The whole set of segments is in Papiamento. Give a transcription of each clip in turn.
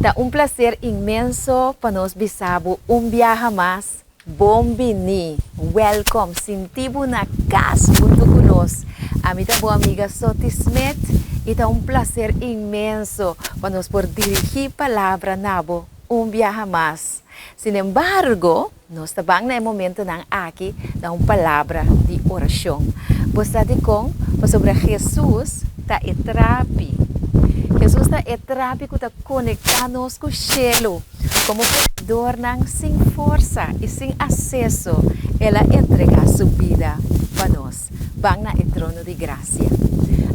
Ta un placer inmenso pa nos bisa bo un biaha mas bon bini, welcome, sinti bo na cas hunto cu nos. Ami ta bo amiga Soti Smith y ta un placer inmenso pa nos por dirigi palabra na bo un biaha mas. Sinembargo, nos ta ban na e momentonan aki na un palabra di orashon. Bo sa dikon? Pasobra Hesus ta e trapi. Hesus ta e trapi ku ta konektá nos ku shelu. Komo pekadornan sin forsa i sin aseso, el a entregá su bida pa nos. Ban na e trono di grasia.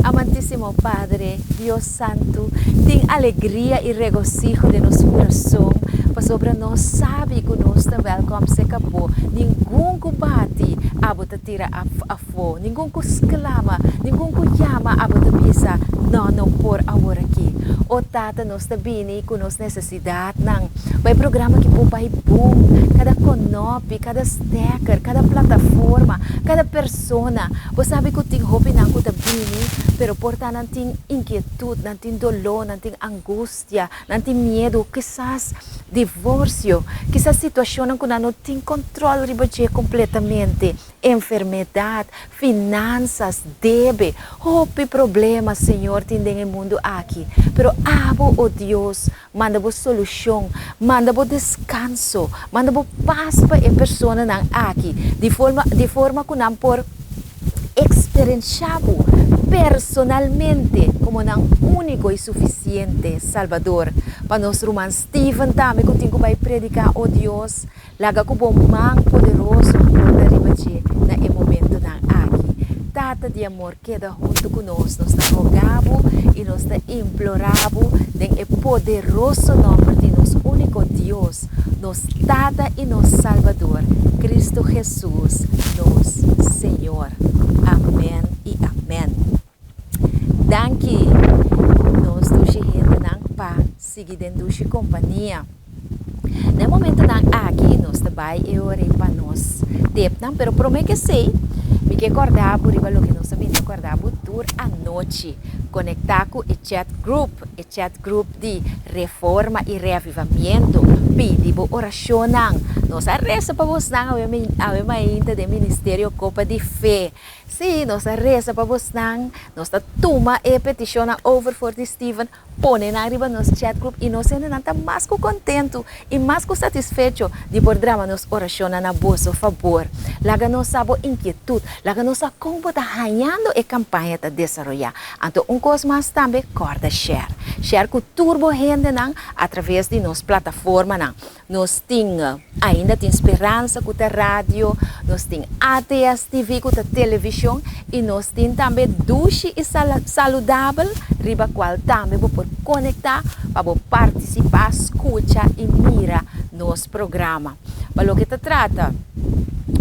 Amantísimo Padre, Dios Santu, tin alegria i regosiho den nos kurason, pasobra nos sabi ku nos ta wèlkòm serka Bo. Ningun ku bati, abo ta tira afó. Ningun ku sklama, ningun ku yama, abo ta bisa, Nò, no por aworakí. O Tata, nos ta bini ku nos nesesidatnan. Pa e programa ki por bai bon, kada konopi, kada steker, kada plataforma, kada persona. Bo sabi ku tin hopinan ku ta bini, pero por ta nan tin inkietut, nan tin doló, nan tin angustia, nan tin miedu, kisas divorsio, kisas situashonnan ku nan no tin kòntròl riba dje kompletamente, enfermedat, finansas, debe, hopi problema, Señor, tin den e mundu aki. Pero abo, o Dios, Manda bo solushon, manda bo deskanso, manda bo pas pa e personanan aki, di forma di forma ku nan por eksperenshá bo personalmente komo nan úniko i sufisiente Salbador. Pa nos ruman Steven tambe ku tin ku bai prediká, O Dios, Laga ku bo man poderoso por ta riba dje na e momentonan aki. Tata di amor, keda huntu ku nos. Nos ta roga bo i nos ta implorá bo den e poderoso nòmber di nos úniko Dios, nos Tata i nos Salbador, Cristo Hesus, nos Señor. Amèn i amèn. Danki nos dushi hendenan pa sigui den dushi kompania. Na e momentonan aki nos ta bai e ora ei pa nos tepnan, pero prome ke esei mi ke korda bo riba loke nos a bini a korda bo tur anochi. Konektá ku e chat group, e chat group di Reforma i Reavivamiento. Pidi bo orashonnan. Nos a resa pa bosnan awe awe mainta den Ministerio Kopa di Fe. Sí, nos a resa pa bosnan. Nos ta tuma e petishonnan over for di Steven. Pone nan riba nos chat group i nos hendenan ta mas ku kontentu i mas ku satisfecho di por drama nos orashonnan na boso fabor. Laga nos sa bo inkietut, laga nos sa kon bo ta hañando e kampaña ta desaroyá. Anto un kos mas tambe, kòrda share. Share ku tur bo hendenan atraves di nos plataformanan. Nos tin Ainda Tin Speransa ku ta radio, nos tin ATS TV ku ta televishon i nos tin tambe Dushi i Saludabel riba kual tambe bo por konektá pa bo partisipá, skucha i mira nos programa. Pa loke ta trata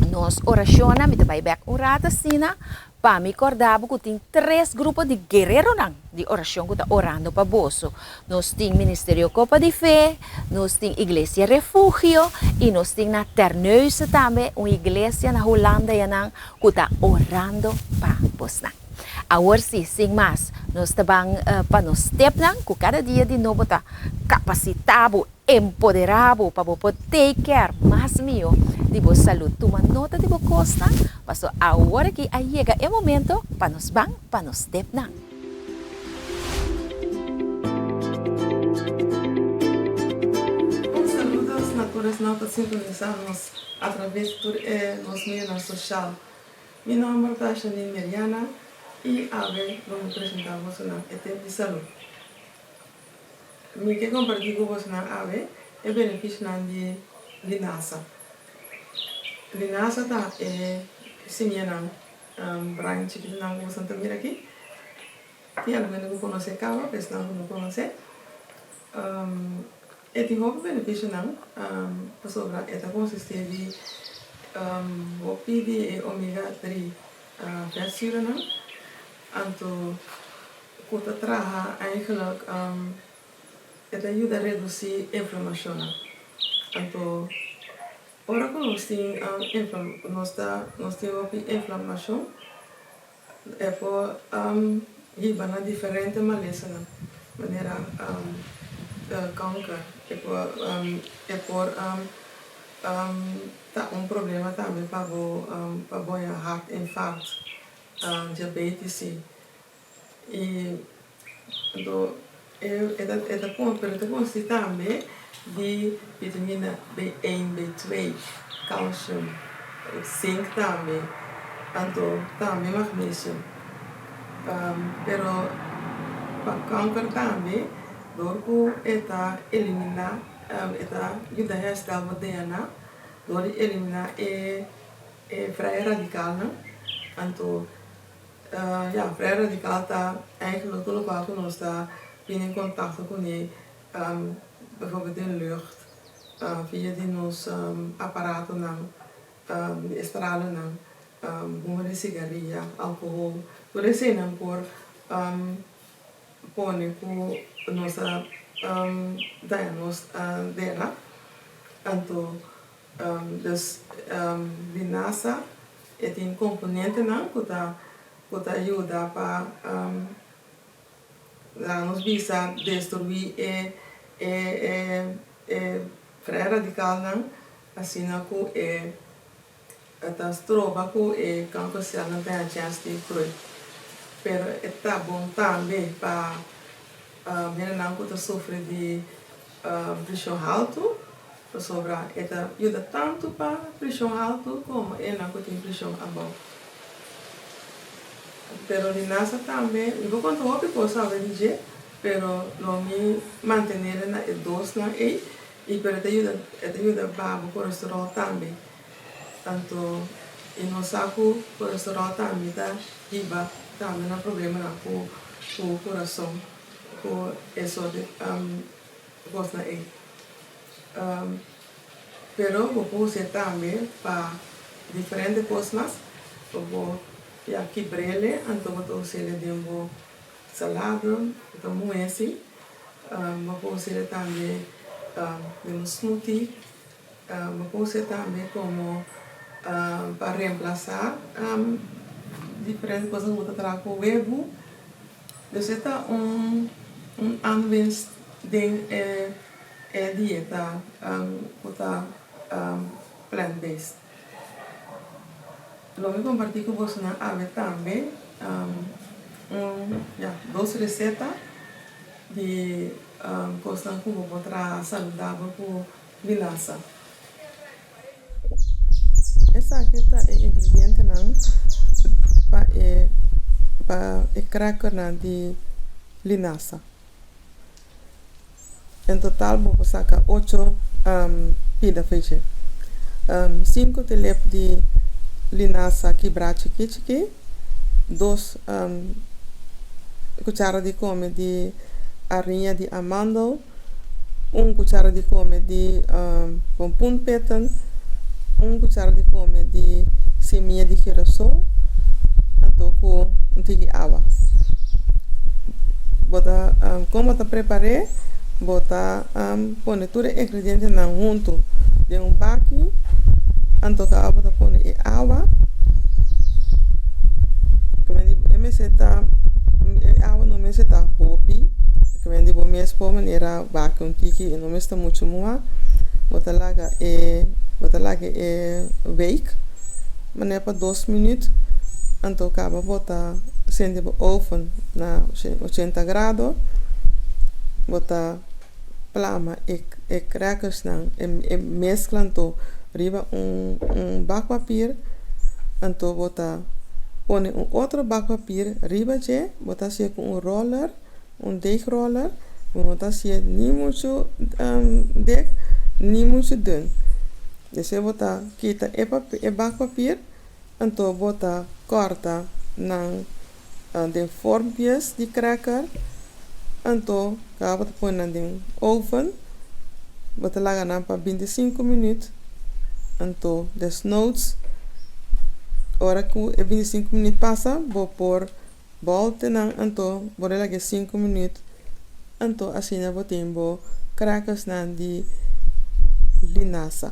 nos orashonnan mi ta bai bèk un rato asina Pa mi kòrda bo ku tin tres grupo di guereronan di orashon ku ta orando pa boso. Nos tin Ministerio Kopa di Fe, nos tin Iglesia Refugio i nos tin na Terneuzen tambe un iglesia na Hulanda yanan ku ta orando pa bosnan. Awor si, sin mas, nos ta ban pa nos stepnan ku kada dia di nobo ta kapasitá bo. Empoderá bo pa bo por take care mas mihó di bo salud. Tuma nota di bo kosnan, paso awor aki a yega e momento pa nos ban pa nos stepnan. Un saludos na tur esnan ta sintonisa nos atraves di tur e nos medionan social. Mi nomber ta Janine Meriana y awe lo mi presenta bosonan e tip di salud. Mi ke kompartí ku bosnan awe e benefisionan di linasa. Linasa ta e simianan bruin chikitunan ku bosnan ta mira aki. Tin algun hende ku konosé kaba, pero esnan ku no konosé. E tin hopi benefisionan pasobra e ta konsistí di hopi di e omega tri vètsuranan. Anto ku ta traha eigenlijk e ta yuda redusí inflamashonnan. Anto ora ku nos tin nos ta nos tin hopi inflamashon e por hiba na diferente malesanan manera. Kanker e por e por ta un problema tambe pa bo pa bo haña hartinfarct, diabetes i anto e ta e ta pero e ta konsisti tambe di vitamina B een, B twee, calcium, zink tambe anto tambe magnesium. Pero pa kanker tambe dor ku e ta eliminá e ta yuda herstel bo DNA dor di eliminá e e vrije radikalnan anto ya vrije radikal ta eigenlijk tur lokual ku nos ta bini en kontakto kuné bijvoorbeeld den lucht via di nos aparatonan di e stralenan huma di sigaria, alkohol, tur eseinan por pone ku nos a daña nos dena. Anto dus linasa e tin komponentenan ku ta ku ta yuda pa laga nos bisa destruí e e e vrij radikalnan Asina ku e ta stroba ku e kankerselnan ta haña chèns di groei. Pero e ta bon tambe pa hendenan ku ta sufri di preshon haltu, pasobra e ta yuda tantu pa preshon haltu komo enan ku tin preshon abou. Pero linasa tambe, mi por konta hopi kos awe di dje, pero lo mi mantenele na e dosnan ei. I pero e ta yuda e ta yuda baha bo kolesterol tambe. Anto i nos sa ku kolesterol tambe ta hiba tambe na problemanan ku ku kurason ku e sort di kosnan ei. Pero bo por us'é tambe pa diferente kos mas. Bo por ya kibr'el anto bo ta us'el den bo salada, bo ta muh'é así. Bo por us'é tambe den un smoothie. Bo por us'é tambe komo pa remplasá diferente kos ku bo ta traha ku webu. Dus e ta un aanwinst den e dieta ku ta plant based. Lo mi kompartí ku bosonan awe tambe un ya dos reseta di kosnan ku bo por traha saludabel ku linasa. Esaki ta e ingredientenan pa e pa e crackernan di linasa. En total bo por saka ocho pida fechi. Sinku telep di linasa kibrá chikí chikí, dos kuchara di kome di ariña di amandel, un kuchara di kome di pompoenpitten, un kuchara di kome di simia di girasol, anto ku un tiki awa. Bo ta kon bo ta prepar'é? Bo ta pone tur e ingredientenan huntu den un baki, anto kaba bo ta pone e awa. E mester ta e awa no mester ta hopi, di bo mes por manera baki un tiki e no mester muchu muha. Bo ta laga e bo ta laga e week manera pa dos minuut, anto kaba bo ta sende bo oven na ochenta grado, bo ta plama e e crackersnan e mezcla anto riba un un bakpapir, anto bo ta pone un otro bakpapir riba dje, bo ta hacié cu un roller, un deegroller, bo no ta hacié ni mucho dik ni mucho dun. Despues bo ta kita e e bakpapir, anto bo ta corta nan den vormpjes di cracker, anto kaba bo ta pone nan den oven, bo ta laga nan pa binti sinku minuut, anto desnoods ora ku e binti sinku minuut pasa bo por bòlte nan anto bo ta laga e sinku minuut, anto asina bo tin bo crackersnan di linasa.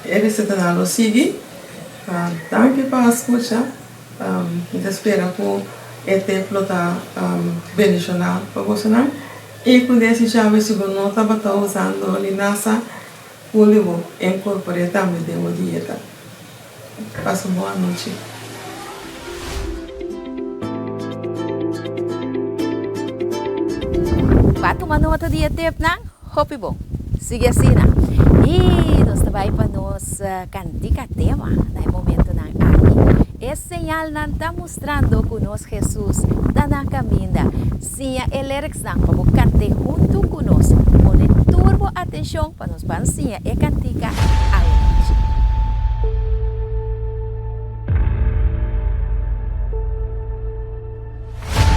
E resetanan lo sigui. Danki pa a skucha. Mi ta spera ku E tep lo ta bendishoná pa bosonan. I ku desi djawe si bo no tabata usando linasa, puli bo inkorpor'é tambe den bo dieta. Pasa un bon anochi. Ba tuma nota di e tepnan? Hopi bon. Sigui asina. I nos ta bai pa nos kantika tema na e momentonan aki. E señalnan ta mustrando ku nos Hesus ta na kaminda. Siña e lyricsnan pa bo kant'é huntu ku nos. Pone tur bo atenshon pa nos ban siña e kantika awe nochi.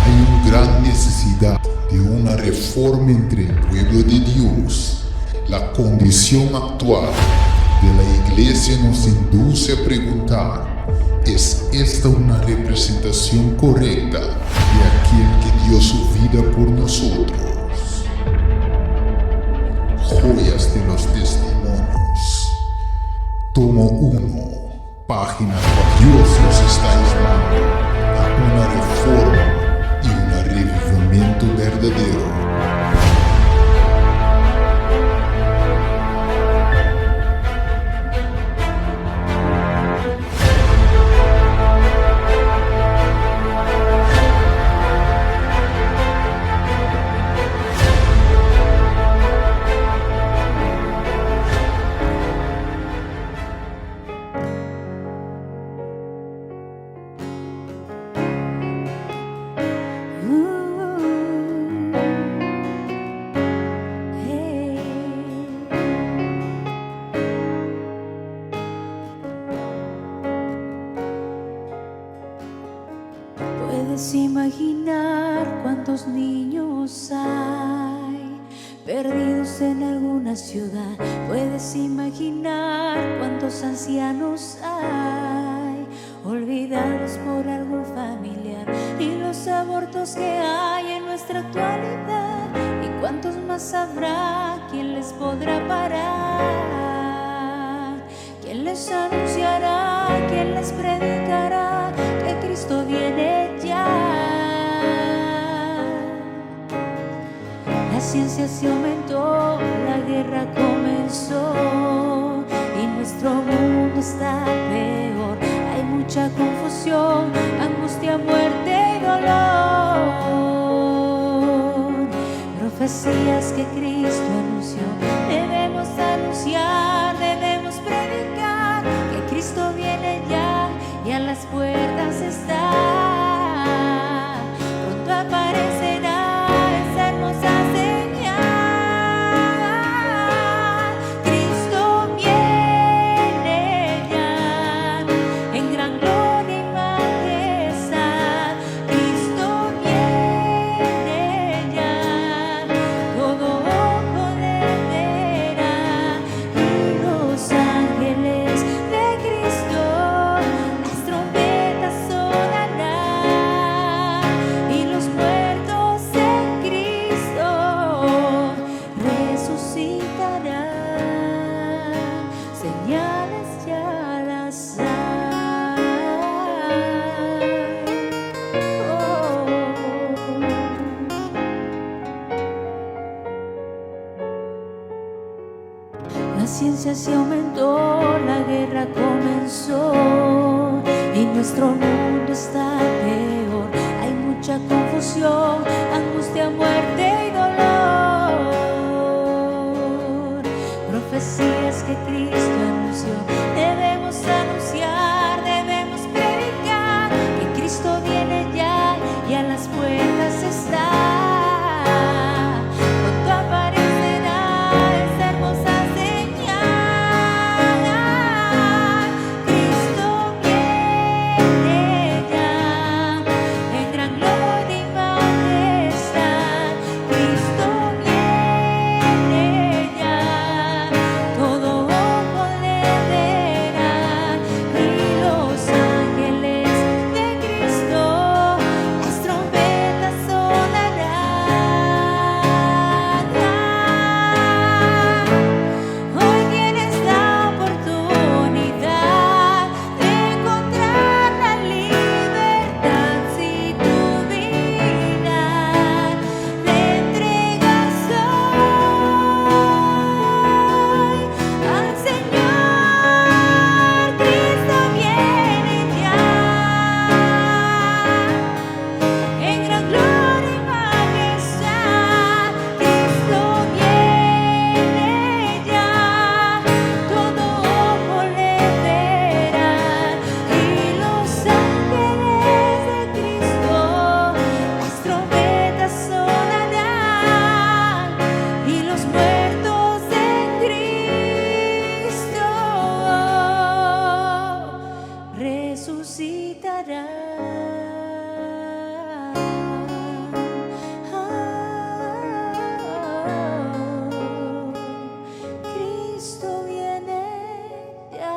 Hay un gran necesidad de una reforma entre el pueblo de Dios. La condición actual de la iglesia nos induce a preguntar, ¿Es esta una representación correcta de aquel que dio su vida por nosotros? Joyas de los Testimonios, tomo 1, página 4. Dios nos está llamando a una reforma y un revivimiento verdadero. Puedes imaginar cuántos niños hay perdidos en alguna ciudad. Puedes imaginar cuántos ancianos hay olvidados por algún familiar y los abortos que hay en nuestra actualidad y cuántos más habrá, quién les podrá parar, quién les anunciará, quién les predicará que Cristo viene ya. La ciencia se aumentó, la guerra comenzó y nuestro mundo está peor. Hay mucha confusión, angustia, muerte y dolor. Profecías que Cristo anunció, debemos anunciar, debemos predicar que Cristo viene ya y a las puertas está. Pronto aparecerá esa hermosa señal. Cristo viene ya en gran gloria y majestad. Cristo viene ya, todo ojo le verá y los ángeles de Cristo, las trompetas sonarán y los muertos en Cristo resucitarán. Señales ya las hay. Oh. La ciencia se aumentó, la guerra comenzó y nuestro mundo está peor. Hay mucha confusión, angustia, muerte y dolor. Profecías que Cristo anunció, debemos anunciar, debemos predicar que Cristo viene ya y a las puertas está. Pronto aparecerá esa hermosa señal. Cristo viene ya será. Cristo viene ya.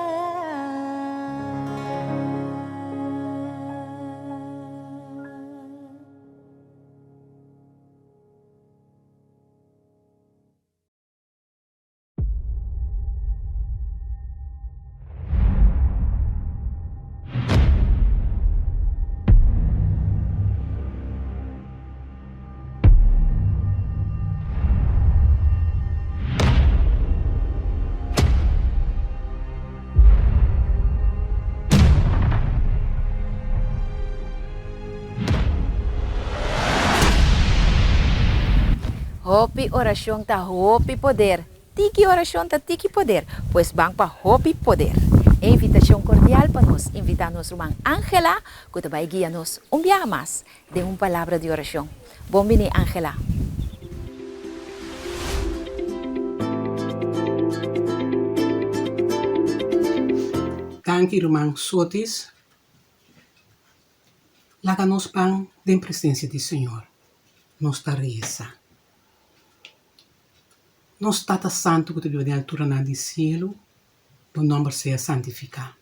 Hopi orashon ta hopi poder. Tiki orashon ta tiki poder. Pues ban pa hopi poder. E invitashon kordial pa nos invitá nos ruman Angela ku ta bai guia nos un biaha mas den un palabra di orashon. Bon bini Angela. Danki ruman Sotis. Laga nos ban den presencia di Señor. Nos ta reza. Nos Tata Santu ku ta biba den alturanan di cielo, bo nomber sea santifica.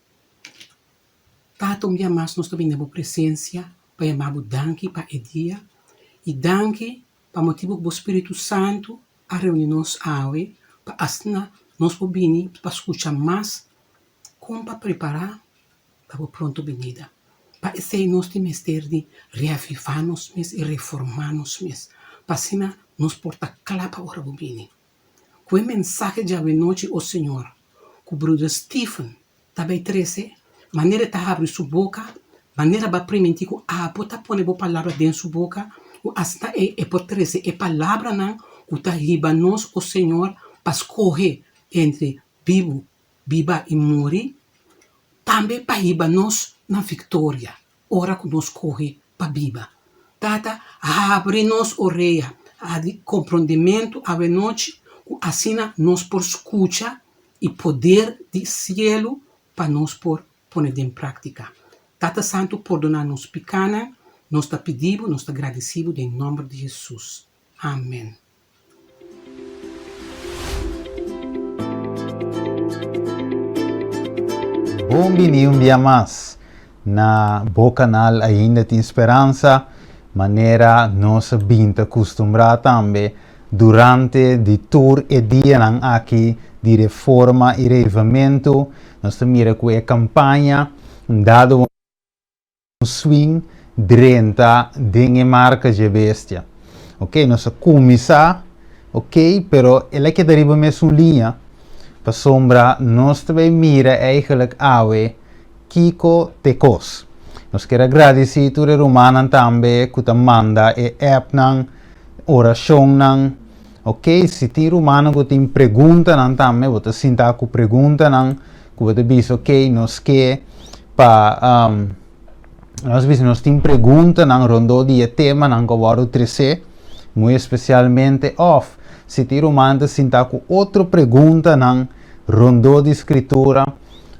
Tata un bia mas nos ta bini na bo presencia pa yama bo danki pa e dia y danki pa motibu ku bo Spiritu Santu a reuni nos awe pa asina nos por bini pa skucha mas kon pa prepara pa bo pronto binida. Pa esei nos tin mester di reavivá nos mes y reformá nos mes pa asina nos por ta kla pa ora bo bini. Ku e mensahe djawe nochi, o Señor, ku Bruder Stephen ta bay trece, manera e ta habri su boca, manera bo a priminti cu abo ta pone bo palabra den su boca, cu asina e e por trece e palabranan cu ta hiba nos, o Señor, pa scoge entre bibu, biba y muri, tambe pa hiba nos na victoria ora cu nos scoge pa biba. Tata, habri nos orea di comprondimento awenochi cu asina nos por scucha i poder di sielu pa nos por pone den práktika. Tata Santu pordoná nos pikánan, nos ta pidi bo, nos ta gradisí bo den nòmber di Hesus. Amèn. Bon bini un bia mas na bo kanal Ainda Tin Speransa, manera nos a bin ta kustumbrá tambe Durante di tur e dianan aki di reforma i reivamentu, nos ta mira ku e kampaña un dado un swing drenta den e marka dje bestia. Oke, nos a kuminsá, oke, pero el a keda riba mesun liña, pasobra nos ta bai mira eigelijk awe kiko t'e kos. Nos kier a gradisí tur e rumannan tambe ku ta manda e appnan, orashonnan. Ok, si tin rumannan ku tin preguntanan tambe, bo ta sinta ku preguntanan ku bo ta bisa ok, nos ke pa nos bisa nos tin preguntanan rondó di e temanan ku a wòrdu tresé, muy espesialmente òf si tin ruman ta sinta ku otro preguntanan rondó di Skritura,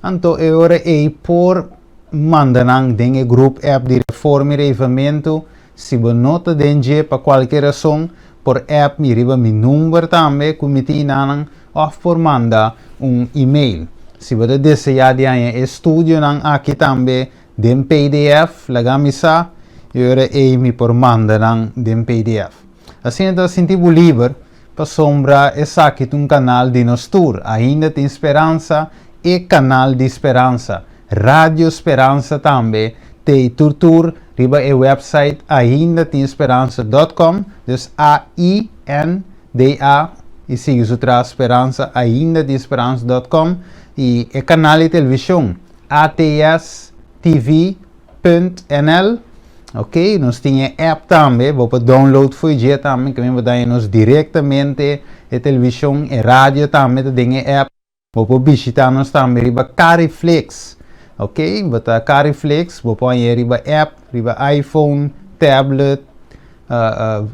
anto e ora ei por manda nan den e grup app di Reforma i Reivamentu. Si bo no ta den dje pa kualke rason, por app mi riba mi number tambe ku mi tin nan òf por manda un email. Si bo ta deseá di haña e studionan aki tambe den pdf, laga mi sa i ora ei mi por manda nan den pdf. Asina ta sinti bo liber pasobra esaki ta un kanal di nos tur. Ainda tin speransa, e kanal di speransa. Radio Speransa tambe t'ei tur tur riba e website aindatinSperansa dot com, dus A I N D A i sigui su tras Speransa aindatinSperansa dot com i e kanal di televishon ATS TV punt NL ok nos tin e app tambe bo por download fo'i dje tambe ke men bo daña nos direktamente e televishon e radio tambe ta den e app. Bo por bishita nos tambe riba Cariflix. Ok, bo ta Cariflix, bo por hañ'é riba app, riba iPhone, tablet,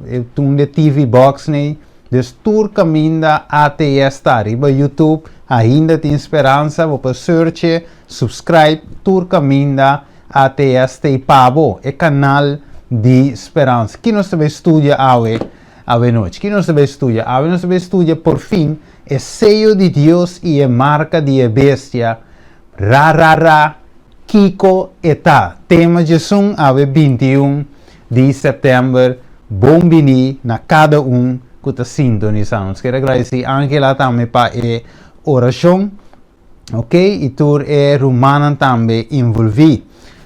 e tun de TV box nei. Dus tur kaminda ATS ta riba YouTube, Ainda Tin Speransa, bo por search'e, subscribe, tur kaminda. ATS t'ei pa bo, e kanal di speransa. Ki nos ta bai studia awe awenochi? Ki nos ta bai studia? Awe nos ta bai studia porfin e seyo di Dios i e marka di e bestia, ra ra ra, kiko e ta? Tema djesun awe 21 di sèptèmber. Bon bini na kada un ku ta sintonisá. Nos kier a gradisí Angela tambe pa e orashon. Ok, i tur e rumannan tambe involví.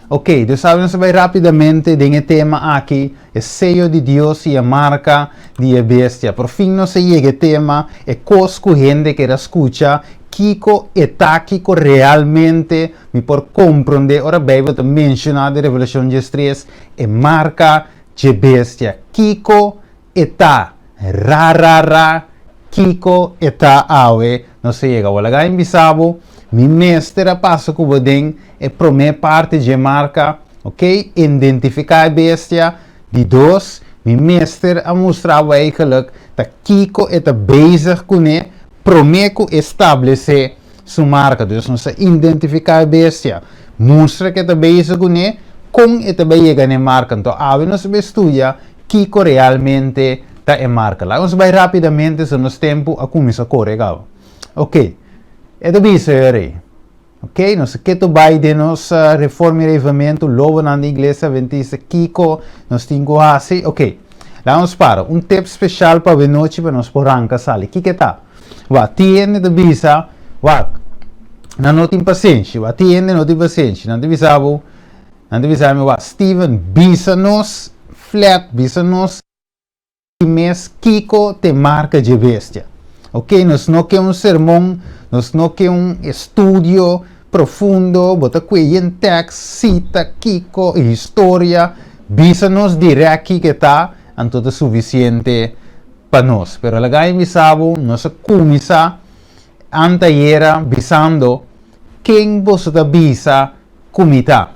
Ok, dus awe nos ta bai rápidamente den e tema aki, e seyo di Dios i e marka di e bestia. Por fin nos a yega e tema, e kos ku hende kier a skucha, kiko e ta, kiko realmente mi por komprondé ora Beibel ta menshoná den Revelashon 13 e marka dje bestia. Kiko E ta ra ra ra kiko e ta awe nos a yega. Walaga in bisa bo mi mester a pasa ku bo den e prome parti dje marka ok identifiká e bestia di dos mi mester a mustra bo eigenlijk ta kiko e ta bezig kuné prome ku e stablesé su marka. Dus nos a identifiká e bestia, mustra ke ta bezig kuné, kon e ta bai yega na e marka. Anto awe nos a bai studia kiko realmente ta e marka. Laga nos bai rápidamente so nos tempu a kuminsá kore kaba. Ok, e ta bisa e rei. Ok, nos a ketu bai den nos Reforma i Reavivamentu, lobonan di Iglesia Adventista, kiko nos tin ku hasi. Ok, laga nos para. Un tip speshal pa awenochi pa nos por ranka sali. Kiko e ta? Wak, tin hende ta bisa, wak, nan no tin pasenshi. Wak, tin hende no tin pasenshi. Nan ta bisa bo, nan ta bisa mi, wak, Steven, bisa nos flat, bisa nos mes kiko t'e marka dje bestia. Ok, nos no ke un sermon, nos no ke un estudio profundo, bo ta kue yen tekst, sita, kiko, historia, bisa nos dirèkt kiko e ta, anto ta sufisiente pa nos. Pero laga mi bisa bo, nos a kuminsá antayera bisando, Ken boso ta bisa ku mi ta?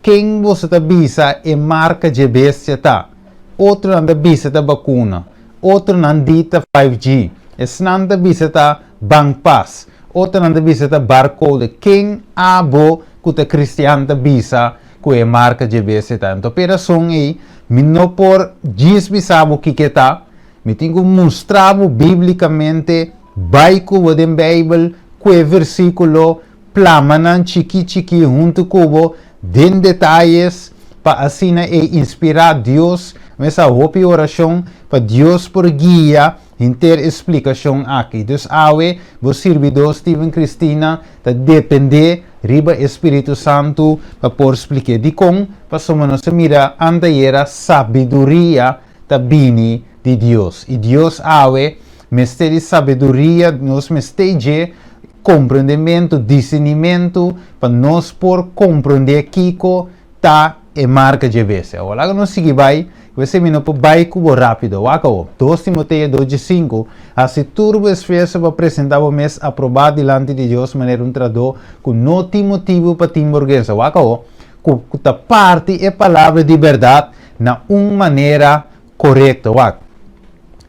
Ken boso ta bisa e marka dje bestia ta? Otronan ta bisa ta bakuna, otronan di ta 5G, esnan ta bisa ta bankpas, otronan ta bisa ta barcode. Ken abo ku ta kristian ta bisa ku e marka dje bestia ta? Anto p'e rason ei mi no por djis bisa bo kiko e ta, mi tin ku mustra bo bíblikamente, bai ku bo den Beibel ku e versíkulo, Plama nan chikí chikí huntu ku bo den detayes pa asina e inspirá Dios mesa hopi orashon pa Dios por guia henter e splikashon aki. Dus awe bo sirbidó Steven Cristina ta dependé riba e Spiritu Santu pa por splik'é. Dikon? Pasobra nos a mira antayera sabiduria ta bini di Dios. I Dios awe mester di sabiduria, nos mester dje komprendementu, disinimentu, pa nos por komprendé kiko ta e marka dje bestia. Awor laga nos sigui bai, ku esei mi no por bai ku bo rápido. Wak awor, 2 Timoteo 2 dje 5, Hasi tur bo esfuerso pa presentá bo mes aprobá dilanti di Dios manera un trahadó ku no tin motibu pa tin borgensa. Wak awor, ku ta parti e palabra di bèrdat na un manera korekto. Wak,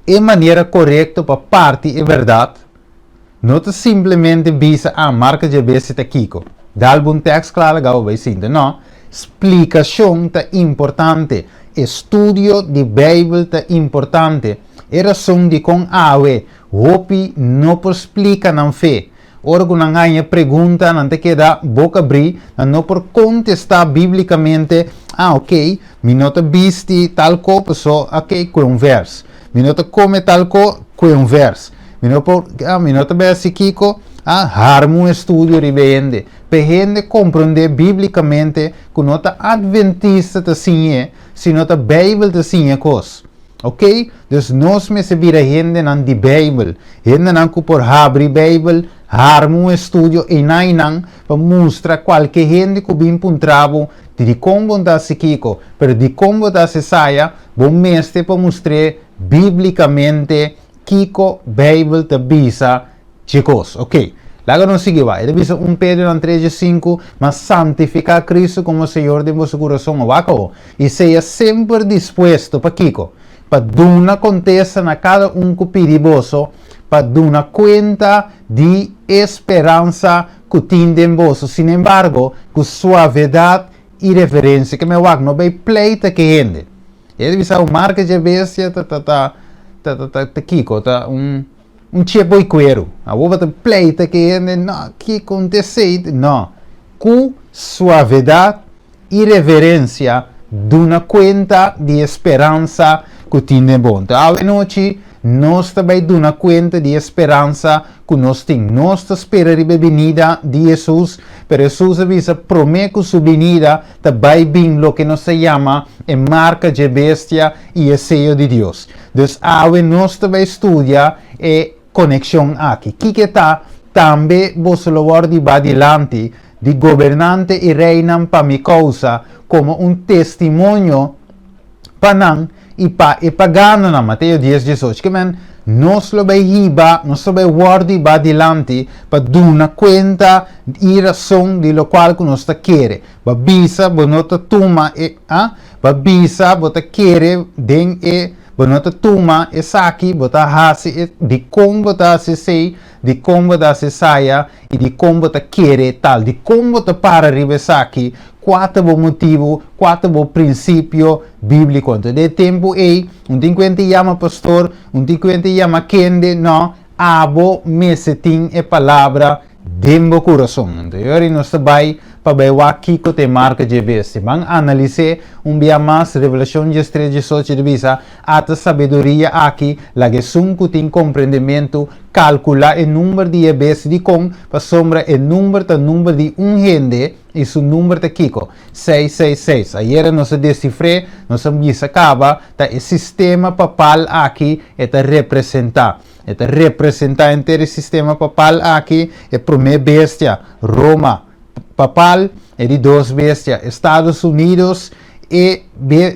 e manera korekto pa parti e bèrdat no ta simplemente bisa, ah, marka dje besi ta kiko. Dal bo un tèks kla laga bo bai sinta. No, splikashon ta importante. Estudio di Beibel ta importante. E rason dikon awe hopi no por splika nan fe Ora ku nan haña pregunta, nan ta keda boka brí, nan no por kontestá bíblikamente, Ah, okey, mi no ta bisti tal ko, paso, okey, kue un vèrs. Mi no ta kome tal ko, kue un vèrs. Mi no por, ah, mi no ta bai hasi kiko, ah, harma un estudio riba e hende. Pa e hende komprondé bíblikamente ku no ta adventista ta siñ'é, sino ta Beibel ta siña kos. Ok, dus nos mester bira hendenan di Beibel, hendenan ku por habri Beibel, harma un estudio einan einan pa mustra kualke hende ku bin puntra bo di dikon bo ta hasi kiko, pero dikon bo ta hasi esaya, bo mester por mustr'é bíblikamente kiko Beibel ta bisa Chicos, ok. Laga nos sigui wak. E ta bisa 1 Pedronan 3 dje 5, Ma santifiká Cristo komo Señor den boso kurason. Wak awo. I sea semper dispuesto, pa kiko? Pa duna kontesta na kada un ku pidi boso, pa duna kuenta di e speransa ku tin den boso, sinembargo, ku suavedat. i reverensia. Ke men wak, no bai pleita ke hende. E ta bisa un marka dje bestia ta ta ta ta ta ta ta kiko? Ta un un chepo i kueru. Awor bo ta pleita ke hende, no, kiko un ta esei? No. Ku suavedat i reverensia duna kuenta di e speransa ku tin den bo. Anto awe nochi nos ta bai duna kuenta di e speransa ku nos tin. Nos ta spera riba e binida di Hesus, pero Hesus a bisa promé ku su binida ta bai bin loke nos ta yama e marka dje bestia i e seyo di Dios. Dus awe nos ta bai studia e konekshon aki. Kiko e ta? Tambe boso lo wòrdu hibá dilanti di gobernante i reinan pa mi kousa, komo un testimonio pa nan i pa e paganonan. Mateo dies, diesocho. Ke men, nos lo bai hiba, nos lo bai wòrdu hibá dilanti pa duna kuenta i rason di lokual ku nos ta kere. Bo a bisa bo no ta tuma e, a? Bo a bisa bo ta kere den e, bo no ta tuma esaki, bo ta hasi e, dikon bo ta hasi esei, dikon bo ta hasi esaya, i dikon bo ta kere tal, dikon bo ta para riba esaki, kua ta bo motibu, kua ta bo prinsipio bíbliko. Anto den e tempu ei, un tin kuenta yama pastor, un tin kuenta yama kende, no, abo mester tin e palabra den bo kurason. Anto e ora ei nos ta bai pa bai wak kiko ta e marka dje bestia. Ban analis'é un bia mas, Revelashon 13, 18 ta bisa, Ata sabiduria aki, laga esun ku tin komprendementu kalkulá e number di e bestia. Dikon? Pasobra e number ta number di un hende i su number ta kiko? 666. Ayera nos a desifr'é, nos a bisa kaba, ta e sistema papal aki e ta representá. E ta representá henter e sistema papal aki, e promé bestia, Roma papal, e di dos bestia, Estados Unidos, e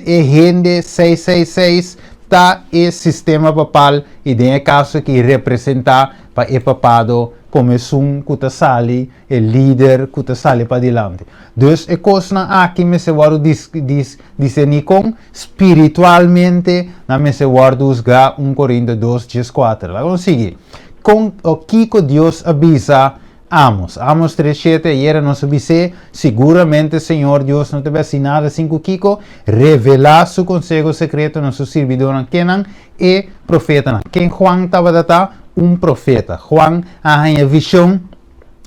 e hende 666 ta e sistema papal i den e kaso aki representá pa e papado komo esun ku ta sali e lider ku ta sali padilanti. Dus e kosnan aki mester wòrdu dis dis diserní kon spiritualmente nan mester wòrdu husgá un Korinto dos 14. Laga nos sigui. Kon o kiko Dios a bisa Amos? Amos tres shete ayera nos a bis'é, Siguramente Señor Dios no ta bai hasi nada sin ku kiko? Revelá su konseho sekreto na su sirbidónan. Kennan? E profetanan. Ken Juan tabata ta? Un profeta. Juan a haña vishon.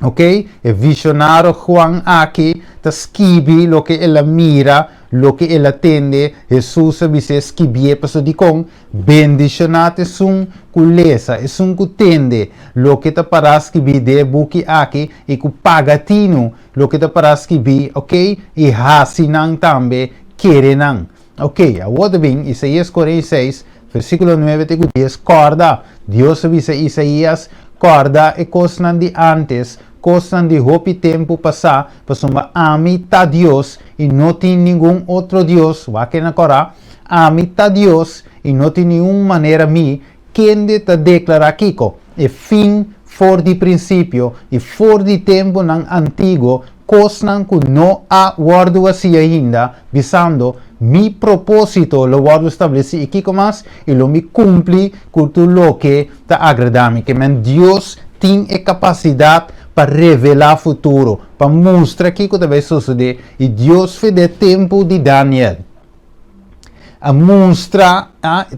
Ok, e visionario Juan aki ta skibi loke el a mira, loke el a tende, Hesus a bis'é skibié pasobra dikon? Bendishoná ta esun ku lesa, esun ku tende loke ta pará skibí den e buki aki i ku paga tinu loke ta pará skibí, ok, i hasi nan tambe kere nan. Ok, awor ta bin Isaías 46, versíkulo 9 te ku 10, Kòrda, Dios a bisa Isaías, kòrda e kosnan di ántes, kosnan di hopi tempu pasá, pasobra ami ta Dios i no tin ningun otro Dios, wak e na kòrá, ami ta Dios i no tin niun manera mi, kende ta deklará kiko? E fin for di prinsipio i for di tempunan antiguo, kosnan ku no a wòrdu hasí ainda, bisando, Mi propósito lo wòrdu stablesí, i kiko mas? I lo mi kumpli ku tur loke ta agradá mi. Ke men Dios tin e kapasidat pa revelá futuro, pa mustra kiko ta bai sosodé, i Dios fe den tempu di Daniel a mustra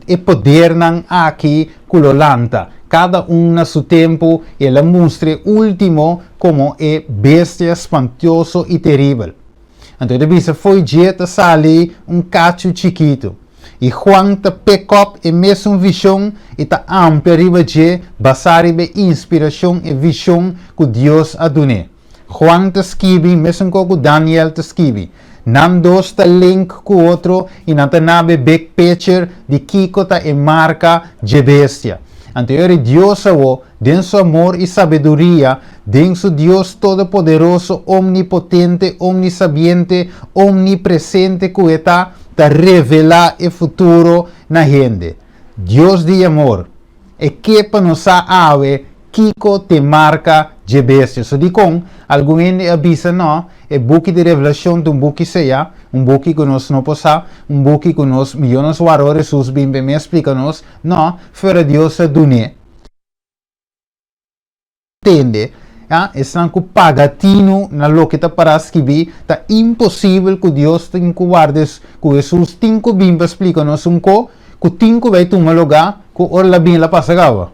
e podernan aki ku lo lanta, kada un na su tempu, i el a mustra e último komo e bestia spantioso i teribel. Anto e ta bisa, Fo'i dje ta sali un kachu chikitu. I Juan ta pick up e mesun vishon i ta amplia riba dje basá riba e inspirashon, e vishon ku Dios a dun'é. Juan ta skibi mesun kos ku Daniel ta skibi. Nan dos ta link ku otro i nan ta nabe big picture di kiko ta e marka dje bestia. Anto e ora Dios awo, den su amor i sabiduria, den su Dios todopoderoso, omnipotente, omnisabiente, omnipresente ku e ta, ta revelá e futuro na hende. Dios di amor. E ke pa nos sa awe kiko t'e marka dje bestia. So dikon algun hende a bisa no, e buki di Revelashon ta un buki seyá, un buki ku nos no por sa, un buki ku nos mihó nos wara ora Hesus bin p'e mes splika nos, no, fuera Dios a dun'é. Tende. Ya, esnan ku paga tinu na loke ta pará skibí, ta imposibel ku Dios tin ku warda ku Hesus tin ku bin pa splika nos un ko ku tin ku bai tuma lugá ku ora el a bin el a pasa kaba.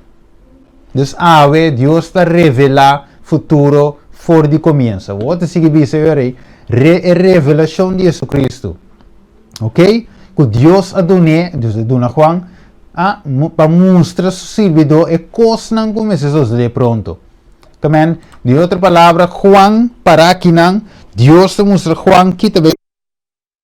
Dus awe Dios ta revelá futuro for di komienso. Awor ta sigui bisa e ora ei, re e revelashon di Hesukristu. Ok? Ku Dios a dun'é, Dios a duna Juan, a pa mustra su sirbidó e kosnan ku mester sosodé pronto. Amen. Di otro palabra, Juan para akinan, Dios ta mustra Juan ki ta bai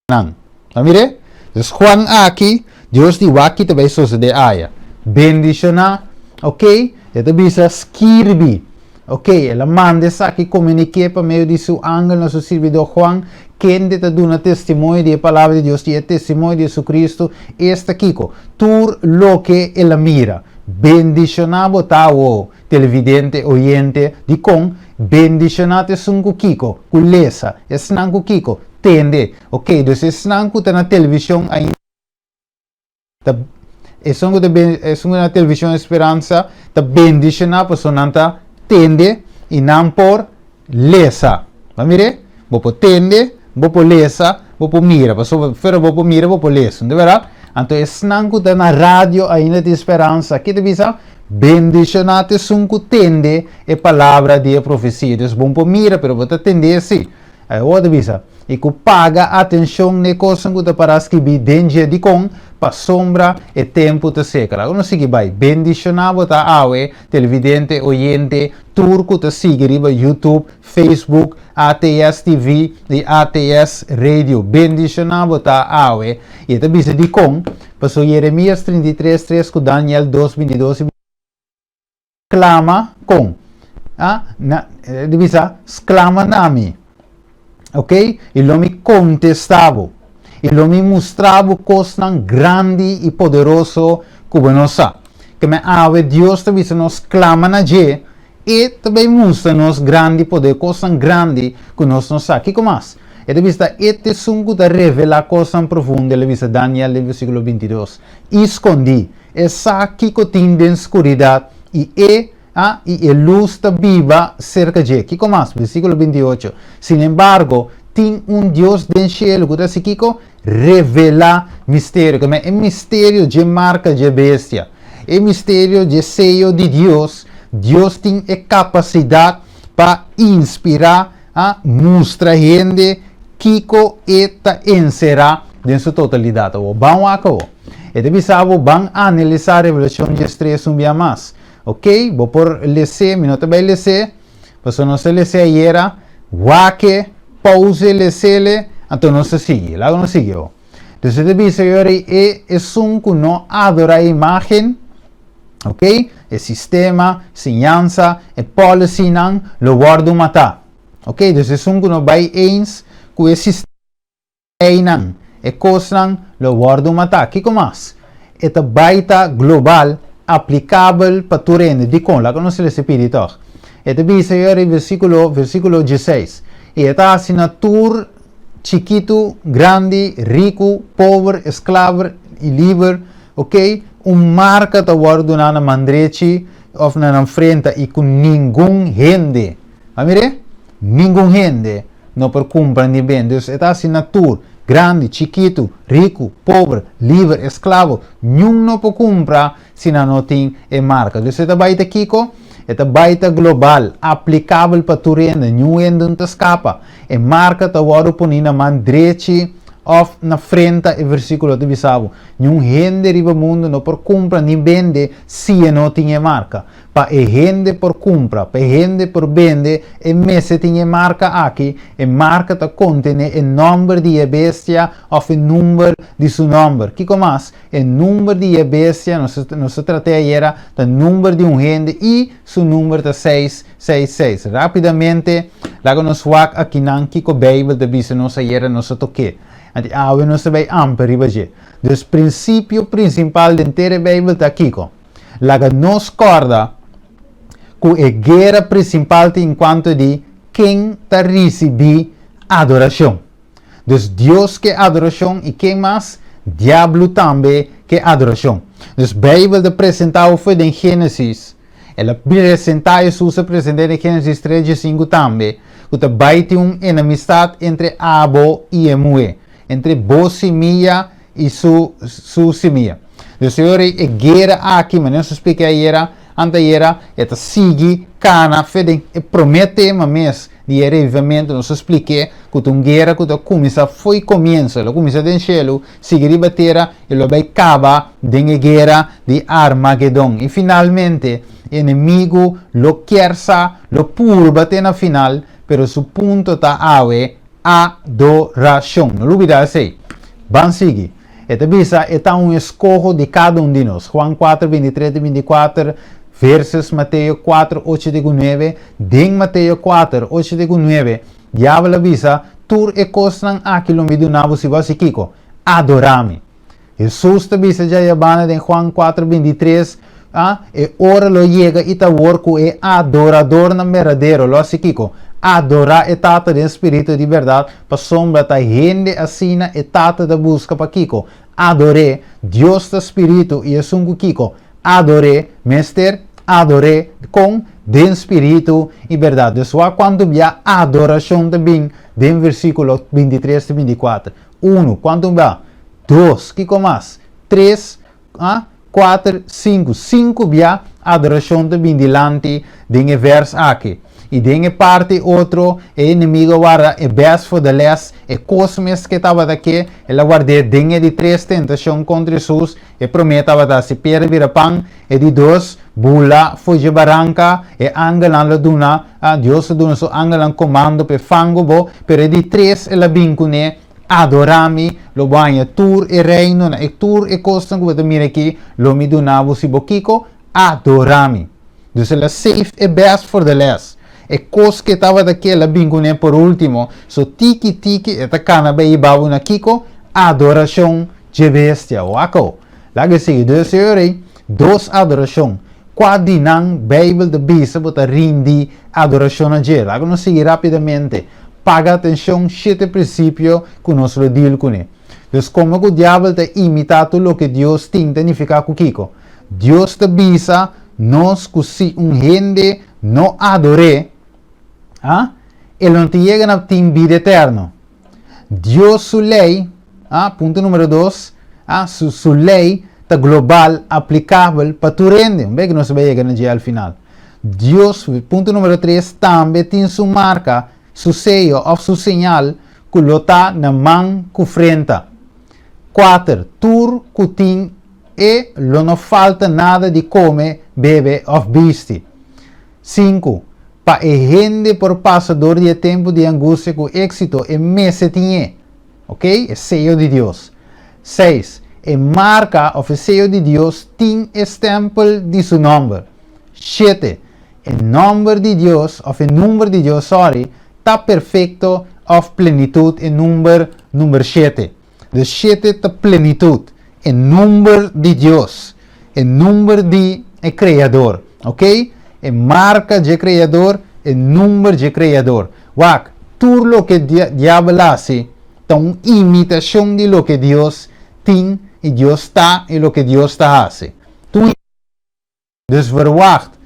nan. Ta mir'é? Dus Juan aki, Dios di wak ki ta bai sosodé aya. Bendishoná, ok, e ta bisa skirbi. Ok, el a manda esaki komuniké pa medio di su angel na su sirbidó Juan, kende ta duna testimonio di e Palabra di Dios i e testimonio di Jesucristo, esta kiko? Tur loke el a mira. Bendishoná bo ta awo, televidente, oyente, dikon? Bendishoná ta esun ku kiko? Ku lesa. Esnan ku kiko? Tende. Ok, dus esnan ku ta na televishon ainda. Ta esun ku ta ben esun ku na televishon Esperanza ta bendishoná pasobra nan ta tende i nan por lesa. Bo a mir'é? Bo por tende, bo por lesa, bo por mira. Pasobra fuera bo por mira bo por lesa, no ta bèrdat? Anto esnan ku ta na radio ainda tin speransa. Ke ta bisa? Bendishoná ta esun ku tende e palabra di e profesia. Dus bo no por mira pero bo ta tend'é sí. Awor ta bisa, I ku paga atenshon n'e kosnan ku ta pará skibí den dje dikon, pasobra e tempu ta seka. Laga nos sigui bai. Bendishoná bo ta awe, televidente, oyente, tur ku ta sigui riba YouTube, Facebook, ATS TV i ATS Radio. Bendishoná bo ta awe. I e ta bisa dikon, pasobra Yeremías 33, 3 ku Daniel 2, 22 i. Sklama kon? A na e di bisa, Sklama na mi, ok, i lo mi kontestá bo, i lo mi mustra bo kosnan grandi i poderoso ku bo no sa. Keme awe Dios ta bisa nos sklama na dje, e ta bai mustra nos grandi poder, kosnan grandi ku nos no sa. Kiko mas? E ta bisa ta e ta esun ku ta revelá kosnan profundo, el a bisa Daniel den versíkulo 22, i skondí. E sa kiko tin den skuridat i e a i e lus ta biba serka dje. Kiko mas? Versíkulo 28, Sinembargo, tin un Dios den shelu ku ta hasi kiko? Revelá misterio. Keme e misterio dje marka dje bestia, e misterio dje seyo di Dios, Dios tin e kapasidat pa inspirá, a mustra hende kiko e ta enserá den su totalidat. Awor, ban wak awor. E ta bisa bo ban analisá Revelashon diestres un bia mas. Ok, bo por les'é, mi no ta bai les'é, pasobra nos a les'é ayera. Wak-e, pouse, les'é-le, anto nos ta sigui. Laga nos sigui awor. Dus e ta bisa yori e esun ku no adorá e imágen, ok, e sistema, siñansa, e policynan lo wòrdu matá. Ok, dus esun ku no bai eens ku e sistema einan, e kosnan lo wòrdu matá. Kiko mas? E ta bai ta global, aplikabel pa tur hende. Dikon? Laga nos lesa e pidi tòg. E ta bisa yori versíkulo, versíkulo dieseis, I e ta hasi na tur chikitu, grandi, riku, pober, esklaver i liber, ok, un marka ta wòrdu duná na man drechi òf na nan frenta i ku ningun hende, a mir'é? Ningun hende no por kumpra ni bende. Dus e ta hasi na tur, grandi, chikitu, riku, pober, liber, esklabo, niun no por kumpra si nan no tin e marka. Dus e ta bai ta kiko? E ta bai ta global, aplikabel pa tur hende, niun hende no ta skapa. E marka ta wòrdu poni na man drechi òf na frenta, e versíkulo ta bisa bo. Niun hende riba mundu no por kumpra ni bende si e no tin e marka. Pa e hende por kumpra, pa e hende por bende, e mester tin e marka aki. E marka ta kontené e nòmber di e bestia òf e number di su nòmber. Kiko mas? E number di e bestia, nos a nos a trat'é ayera, ta number di un hende i su number ta seis, seis, seis. Rápidamente, laga nos wak akinan kiko Beibel ta bisa nos ayera nos a tok'é. Anto awe nos ta bai amper riba dje. Dus prinsipio prinsipal den ter e Beibel ta kiko? Laga nos kòrda ku e guera prinsipal ta enkuanto di ken ta risibí adorashon. Dus Dios ke adorashon i ken mas? Diablo tambe ke adorashon. Dus Beibel ta presentá bo fo'i den Génesis. El a presentá, Hesus a present'é den Génesis tres diesinku tambe, ku ta bai tin un enemistat entre abo i e muhé, entre bo simia i su su simia. Dus e ora ei e guera aki, manera nos a splika ayera, antayera, e ta sigui kana fe den e promé tema mes di e revivamentu. Nos a splik'é ku ta un guera ku ta kuminsá fo'i komienso, el a kuminsá den shelu, sigui riba tera i lo bai kaba den e guera di Armagedon. I finalmente, e enemigu lo kier sa, lo purba te na final, pero su punto ta awe, adorashon. No lubidá esei. Ban sigui. E ta bisa e ta un eskoho di kada un di nos. Juan kuater, bintitres te bintikuater versus Mateo kuater, ocho te ku nuebe. Den Mateo kuater, ocho te ku nuebe, Diabel a bisa, Tur e kosnan aki lo mi duna bo si bo hasi kiko? Adorá mi. Hesus ta bisa djayabanda den Juan kuater, bintitres, A, e ora lo yega i ta awor ku e adoradornan berdadero lo hasi kiko? Adorá e Tata den spiritu di bèrdat, pasobra ta hende asina e Tata ta buska pa kiko? Ador'é. Dios ta spiritu i esun ku kiko? Ador'é mester ador'é kon? Den spiritu i bèrdat. Dus wak kuantu bia adorashon ta bin den versíkulo bintitres te bintikuater. Unu, kuantu bia? Dos, kiko mas? Tres, A, kuater, sinku. Sinku bia adorashon ta bin dilanti den e vers aki. I den e parti otro, e enemigu a warda e best for the last, e kos mes ke tabata ke, el a ward'é den e di tres tentashon kontra Hesus. E promé tabata hasi piedra bira pan, e di dos, bula for dje baranka, e angelnan lo duna, Dios lo duna su angelnan komando pa e fangu bo, pero e di tres el a bin kuné, Adorá mi, lo bo haña tur e reinonan i tur e kosnan ku bo ta mira aki, lo mi duna bo si bo kiko? Adorá mi. Dus el a save e best for the last. E kos ku e tabata ke el a bin kuné por último, so tiki tiki e ta kana bai hiba bo na kiko? Adorashon dje bestia. Wak-o! Laga e sigui. Dus e ora ei, dos adorashon. Kua di nan Beibel ta bisa bo ta rindi adorashon na dje? Laga nos sigui rápidamente. Paga atenshon shete prinsipio ku nos lo deal kuné. Dus komo ku diabel ta imitá tur loke Dios tin ta nifiká ku kiko? Dios ta bisa nos ku si un hende no ador'é, a, e lo no ta yega na tin bida eterno. Dios su lei, a, punto numero dos, a, su, su lei ta global, aplikabel pa tur hende. Un bek nos ta bai yega na dje al final. Dios, punto numero tres, tambe tin su marka, su seyo òf su señal ku lo ta na man ku frenta. Kuater, tur ku tin e lo no falta nada di kome, bebe òf bisti. Sinku, pa e hende por pasa dor di e tempu di angustia ku éksito, e mester tin e, ok, e seyo di Dios. Seis, e marka òf e seyo di Dios tin e stèmpel di su nòmber. Shete, e nòmber di Dios, òf e number di Dios, sòri, ta perfekto òf plenitut, e number number shete. Dus shete ta plenitut, e number di Dios, e number di e Kreador, ok? E marka dje Kreador, e number dje Kreador. Wak, tur loke diabel hasi ta un imitashon di loke Dios tin i Dios ta i loke Dios ta hasi. Tur. Dus verwacht,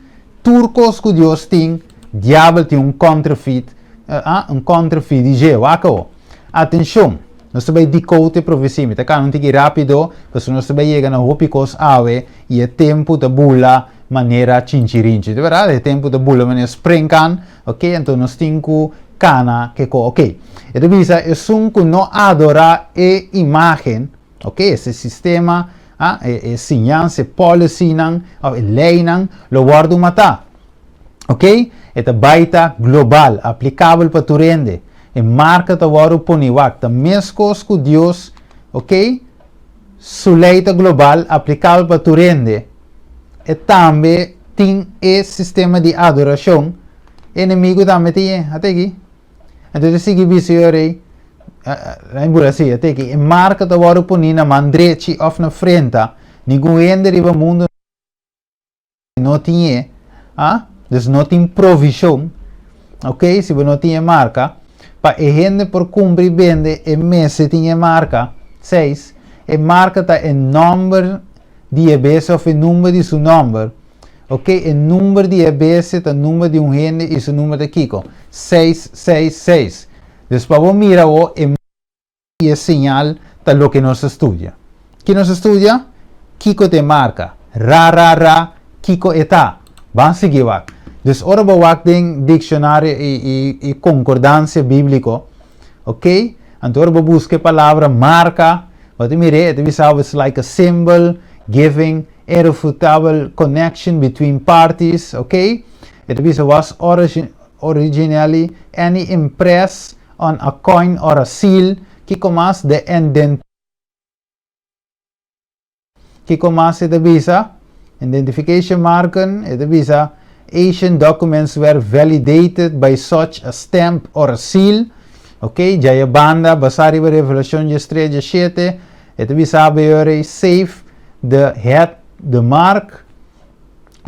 tur kos ku Dios tin, diabel tin un counterfeit, ah, un counterfeit di dje. Wak awo. Atenshon, nos ta bai decode e profesia. Mi ta kana un tiki rápido, pasobra nos ta bai yega na hopi kos awe i e tempu ta bula manera chinchirinchi. Ta bèrdat? E tempu ta bula manera springkaan, ok? Anto nos tin ku kana kiko. Ok. E ta bisa, esun ku no adorá e imágen, Ok, ese sistema, ah, e, e siñansa, e policynan, of e leynan lo wòrdu matá. Ok, e ta bai ta global, aplikabel pa tur hende. E marka ta wòrdu poni wak, ta meskos ku Dios, ok, su lei ta global, aplikabel pa tur hende. E tambe tin e sistema di adorashon, e enemigu tambe tin e, ata aki. Entonces e sigui bisa yo rei, Laat bura así, a teki, e marka ta wòrdu poní na man drechi òf na frenta, ningun hende riba mundu no tin e, ah, dus no tin provishon, ok, si bo no tin e marka, pa e hende por kumpra i bende e mester tin e marka. Seis, e marka ta e nòmber di e bestia òf e number di su nòmber. Ok, e number di e bestia ta number di un hende i su number ta kiko? 666. Dus pa bo mira awo e i e señal ta loke nos ta studia. Ki nos ta studia? Kiko ta e marka? Ra ra ra, kiko e ta? Ban sigui wak. Dus ora bo wak den dikshonario i i i konkordansia bíbliko, ok, anto ora bo buska e palabra marka, bo ta mir'é, e ta bisa bo it's like a symbol giving irrefutable connection between parties, ok, e ta bisa was originally any impress on a coin or a seal, kiko mas de en Kiko mas e ta bisa? Identification marken, e ta bisa Ancient documents were validated by such a stamp or a seal. Ok, djaya banda, basá riba Revelacion 13 17, e ta bisa abeore save the head the mark,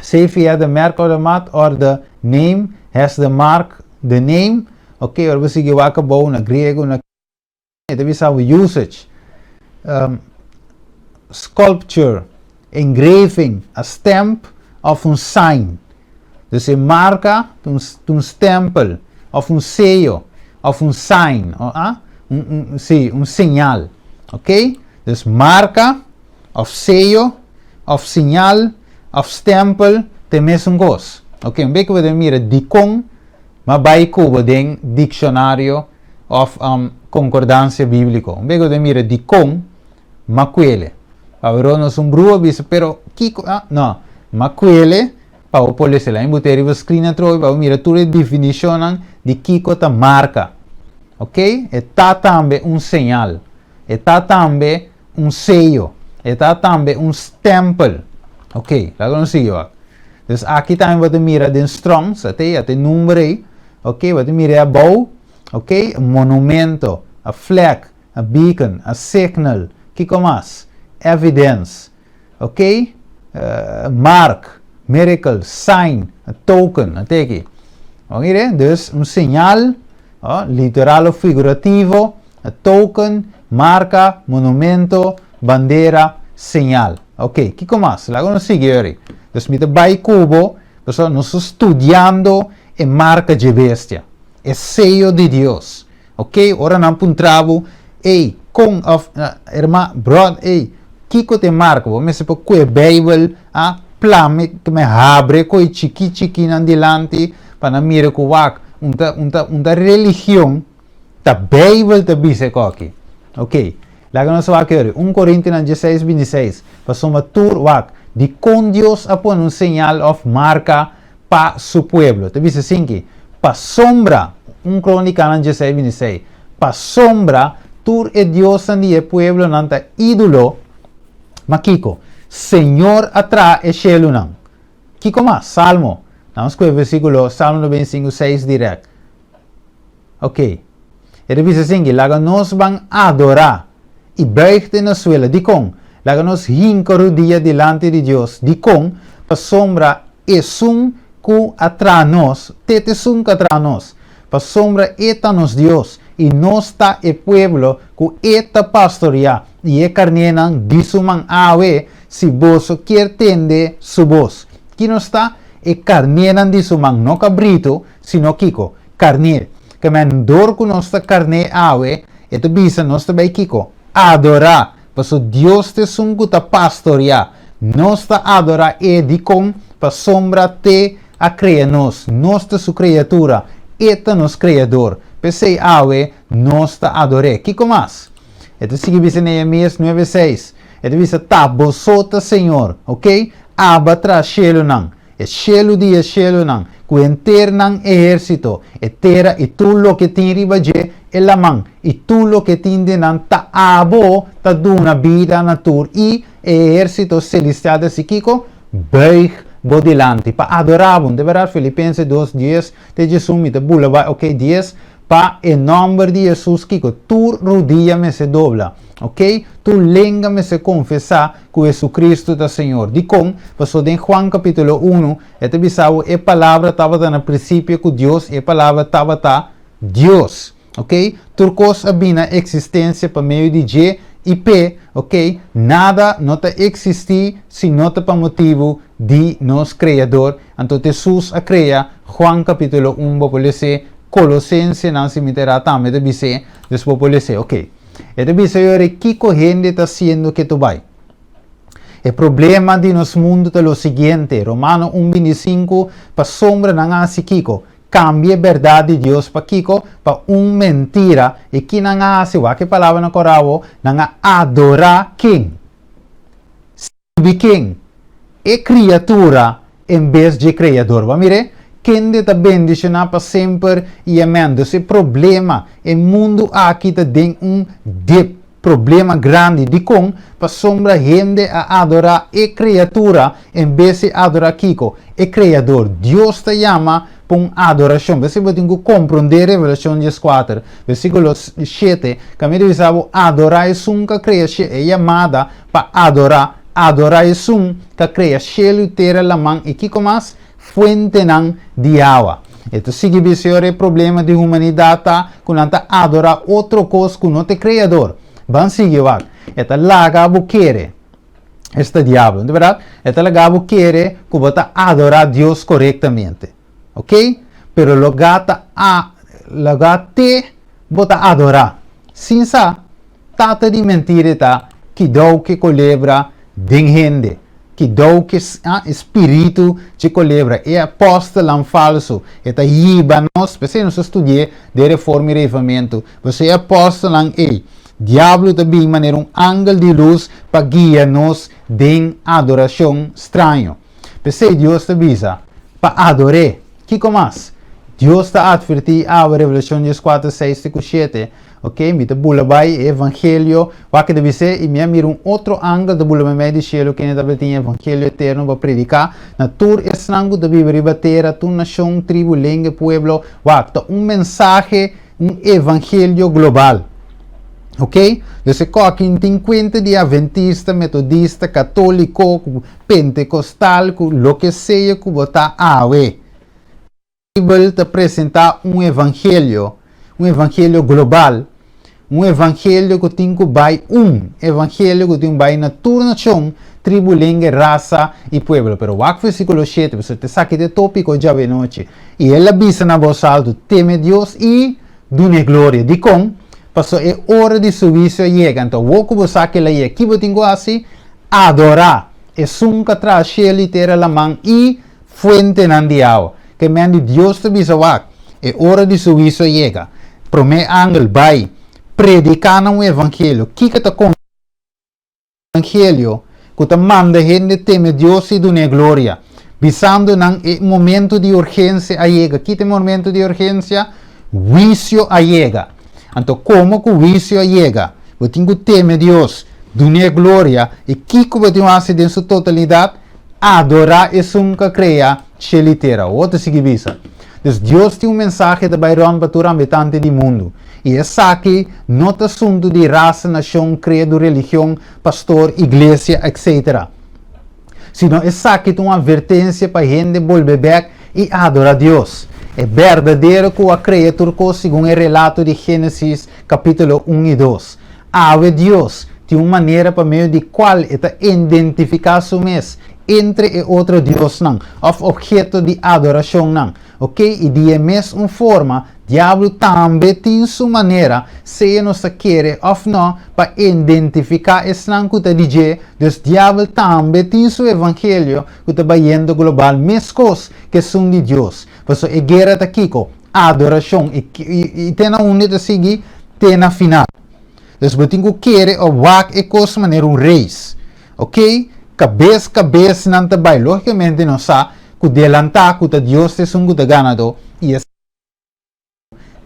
save he had the merk or the mat or the name has the mark the name. Ok, ora bo sigui wak abou na griego, na e ta bisa bo usage, um, sculpture, engraving, a stamp of un sign. Dus e marka ta un, un stempel of un seyo of un sign, o, ah? Un, un, sí, un señal. Ok? Dus marka of seyo of señal of stempel ta e mesun kos. Ok, un bek bo debe mira dikon ma bai ku bo den dikshonario of konkordansia bíbliko. Un bek bo debe mira dikon ma kuele. Pasobra nos un brua bisa, pero kiko, ah, no, ma kuele pa bo por lesa. Lain bo te riba screen atrobe pa bo mira tur e definishonnan di kiko ta marka. Ok, e ta tambe un señal. E ta tambe un seyo. E ta tambe un stempel. Ok, laga nos sigui wak. Dus aki tambe bo ta mira den Strong's, ate, ate number ei. Ok, bo ta mira e abou. Ok, monumento, a flag, a beacon, a signal, kiko mas? Evidence, ok, mark, miracle, sign, a token, ate aki. Bo mira? Dus un señal, literal of figurativo, a token, marka, monumento, bandera, señal. Ok, kiko mas? Laga nos sigui ori. Dus mi ta bai ku bo, pasobra nos ta studiando e marka dje bestia, e seyo di Dios. Ok, ora nan puntra bo, ey, kon of herma, bròd, ey, kiko ta e marka? Bo mester por kue Beibel, a plame, me habre koe chiki chiki nan dilanti pa nan mira ku wak un ta un ta un ta religion, ta Beibel ta bisa e koki. Ok, laga nos wak yori, un Korintinan dieseis bintiseis, pasobra tur wak, dikon Dios a pone un señal of marka pa su pueblo. Ta bisa asinki, Pasobra, un Kronikanan diesei bintisei, pasobra tur e diosnan di e pueblonan ta ídolo, ma kiko? Señor a traha e shelunan. Kiko mas? Salmo. Nan skohe versíkulo Salmo 95, seis dirèkt. Ok. E ta bisa asinki, Laga nos ban adorá i buig te na suela. Dikon? Laga nos hinka rudia dilanti di Dios. Dikon? Pasobra esun ku a traha nos, te ta esun ku a traha nos. Pasobra e ta nos Dios, i nos ta e pueblo ku e ta pastoriá, i e karnénan di su man. Awe, si boso kier tende su bos. Ki nos ta? E karnénan di su man, no kabritu, sino kiko? Karné. Ke men dor ku nos ta karné awe, e ta bisa nos ta bai kiko? Adorá. Paso Dios ta esun ku ta pastoriá. Nos ta adorá E dikon? Pasobra t'E a krea nos. Nos ta Su kriatura. E ta nos Kreador. P'esei awe nos ta ador'É. Kiko mas? E ta sigui bisa Nehemias nuebe seis. E ta bisa, Ta boso ta Señor. Oke? Aba tras shelunan. E shelu di e shelunan, ku henter nan ehérsito, e tera i tur loke tin riba dje, e laman i tur loke tin den nan, ta abo ta duna bida na tur i e ehérsito selestial ta hasi kiko? Buig bo dilanti pa adorá bo. N'ta bèrdat? Filipense dos, dies te djesun, mi ta bula bai, oke, dies, Pa e nòmber di Hesus kiko? Tur rudia mester dobla, oke? Tur lenga mester konfesá ku Hesukristu ta Señor. Dikon? Pasobra den Juan kapítulo unu, e ta bisa bo e Palabra tabata na prinsipio ku Dios i e Palabra tabata Dios. Oke? Tur kos a bini na eksistensia pa medio di dje i p'e. Oke? Nada no ta eksistí si no ta pa motibu. di nos Kreador. Anto Hesus a krea, Juan kapítulo un bo por les'é, Kolosensenan si mi ta era tambe ta bis'é, dus bo por les'é. Oke. E ta bisa yora kiko hende ta hasiendo ke tu bai. E problema di nos mundu ta lo siguiente, Romano un 25, pasobra nan a hasi kiko? Kambia e bèrdat di Dios pa kiko? Pa un mentira. I ki nan a hasi? Wak e palabra na kòrda awo, nan a adorá ken? Sirbi ken? E kriatura en bes dje Kreador. Bo a mir'é? Kende ta bendishoná pa semper i amèn. Dus e problema, e mundu aki ta den un dip. Problema grandi. Dikon? Pasobra hende a adorá e kriatura en bes di adorá kiko? E Kreador. Dios ta yama pa un adorashon. P'esei bo tin ku komprondé Revelashon 14, versíkulo 7, kaminda ta bisa bo adorá esun ku a krea shelu. E yamada pa adorá, adorá esun ku a krea shelu, tera, laman i kiko mas? Fuentenan di awa. E ta sigui bisa ora e problema di humanidat ta ku nan ta adorá otro kos ku no ta e Kreador. Ban sigui wak. E ta laga bo kere. Esta diablo, no ta bèrdat? E ta laga bo kere ku bo ta adorá Dios korektamente. Oke? Pero logá ta a logá te bo ta adorá. Sin sa, tata di mentira e ta kidou ke kolebra den hende. Kidou ke e spiritu dje kolebra, e apòstelnan falsu, e ta hiba nos, p'esei nos ta studi'é den Reforma i Reivamentu, pasobra e apòstelnan ei, diablo ta bin manera un angel di lus pa guia nos den adorashon straño. P'esei Dios ta bisa pa ador'é. Kiko mas? Dios ta atvertí awe, Revelashon 14, 6 te ku 7, Ok, mi ta bula bai e evangelio, wak e ta bis'é, i mi a mira un otro angel ta bula meimei di shelu, kende tabatin e evangelio eterno pa prediká na tur esnan ku ta biba riba tera, tur nashon, tribu, lenga i pueblo. Wak, ta un mensahe, un evangelio global. Ok, dus e kòki no tin kuenta di aventista, metodista, katóliko, pentekostal, ku loke sea ku bo ta awe. Bijbel ta presentá un evangelio, un evangelio global, un evangelio ku tin ku bai un evangelio ku tin ku bai na tur nashon, tribu, lenga, rasa i pueblo. Pero wak versíkulo 7, pasobra esaki ta e tópiko djawe nochi. I el a bisa na bos altu, Teme Dios i dun'é gloria. Dikon? Pasobra e ora di su huisio a yega. Anto awor ku bo sa ku el a yega, ki bo tin ku hasi? Adorá Esun ku a traha shelu i tera, laman i fuentenan di awa. Ke men di Dios ta bisa wak, e ora di su huisio a yega. Promé angel bai prediká nan un evangelio. Kiko ta konta evangelio ku ta manda hende teme Dios i dun'é gloria, bisando nan e momento di urgensia a yega. Ki ta e momento di urgensia? Huisio a yega. Anto komo ku huisio a yega, bo tin ku teme Dios, dun'é gloria, i kiko bo tin ku hasi den su totalidat? Adorá esun ku a krea shel i tera. Awor ta sigui bisa. Dus Dios tin un mensahe ta bai rònt pa tur habitante di mundu. I esaki no ta asuntu di rasa, nashon, kredu, religion, pastor, iglesia, etc. Sino esaki ta un atvertensia pa hende bolbe bèk i adorá Dios, e berdadero ku a krea tur kos segun e relato di Génesis kapítulo un i dos. Awe Dios tin un manera pa medio di cual e ta identifica su mes entre e otro diosnan of obheto di adoracionnan. Ok, y di e mes un forma, diablo tambe tin su manera, sea nos ta kere of no, pa identifica esnan cu ta di dje, dus diabel tambe tin su evangelio cu ta bayendo global mescos cu esun di Dios. Pasobra e guera ta kico? Adoracion. Y te na unda e ta sigui? Te na final. Dus bo tin ku kere o wak e kos manera un reis. Ok? Kabes kabes nan ta bai. Lógikamente nos sa ku delantá ku ta Dios ta esun ku ta ganadó i e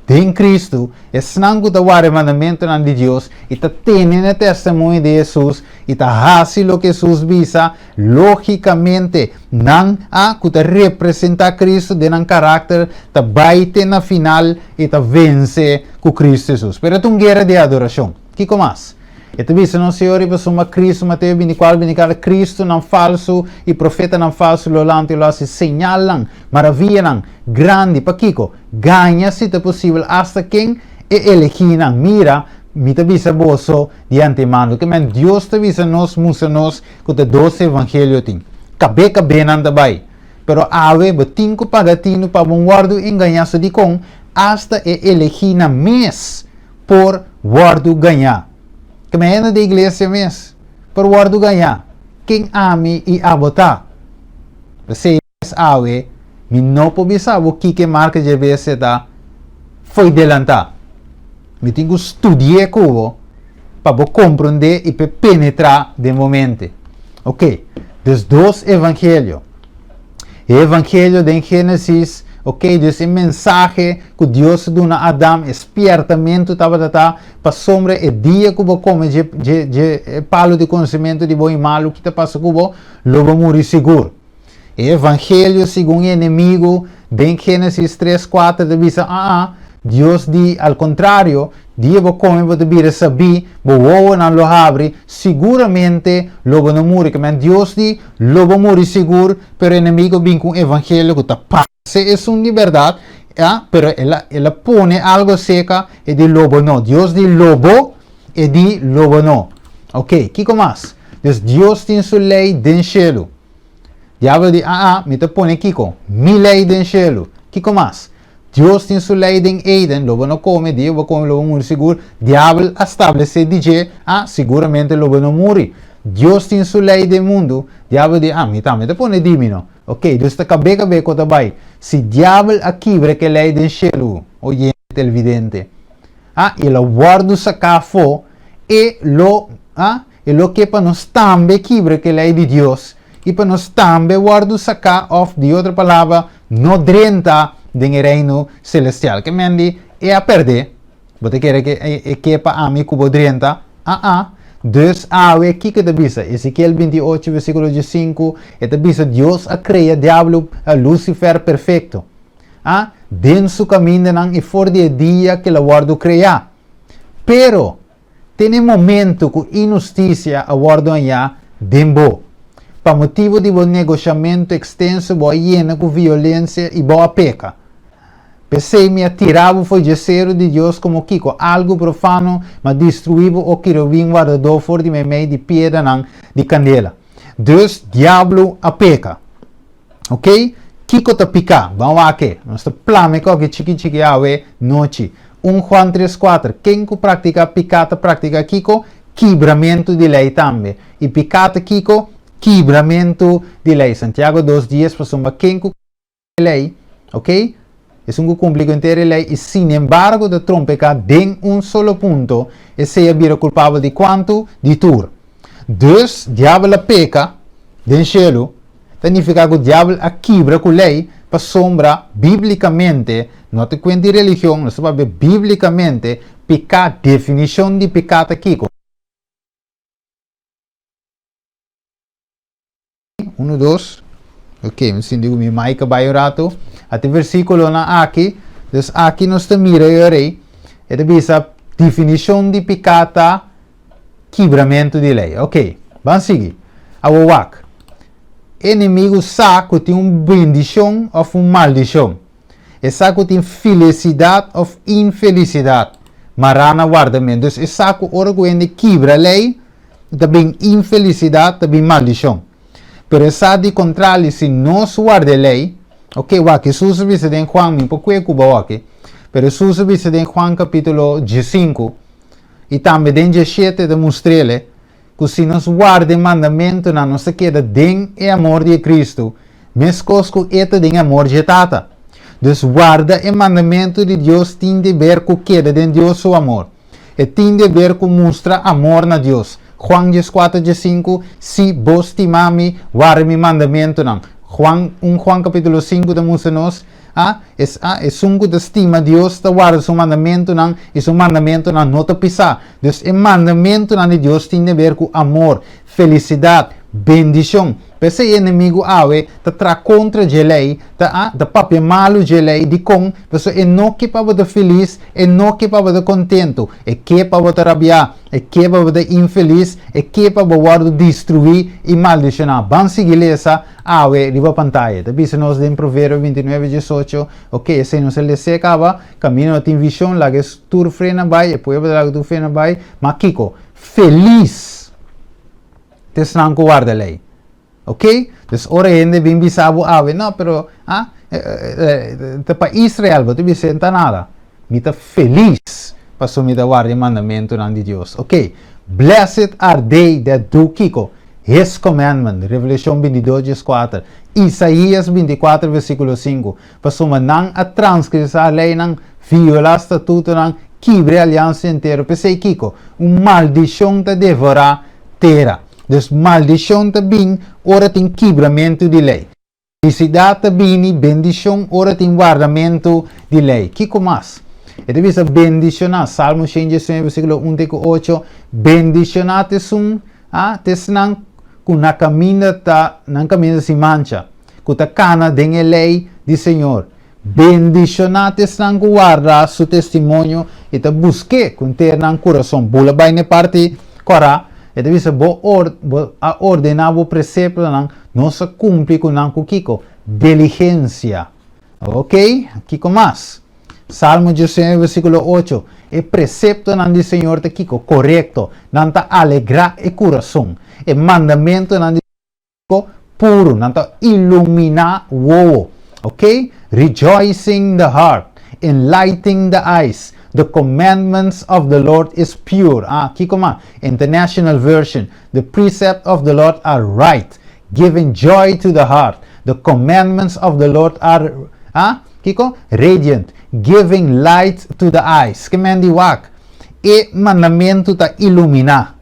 den Kristu, esnan ku ta warda e mandamentunan di Dios i ta tene na e testimonio di Hesus i ta hasi loke Hesus bisa, lógikamente nan a ku ta representá Kristu den nan karakter ta bai te na final i ta vense ku Kristu Hesus. Pero e ta un guera di adorashon. Kiko mas? E ta bisa nos Señor riba suma Kristu, Mateo 24, 24, Kristunan falsu i profetanan falsu lo lanta i lo hasi señalnan, maravianan, grandi. Pakiko? Gaña, si ta posibel, asta ken e elegínan. Mira, mi ta bisa boso di antemano. Ke men Dios ta bisa nos, mustra nos ku ta dos evangelio tin. Kabé kabé nan ta bai. Pero awe bo tin ku paga tinu pa bo wòrdu engañá so dikon asta e elegínan mes por wòrdu gañá. Keme hende den iglesia mes por wòrdu gañá. Ken ami i abo ta? P'esei mes awe mi no por bisa bo kiko e marka dje bestia ta fo'i delantá. Mi tin ku studi'é ku bo pa bo komprondé i p'e penetrá den bo mente. Ok, dus dos evangelio. E evangelio den Génesis, ok, dus e mensahe ku Dios a duna Adam, e spièrtamentu tabata ta pasobra e dia ku bo kome dje dje dje e palu di konosementu di bon i malu, ki ta pasa ku bo? Lo bo muri sigur. E evangelio segun e enemigu den Génesis tres kuater ta bisa, Aa, Dios di, al kontrario, dia bo kome bo ta bira sabí, bo wowonan lo habri, siguramente lo bo no muri. Ke men Dios di, lo bo muri sigur, pero e enemigu a bin ku un evangelio ku ta parse esun di bèrdat, a, pero el a, el a pone algu seka, e di lo bo no. Dios di lo bo, e di lo bo no. Oke, kiko mas? Dus Dios tin su lei den shelu. Diablo di, Aa, mi ta pone kiko? Mi lei den shelu. Kiko mas? Dios tin su lei den Eden, lo bo no kome, dia bo kome lo bo muri sigur. Diabel a stablesé di dje, ah, siguramente lo bo no muri. Dios tin su lei den mundu, diabel di, ah, mi tambe ta pone di mi no. Ok, dus ta kab'é kab'é ku ta bai. Si diabel a kibra ke lei den shelu, oyente televidente, ah, i el a wòrdu saká afó, e lo, ah, E lo ke pa nos tambe kibra ku e lei di Dios i pa nos tambe wòrdu saká òf, di otro palabra, no drenta den e Reino selestial. Ke men di e a pèrdè? Bo ta kere ke e ke pa ami ku bo drenta? Aa. Dus awe kiko e ta bisa? Ezekiel 28 versíkulo 15 e ta bisa Dios a krea diablo, Lucifer, perfekto. A, den su kamindanan i for di e dia ku el a wòrdu kreá. Pero, Te n'e momento ku inhustisia a wòrdu hañá den bo. Pa motibu di bo negoshamentu ekstenso bo a yena ku violensia i bo a peka. P'esei mi a tira bo for dje seru di Dios komo kiko algu profano, mi a destruí bo, o kirubin wardadó for di meimei di piedranan di kandela. Dus diablo a peka. Ok, kiko ta piká? Ban wak e. Nos ta plama e koki chiki chiki awe nochi. Un Juan tres kuater, Ken ku praktiká piká ta praktiká kiko? Kibramentu di lei tambe. I piká ta kiko? Kibramentu di lei. Santiago dos dies, Pasobra ken ku kibra e lei, ok, esun ku kumpli ku henter e lei i sinembargo ta trompeká den un solo punto, esei a bira kulpabel di kuantu? Di tur. Dus, diabel a peka den shelu. Ta nifiká ku Diabel a kibra ku lei pasobra bíblikamente, no ta kuent di religion, nos ta papia bíblikamente, piká, definishon di piká ta kiko? Unu, dos, ok, mi sinti ku mi mic a bai un ratu. Ata e versíkulonan aki, dus aki nos ta mira e ora ei, e ta bisa definishon di piká ta Kibramentu di lei. Ok, ban sigui. Awor wak. E enemigu sa ku tin un bendishon òf un maldishon. E sa ku tin felisidat òf infelisidat mará na wardamentu. Dus e sa ku ora ku hende kibra lei, ta bin infelisidat, ta bin maldishon. Pero e sa di kontrali, si nos warda e lei, ok, wak, Hesus a bisa den Juan, mi por kue ku bo aki, pero Hesus a bisa den Juan kapítulo diesinku, I tambe den djeshete ta mustr'ele ku si nos warda e mandamentunan nos ta keda den e amor di e Kristu, meskos ku e ta den e amor dje Tata. Dus warda e mandamentu di Dios tin di ber ku keda den Dios su amor. E tin di ber ku mustra amor na Dios. Juan 14 15, Si bo stima mi, warda mi mandamentunan. Juan, un Juan kapítulo 5 ta mustra nos A, es a, esun ku ta stima Dios ta warda su mandamentunan, i su mandamentunan no ta pisá. Dus e mandamentunan di Dios tin di ber ku amor, felisidat, bendishon. P'esei e enemigu awe ta traha kontra dje lei, ta a, ta papia malu dje lei. Dikon? Pasobra e no ke pa bo ta felis, e no ke pa bo ta kontentu. E ke pa bo ta rabiá, e ke pa bo ta infelis, e ke pa bo wòrdu destruí i maldishoná. Ban sigui lesa Awe riba pantaya ta bisa nos den Proverbio 29, 18, Ok, esei nos a les'é kaba, kaminda no tin vishon, laga e tur frena bai, e pueblo ta laga tur frena bai, ma kiko? Felis ta esnan ku warda lei. Ok? Dus ora hende bin bisa bo awe, no, pero ah, ta pa Israel, bo ta bisa e ta nada. Mi ta felis pasobra mi ta warda e mandamentunan di Dios. Ok, blessed are they that do kiko? His commandment, Revelashon bintidos dieskuater, Isaías bintikuater versíkulo sinku, pasobra nan a transgresá leinan, violá statutonan, kibra e aliansa entero. P'esei kiko? Un maldishon ta devorá tera. Dus maldishon ta bin ora tin kibramentu di lei. Felisidat ta bini, bendishon ora tin wardamentu di lei. Kiko mas? E ta bisa bendishoná, Salmo shen diesnuebe versíkulo un te ku ocho, Bendishoná ta esun, a, ta esnan ku na kaminda ta, nan kaminda ta sin mancha, ku ta kana den e lei di Señor. Bendishoná ta esnan ku warda su testimonio i ta busk'é ku henter nan kurason. Bula bai na e parti kòrá, e ta bisa, Bo bo a ordená bo preseptonan, nos a kumpli ku nan ku kiko? Diligensia. Oke, kiko mas? Salmo diesnuebe versíkulo ocho, E preseptonan di Señor ta kiko? Korekto, nan ta alegrá e kurason. E mandamentunan di. Ko puru, nan ta iluminá wowo, ok? Rejoicing the heart, enlighting the eyes, the commandments of the Lord is pure, ah, kiko mas? International Version, the precept of the Lord are right, giving joy to the heart, the commandments of the Lord are, ah, kiko? Radiant, giving light to the eyes. Ke men di wak? E mandamentu ta iluminá,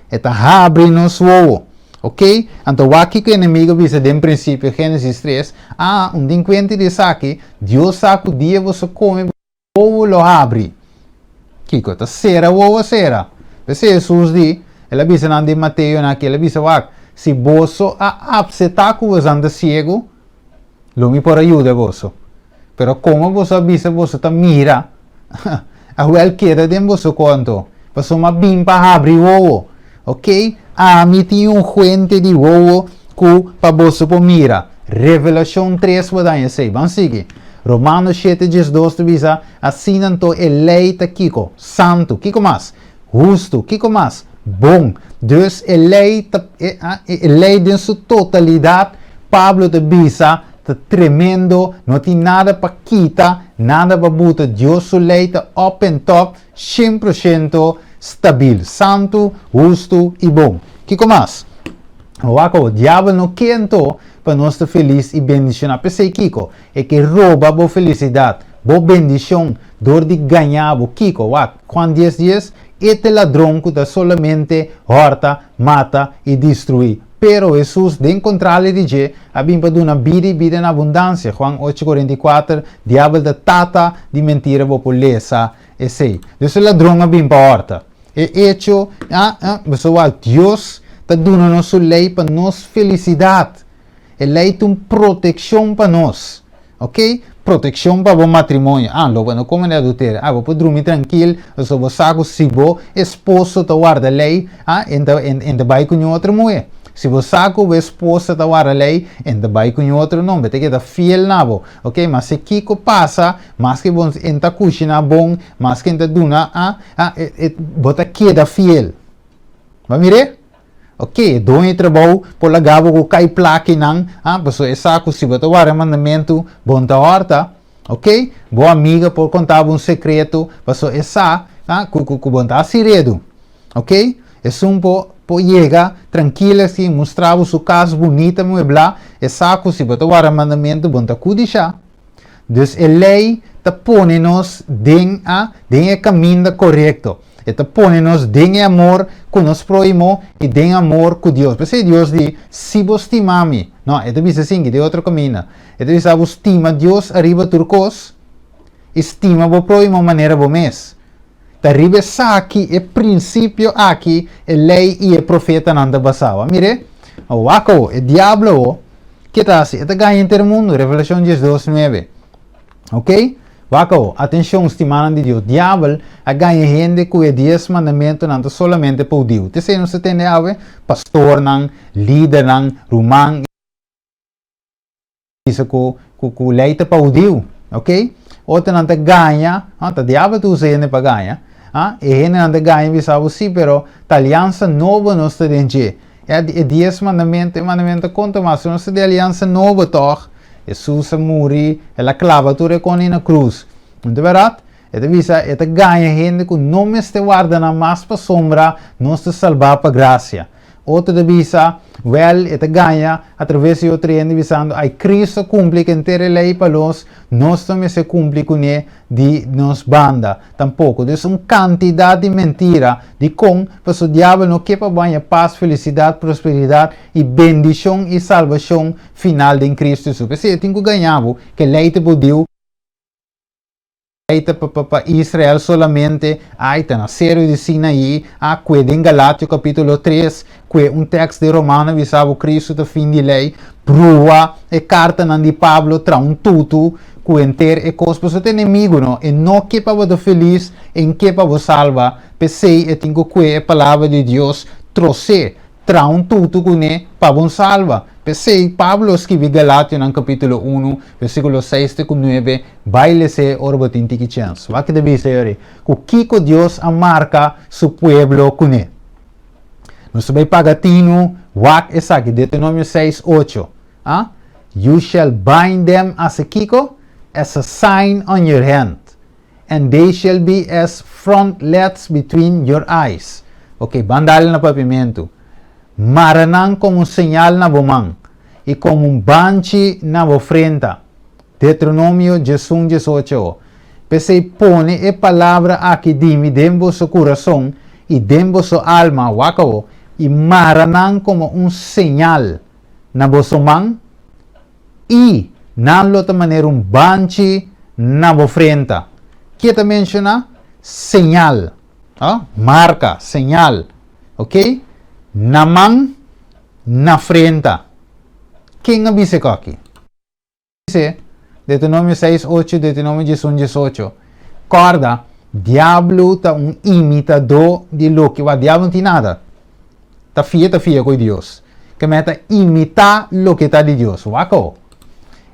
e ta habri nos wowo. Ok, anto wak kiko e enemigo a bisa den prinsipio, Génesis tres, Ah, un dinkuente di esaki, Dios sa ku dia boso kome wowo lo habri. Kiko? Ta sera wowo sera. P'esei Hesus di, El a bisa nan den Mateo na aki, el a bisa, Wak, si boso a apseptá ku bosan ta siegu, Lo mi por a yuda boso. Pero komo boso a bisa boso ta mira, awel keda den boso konto, pasobra mi a bin pa habri wowo. Ok, ami tin un fuente di wowo ku pa boso por mira. Revelashon tres bo daña esei. Ban sigui. Romanos shete diesdos ta bisa, Asina anto e lei ta kiko? Santu. Kiko mas? Hustu. Kiko mas? Bon. Dus e lei ta, e, e lei den su totalidat, Pablo ta bisa, ta tremendo, no tin nada pa kita, nada pa buta. Dios su lei ta op en top, shen por shento stabil, santu, hustu i bon. Kiko mas? Wak awor, diabel no ke anto pa nos ta felis i bendishoná. P'esei kiko? E ke roba bo felisidat, bo bendishon, dor di gañá bo. Kiko? Wak, Juan dies dies, E ta e ladron ku ta solamente hòrta, mata i destruí. Pero Hesus, den kontrali di dje, a bin pa duna bida i bida na abundansia. Juan ocho kuarenta i kuater, Diabel ta tata di mentira, bo por lesa esei. Dus e ladron a bin pa hòrta. E echo, a, a, pasobra wak, Dios ta duna nos su lei pa nos felisidat. E lei ta un protekshon pa nos. Ok, protekshon pa bo matrimonio. Ah, lo bo no kome di adulterio. Ah, bo por drumi trankil, pasobra bo sa ku si bo esposo ta warda lei, ah, e ta, e ta bai ku un otro muhé. Si bo sa ku bo esposa ta warda lei, e ta bai ku un otro nomber. E ta keda fiel na bo. Ok, maske kiko pasa, maske bo e ta kushiná bon, maske e ta duna, ah, ah, e, e, bo ta keda fiel. Bo a mir'é? Ok, e doño di trabou por laga bo ku kai plakinan, ah, pasobra e sa ku si bo ta warda e mandamentu, bo no ta hòrta. Ok, bo amiga por konta bo un sekreto, pasobra e sa, ah, ku, ku, ku bo no ta hasi redu. Ok, esun por, por yega trankil asi, mustra bo su kas bunita mueblá, e sa ku si bo ta warda e mandamentu, bo no ta kudishá. Dus e lei ta pone nos den a den e kaminda korekto. E ta pone nos den e amor ku nos próhimo i den amor ku Dios. P'esei Dios di, Si bo stima mi. No, e ta bisa asin, den otro kaminda. E ta bisa bo stima Dios ariba tur kos i stima bo próhimo manera bo mes. Ta riba esaki, e prinsipio aki, e lei i e profetanan ta basá. Wak mir'é? Wak awo, e diablo awo, ke ta hasi? E ta gaña henter mundu, Revelashon diesdos nuebe. Ok? Wak awo, atenshon, stimanan di Dios, diabel a gaña hende ku e dies mandamentunan ta solamente pa hudiu. Te esei nos ta tende awe? Pastornan, lidernan, ruman. Bisa ku ku ku lei ta pa hudiu, ok? Otronan ta gaña, ah, ta diabel ta usa hende pa gaña, ah, e hendenan ta gaña bisa bo si, pero ta aliansa nobo nos ta den dje. E dies mandamentu, e mandamentu konta mas. Si nos ta di Aliansa Nobo tòg, Hesus a muri, el a klaba tur e koni na krus. No ta bèrdat? E ta bisa, e ta gaña hende ku no mester warda nan mas pasobra nos ta salbá pa grasia. Otro ta bisa, Wèl, e ta gaña atraves di otro hende bisando, Ai, Cristo a kumpli ku henter e lei pa nos, nos no mester kumpli kuné di nos banda tampoko. Dus un kantidat di mentira. Dikon? Pasobra diabel no ke pa bo haña pas, felisidat, prosperidat i bendishon i salbashon final den Cristo Hesus. P'esei e tin ku gaña bo ku e lei ta bo diu. Ai ta pa pa Israel solamente, ai ta na Seru di Sinaí, a kue den Galatio kapítulo tres, kue un tèks di Romano bisa bo Kristu ta fin di lei, brua e kartanan di Pablo tra un tutu ku henter e kos, pasobra ta enemigu no, e no ke pa bo ta felis, e ke pa bo salba, p'esei e tin ku kue e palabra di Dios trosé, Traha un tutu kuné pa bon salba. P'esei, Pablo a skibi Galationan kapítulo unu, versíkulo seis te ku nuebe, Bai les'é ora bo tin tiki chèns. Wak ta bisa yori ku kiko Dios a marka su pueblo kuné. Nos ta bai paga tinu wak esaki, Deuteronomio seis, ocho, a You shall bind them as a kiko? As a sign on your hand. And they shall be as frontlets between your eyes. Ok, ban dale na papiamentu. Mara nan komo un señal na bo man, i komo un banchi na bo frenta. Deuteronomio 11, 18 P'esei pone e palabra aki di mi den boso kurason i den boso alma, wak awo, i mara nan komo un señal na boso man, I nan lo ta manera un banchi na bo frenta. Ke ta menshoná? Señal. Ah, marka, señal. Ok? Na man, na frenta. Ken a bisa e koki? Bis'é, Deuteronomio seis, ocho, Deuteronomio diesun, diesocho. Kòrda, diablo ta un imitadó di loke, wak, diablo no tin nada. Ta fia ta fia koe Dios. Ke men ta imitá loke ta di Dios. Wak awo.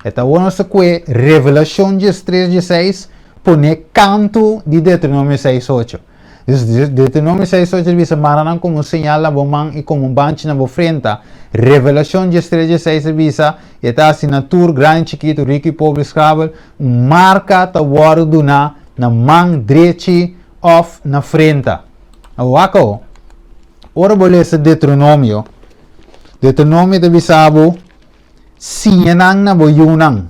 E ta wou nos ta kue Revelashon diestres dieseis pone kantu di Deuteronomio seis ocho. Dus Deuteronomio seis ocho ta bisa mara nan komo un señal na bo man i komo un banchi na bo frenta. Revelashon diestres dieseis ta bisa e ta hasi na tur, grandi i chikitu, riku i pobre, sklabel, un marka ta wòrdu duná na man drechi òf na frenta. Wak awo. Ora bo lesa Deuteronomio, Deuteronomio ta bisa bo, Siña nan na bo yunan.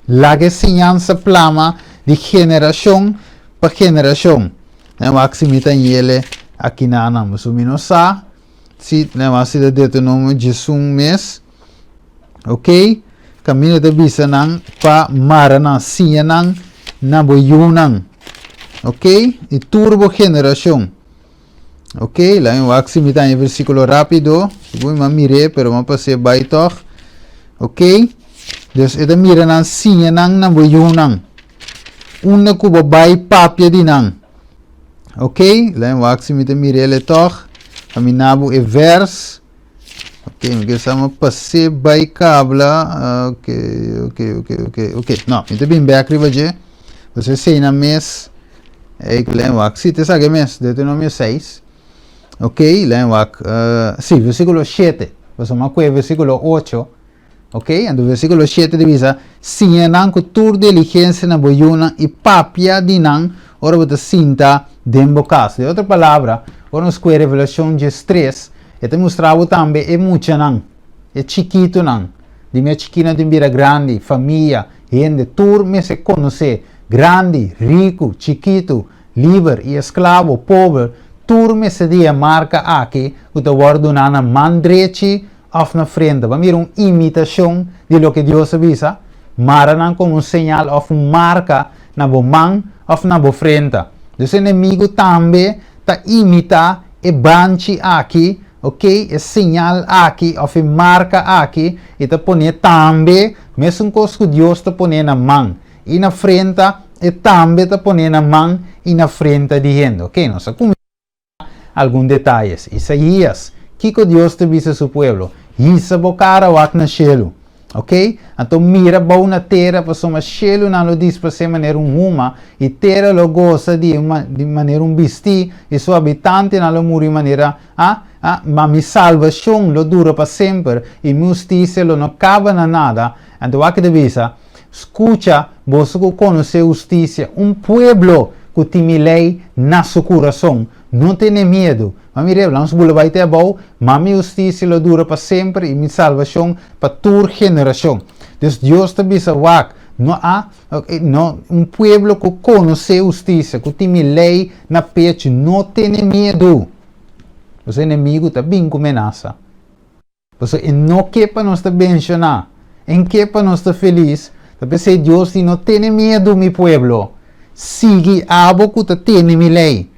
Laga e siñansa plama di generashon pa generashon. Nan wak si mi ta yele akinanan. Pasobra mi no sa si nan wak si ta Deuteronomio djesun mes. Ok, kaminda ta bisa nan pa mara nan, siña nan na bo yunan. Ok, di tur bo generashon. Ok, laat me wak si mi ta e versículo rápido. Sigur mi a mir'é, pero mi a pas'é bai tòg. Ok, dus e ta mira nan, siña nan na bo yunan. Unda ku bo bai papia di nan. Ok, laat me wak si mi ta mir'é tòg. Pa mi na bo e vers. Ok, mi ke sa mi pas'é bai kabla. Ok, ok, ok, ok, ok. No, mi ta bin bèk riba dje. Pasobra esei nan mes. Ey lei wak. Si, te esaki mes, Deuteronomio 6. Ok, lei wak. Uh, si, versículo 7. Pasobra mi a kue versículo 8. Ok, anto versículo 7 ta bisa, Siña nan ku tur diligensia na bo yunan i papia di nan ora bo ta sinta den bo kas. Den otro palabra, ora nos kue Revelashon 13, e ta mustra bo tambe e muchanan, e chikitunan. Di mi a chikí nan tin bira grandi, famia, hende, tur mester konosé, grandi, riku, chikitu, liber i esklabo, pober, tur mester di e marka aki ku ta wòrdu duná na man drechi òf na frente. Bo a mira un imitashon di loke Dios a bisa? Mara nan komo un señal òf un marka na bo man òf na bo frenta. Dus enemigu tambe ta imitá e banchi aki, ok, e señal aki òf e marka aki, i ta pon'é tambe mesun kos ku Dios ta pon'é na man i na frenta, e tambe ta pon'é na man i na frenta di hende. Ok, nos a kuminsá algun detayes. Isaías, kiko Dios ta bisa su pueblo? Hisa bo kara wak na shelu. Ok? Anto mira bou na tera, pasobra shelunan lo disparsé manera un huma, i tera lo gosa di di manera un bistí, i su habitantenan lo muri manera, ah? Ah, ma mi salbashon lo dura pa semper, i mi hustisia lo no kaba na nada. Anto wak e ta bisa, Skucha, boso ku konosé hustisia, un pueblo ku tin mi lei na su kurason, no tene miedu. Ma mir'é, lans bula bai te abou, ma mi hustisia lo dura pa semper i mi salbashon pa tur generashon. Dus Dios ta bisa, Wak, no a, no, un pueblo ku konosé hustisia, ku tin mi lei na pechu, no tene miedu. Boso enemigu ta bin ku menasa. Pasobra e no ke pa nos ta benshoná, e n ke pa nos ta felis. Ta p'esei Dios di, No tene miedu, mi pueblo. Sigui abo ku ta tene mi lei,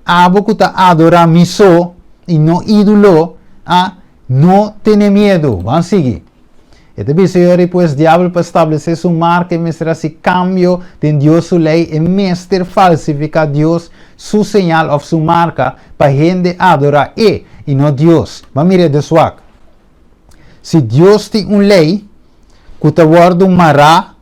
abo ku ta adorá mi so i no ídolo, a no tene miedu. Ban sigui. E ta bisa yori, pues, diabel pa establesé su marka e mester hasi kambio den Dios su lei, e mester falsifiká Dios su señal òf su marka pa hende adorá e i no Dios. Ban mira e dos wak. Si Dios tin un lei ku ta wòrdu mará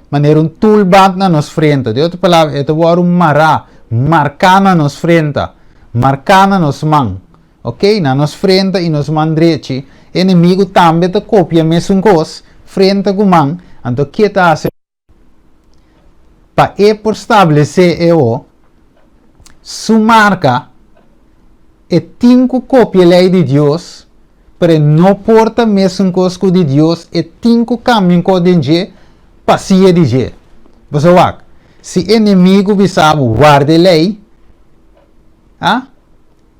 manera un tulband na nos frenta, den otro palabra e ta wòrdu mará, marká na nos frenta, marká na nos man. Ok, na nos frenta i nos man drechi, e enemigu tambe ta kopia mesun kos, frenta ku man, anto ke ta hasi pa e por stablesé e o su marka? E tin ku kopia lei di Dios, pero e no por ta mesun kos ku di Dios, e tin ku kambia un kos den dje pa siña di dje. Boso wak, si enemigu bisa bo warda e lei, a.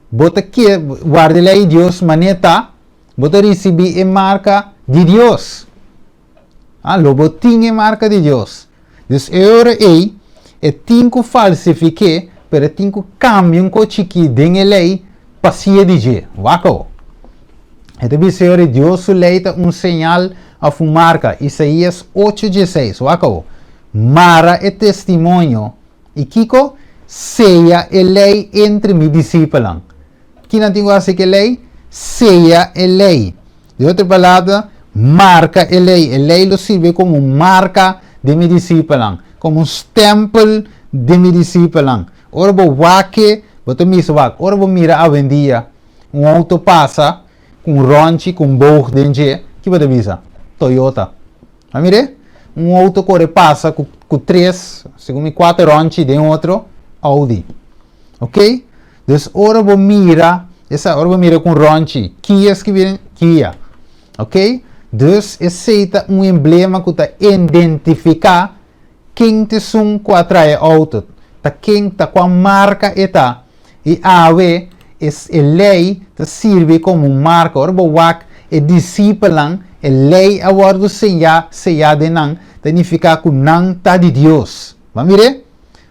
Bo ta ke warda e lei di Dios manera ta, bo ta risibí e marka di Dios. Ah, lo bo tin e marka di Dios. Dus e ora ei, e tin ku falsifik'é, pero e tin ku kambia un kos chikí den e lei pa siña di dje. Wak awo. E ta bisa e ora ei, Dios su lei ta un señal òf un marka. Isaías ocho dieseis. Wak awo. Mara e testimonio I kiko? Seya e lei entre mi disipelnan. Ki nan tin ku hasi ku e lei? Seya e lei. Den otro palabra, marka e lei. E lei lo sirbi komo un marka den mi disipelnan, komo un stèmpel den mi disipelnan. Ora bo wak e, bo ta misa wak. Ora bo mira awendia un outo pasa ku un rònchi, ku un boog den dje, ki bo ta bisa? Toyota. A mir'é, un outo kore pasa ku ku tres, segun mi kuater rònchi den otro, Audi. Ok? Dus ora bo mira, esa ora bo mira ku un rònchi, Kia skibí den, Kia. Ok? Dus esei ta un emblema ku ta identifiká ken ta esun ku a trae e outo, ta ken, ta kua marka e ta. I awe es e lei ta sirbi komo un marka. Ora bo wak e disipelnan, e lei a wòrdu señá, seyá den nan, ta nifiká ku nan ta di Dios. Bo a mir'é?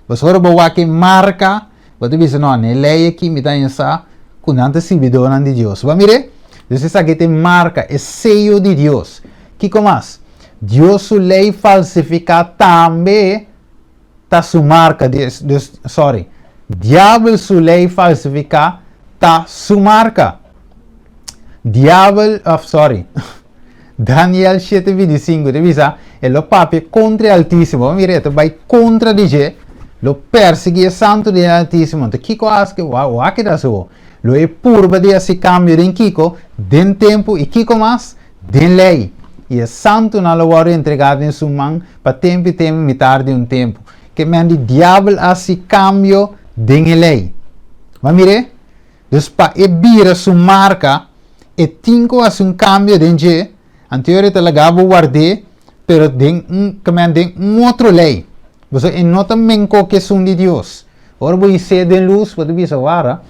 Pasobra ora bo wak e marka, bo ta bisa, No, na e lei aki mi ta haña sa ku nan ta sirbidónan di Dios. Bo a mir'é? Dus esaki ta e marka, e seyo di Dios. Kiko mas? Dios su lei falsifiká tambe. ta su marka, dus, sorry, diabel su lei falsifiká ta su marka. Diabel, of sorry, Daniel 7:25 ta bisa, e lo papia kontra e Altísimo, bo mira e ta bai kontra di dje, lo persiguí e santu di e Altísimo. Anto kiko a hasi? Wak e ta hasi bo? Lo e purba di hasi kambio den kiko? Den tempu i kiko mas? Den lei, i e santunan lo wòrdu entregá den su man pa tempu i tempu mitar di un tempu. Ke men di diabel a hasi kambio den e lei. Bo a mir'é? Dus pa e bira su marka, e tin ku hasi un kambio den dje, anterior e ta laga bo ward'é, pero den un, ke men den un otro lei. Pasobra e no ta menkó ku esun di Dios. Ora bo his'é den lus, bo ta bisa, Wara.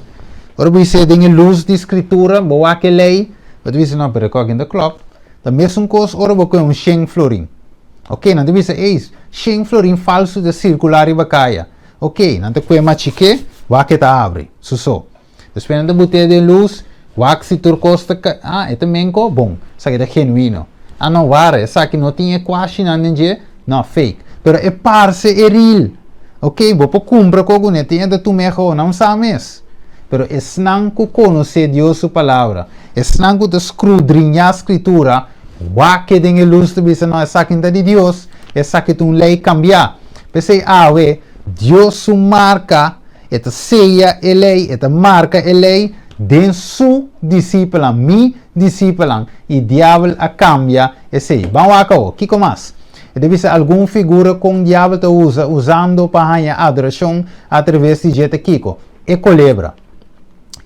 Ora bo his'é den e lus di Skritura, bo wak e lei, bo ta bisa, No, pero e kòke no ta klòp. Ta mesun kos ora bo kohe un shen florin. Oké, nan ta bisa, Ey, shen florin falsu ta sirkulá riba kaya. Oké, nan ta kohe machiké, wak e ta abri, su so. Despues nan ta but'é den lus, wak si tur kos ta ka, ah, e ta menko, bon, esaki ta genuino. Ah, no, wara, esaki no tin e kwashinan den dje, no, fake. Pero e parse e real. Ok, bo por kumpra kos kuné, tin e ta tum'é gou, nan sa mes. Pero esnan ku konosé Dios su Palabra, esnan ku ta skrudriñá Skritura, wak e den e lus ta bisa, no, esaki no ta di Dios, esaki ta un lei kambiá. P'esei awe, Dios su marka E ta seya e lei, e ta marka e lei Den su disipelnan, mi disipelnan, i diabel a kambia esei. Ban wak awor, kiko mas? E ta bisa algun figura kon diabel ta usa usando pa haña adorashon atraves di dje ta kiko? E kolebra.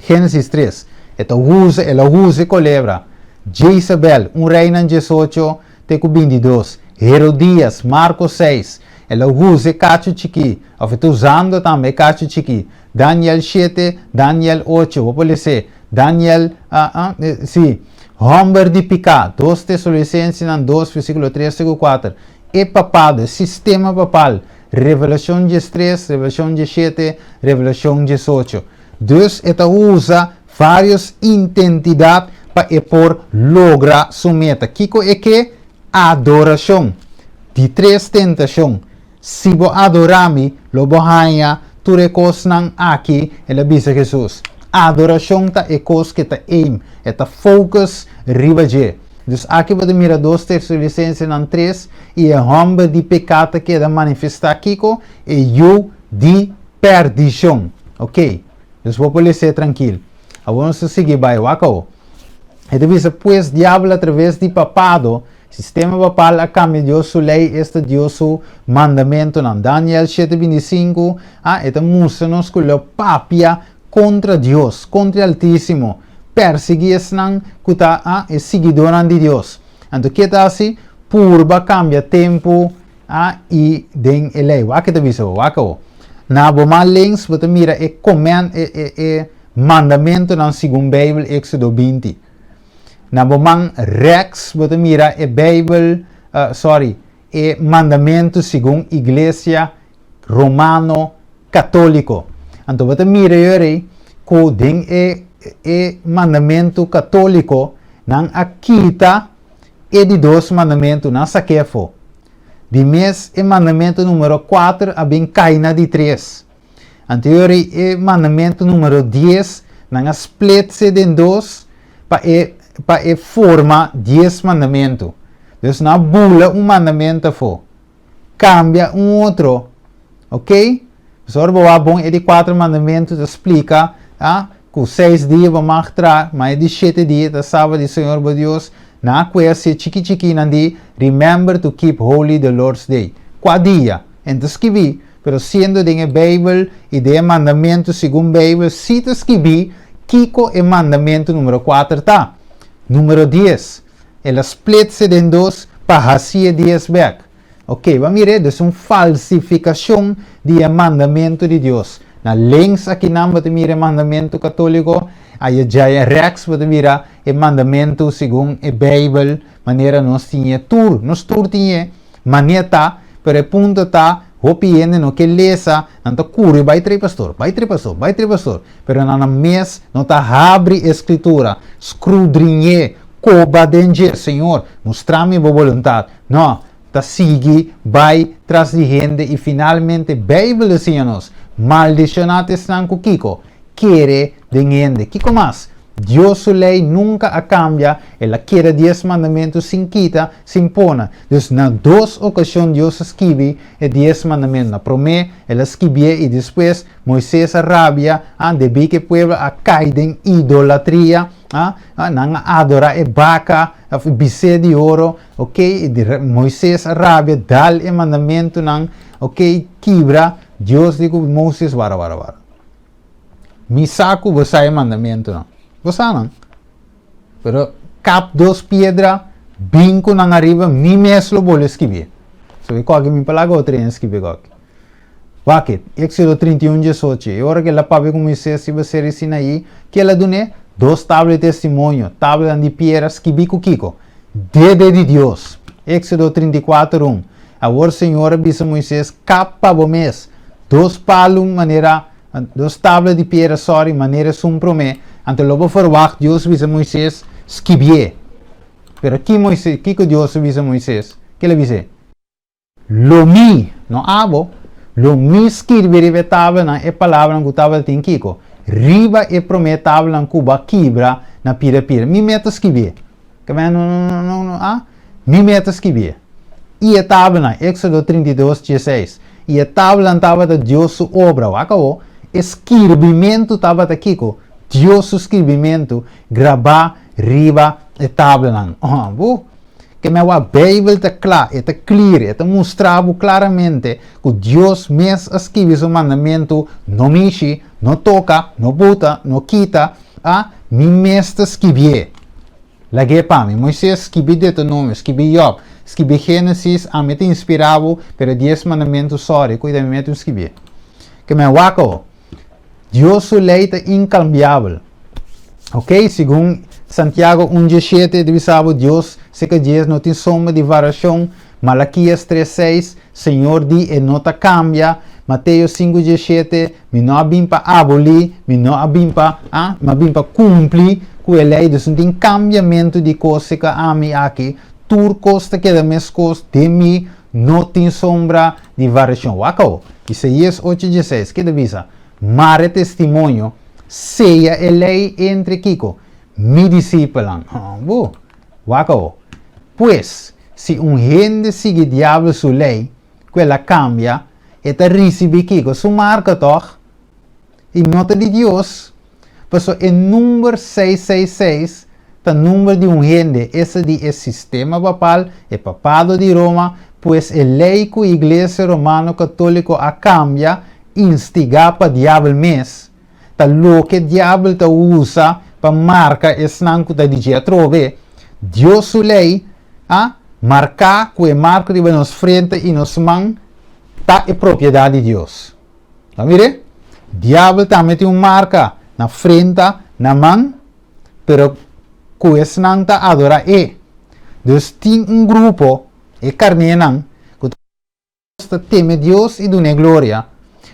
Génesis tres. E ta usa, el a usa e kolebra. Jezabel, un Reinan diesocho te ku bintidos. Herodias, Marko seis. El a usa e kachu chikí, òf e ta usando tambe e kachu chikí. Daniel shete, Daniel ocho, bo por les'é. Daniel, ah, ah, sí. Hòmber di piká, Dos Tesalonisensenan dos, versíkulo tres te ku kuater. E papado, e sistema papal, Revelashon diestres, Revelashon diesshete, Revelashon diesocho. Dus e ta usa vários intentidat pa e por logra su meta. Kiko e ke? Adorashon. Di tres tentashon. Si bo adorá mi, lo bo haña tur e kosnan aki, el a bisa Hesus. Adorashon ta e kos ke ta aim, e ta focus riba dje. Dus aki bo ta mira dos Tesalonicensenan tres i e hòmber di peká ta keda manifestá kiko? E yu di pèrdishon. Oké, dus bo por les'é trankil. Awor nos ta sigui bai, wak awor. E ta bisa, Pues diabel atraves di papado, Sistema papal a kambia Dios su lei, esta Dios su mandamentunan. Daniel shete bintisinku, a E ta mustra nos ku lo papia kontra Dios, kontra e Altísimo, persiguí esnan ku ta a e siguidónan di Dios. Anto ke ta hasi? Purba kambia tempu a i den e lei. Wak e ta bisa bo, wak awor. Na bo man links bo ta mira e komen e e e mandamentunan segun Beibel, Éksodo 20. Na bo man rèks bo ta mira e Beibel, sorry, e mandamentu segun Iglesia Romano Katóliko. Anto bo ta mira yori ku den e e mandamentu katóliko nan a kita e di dos mandamentu, nan sak'é afó. Di mes e mandamentu numero kuater a bin kai na di tres. Anto yori e mandamentu numero dies, nan a splitse den dos pa e pa e forma dies mandamentu. Dus nan a bula un mandamentu afó, kambia un otro, ok? Pasobra bo wak bon e di kuater mandamentu ta splika a ku seis dia bo mag tra, ma e di shete dia ta Sabat di Señor bo Dios. Nan a kue hasié chiki chiki, nan di, Remember to keep holy the Lord's day. Kua dia? En ta skibí, Pero siendo den e Bijbel i den e mandamentu segun Bijbel si ta skibí kiko e mandamentu numero kuater ta. Numero dies, el a splitse den dos pa hasi e dies bek. Ok, bo a mir'é? Dus un falsifikashon di e mandamentu di Dios. Na links akinan bo ta mira e mandamentu katóliko, aya djaya rèks bo ta mira e mandamentu segun e Bijbel manera nos tin e tur, nos tur tin e. Mane ta, pero e punto ta, hopi hende no ke lesa, nan ta kuri bai trae pastor, bai trae pastor, bai trae pastor, pero nan nan mes no ta habri e Skritura, skrudriñ'é, koba den dje, Señor, mustra mi bo boluntat. No, ta sigui bai tras di hende i finalmente Beibel ta siña nos, maldishoná ta esnan ku kiko? Kere den hende. Kiko mas? Dios su lei nunka a kambia, el a keda Dies Mandamentu sin kita, sin pona. Dus na dos okashon Dios a skibi e Dies Mandamentu. Na promé el a skibié i despues Moises a rabia, a, debí ku e pueblo a kai den idolatria, a, a, nan a adorá e baka òf e bisé di oro, ok, Moises a rabia, dal e mandamentunan, ok, kibra. Dios di ku Moses, Wara, wara, wara. Mi sa ku bo sa e mandamentunan. Bo sa nan. Pero kap dos piedra, bin ku nan ariba, mi mes lo bole skibí. So e koki mi pa laga otro hende skibí koki. Wak e, Éxodo 31 diesocho, E ora ku el a papia ku Moisés riba Seri Sinaí, ke el a dun'é? Dos tabla di testimonio, tablanan di piedra skibí ku kiko? Dede di Dios. Éxodo 34 un, Awor Señor a bisa Moisés, Kap pa bo mes dos palu manera, dos tabla di piedra, sorry, manera esun promé, anto lo bo ferwagt Dios bisa Moisés skibié. Pero ki Moisés, kiko Dios a bisa Moisés? Ke el a bis'é? Lo mi, no abo, lo mi skirbi riba e tablanan e palabranan ku tabatin kiko? Riba e promé tablanan ku bo a kibra na pida pida. Mi mes ta skibié. Ke men no, no, no, no, no, ah? Mi mes ta skibié. I e tablanan, Éksodo 32, dieseis, I e tablanan tabata Dios su obra. Wak awor, e skirbimentu tabata kiko? Dios su skirbimentu grabá riba e tablanan. Oha, bo ke men wak Beibel ta kla, e ta clear, e ta mustra bo klaramente ku Dios mes a skibi su mandamentu, no mishi, no toka, no buta, no kita, a, mi mes ta skibié. Lag'é pa mi. Moisés, skibi Deuteronomio, skibi Job, skibi Génesis, ami ta inspirá bo, pero e Dies Mandamentu, sorry, kuida mi mes un skibié. Ke men wak awo. Dios su lei ta inkambiabel. Ok, segun Santiago un dieshete ta bisa bo, Dios seka djes no tin sombra di variashon. Malakias tres seis, Señor di e no ta kambia. Mateo sinku dieshete, Mi no a bin pa abolí, mi no a bin pa, ah, mi a bin pa kumpli ku e lei. Dus no tin kambiamentu di kos seka ami aki. Tur kos ta keda meskos den mi, no tin sombra di variashon. Wak awo, Isaías ocho dieseis, ke ta bisa? Mare testimonio, seya e lei entre kiko? Mi disipelnan. Bu, wak awo. Pues, si un hende sigui diabel su lei, ku el a kambia, e ta risibí kiko? Su marka, tòg? I no ta di Dios, pasobra e number seis seis seis ta number di un hende, esta di e sistema papal, e papado di Roma, pues e lei ku Iglesia Romano Katóliko a kambia, instigá pa diabel mes, ta loke diabel ta usa pa marka esnan ku ta di dje atrobe. Dios su lei a marká ku e marko riba nos frente i nos man ta e propiedat di Dios. Bo a mir'é? Diabel tambe tin un marka na frenta, na man, pero ku esnan ta adorá e. Dus tin un grupo, e karnénan, ku ta teme Dios i dun'é gloria,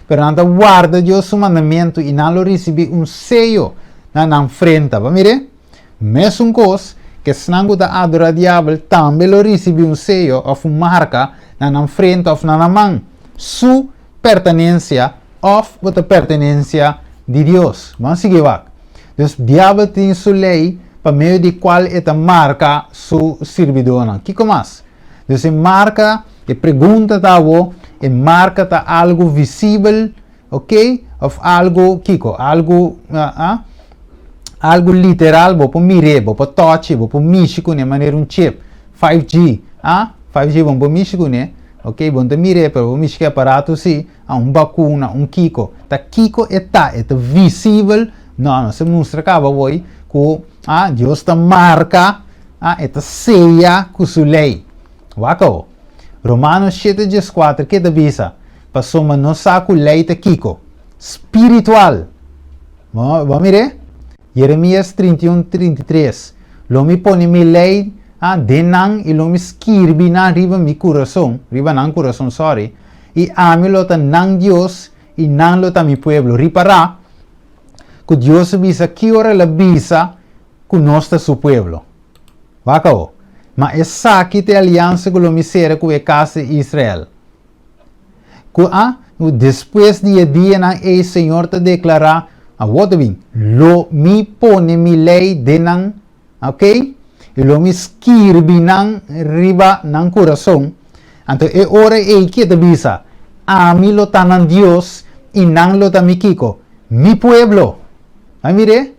pero nan ta warda Dios su mandamentu i nan lo risibí un seyo na nan frenta. Bo a mir'é? Mesun kos, ku esnan ku ta adorá Diabel tambe lo risibí un seyo òf un marka na nan frenta òf na nan man. Su pertenencia of bo ta pertenencia di Dios. Bo a sigui wak. Dus diabel tin su ley pa medio di cual e ta marca su sirbidornan. Kico mas? Dus e marca, e pregunta ta awo, e marca ta algo visibel, ok? Of algo, kico? Algo, ah, algo literal, bo por mir'é, bo por touch'e, bo por mishi cun'e manera un chip. 5G, ah, 5G bo no por mishi cun'e. Ok, bo no ta mir'é, pero bo mishi ku e aparato si, a un bakuna, un kiko. Ta kiko e ta? E ta visibel? No, nos a mustra kaba awor ku a Dios ta marka, a e ta seya ku su lei. Wak awor. Romanos shete dieskuater ke ta bisa? Pasobra nos sa ku lei ta kiko? Spiritual. Bo bo a mir'é? Jeremias 31, 33, Lo mi pone mi lei ah, den nan i lo mi skirbi nan riba mi kurason, riba nan kurason, sorry, i ami lo ta nan Dios i nan lo ta mi pueblo. Ripará ku Dios a bisa ki ora el a bisa ku nos ta su pueblo. Wak awor. Ma esaki ta e aliansa ku lo mi sera ku e kas di Israel. Ku a despues di e dianan ei Señor ta deklará, awor ta bin, lo mi pone mi lei den nan, ok, i lo mi skirbi nan riba nan kurason. Anto e ora ei ke ta bisa, Ami lo ta nan Dios i nan lo ta mi kiko? Mi pueblo. A mir'é?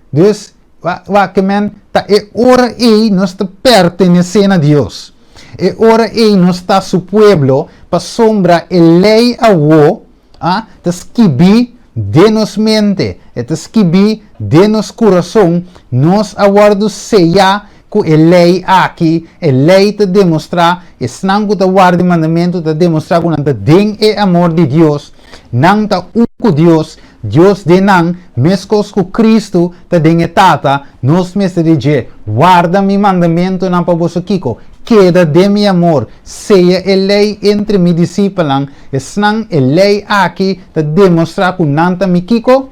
Dus, wak ke men, ta e ora ei nos ta pertenesé na Dios. E ora ei nos ta su pueblo, pasobra e lei awo a ta skibí den nos mente, e ta skibí den nos kurason, nos a wòrdu seyá ku e lei aki, e lei ta demostrá, esnan ku ta warda e mandamentu ta demostrá ku nan ta den e amor di Dios, nan ta un ku Dios, Dios den nan, meskos ku Kristu ta den e Tata, nos mester di dje, Warda mi mandamentunan pa boso kiko? Keda den mi amor, seya e lei entre mi disipelnan, esnan e lei aki ta demostrá ku nan ta mi kiko?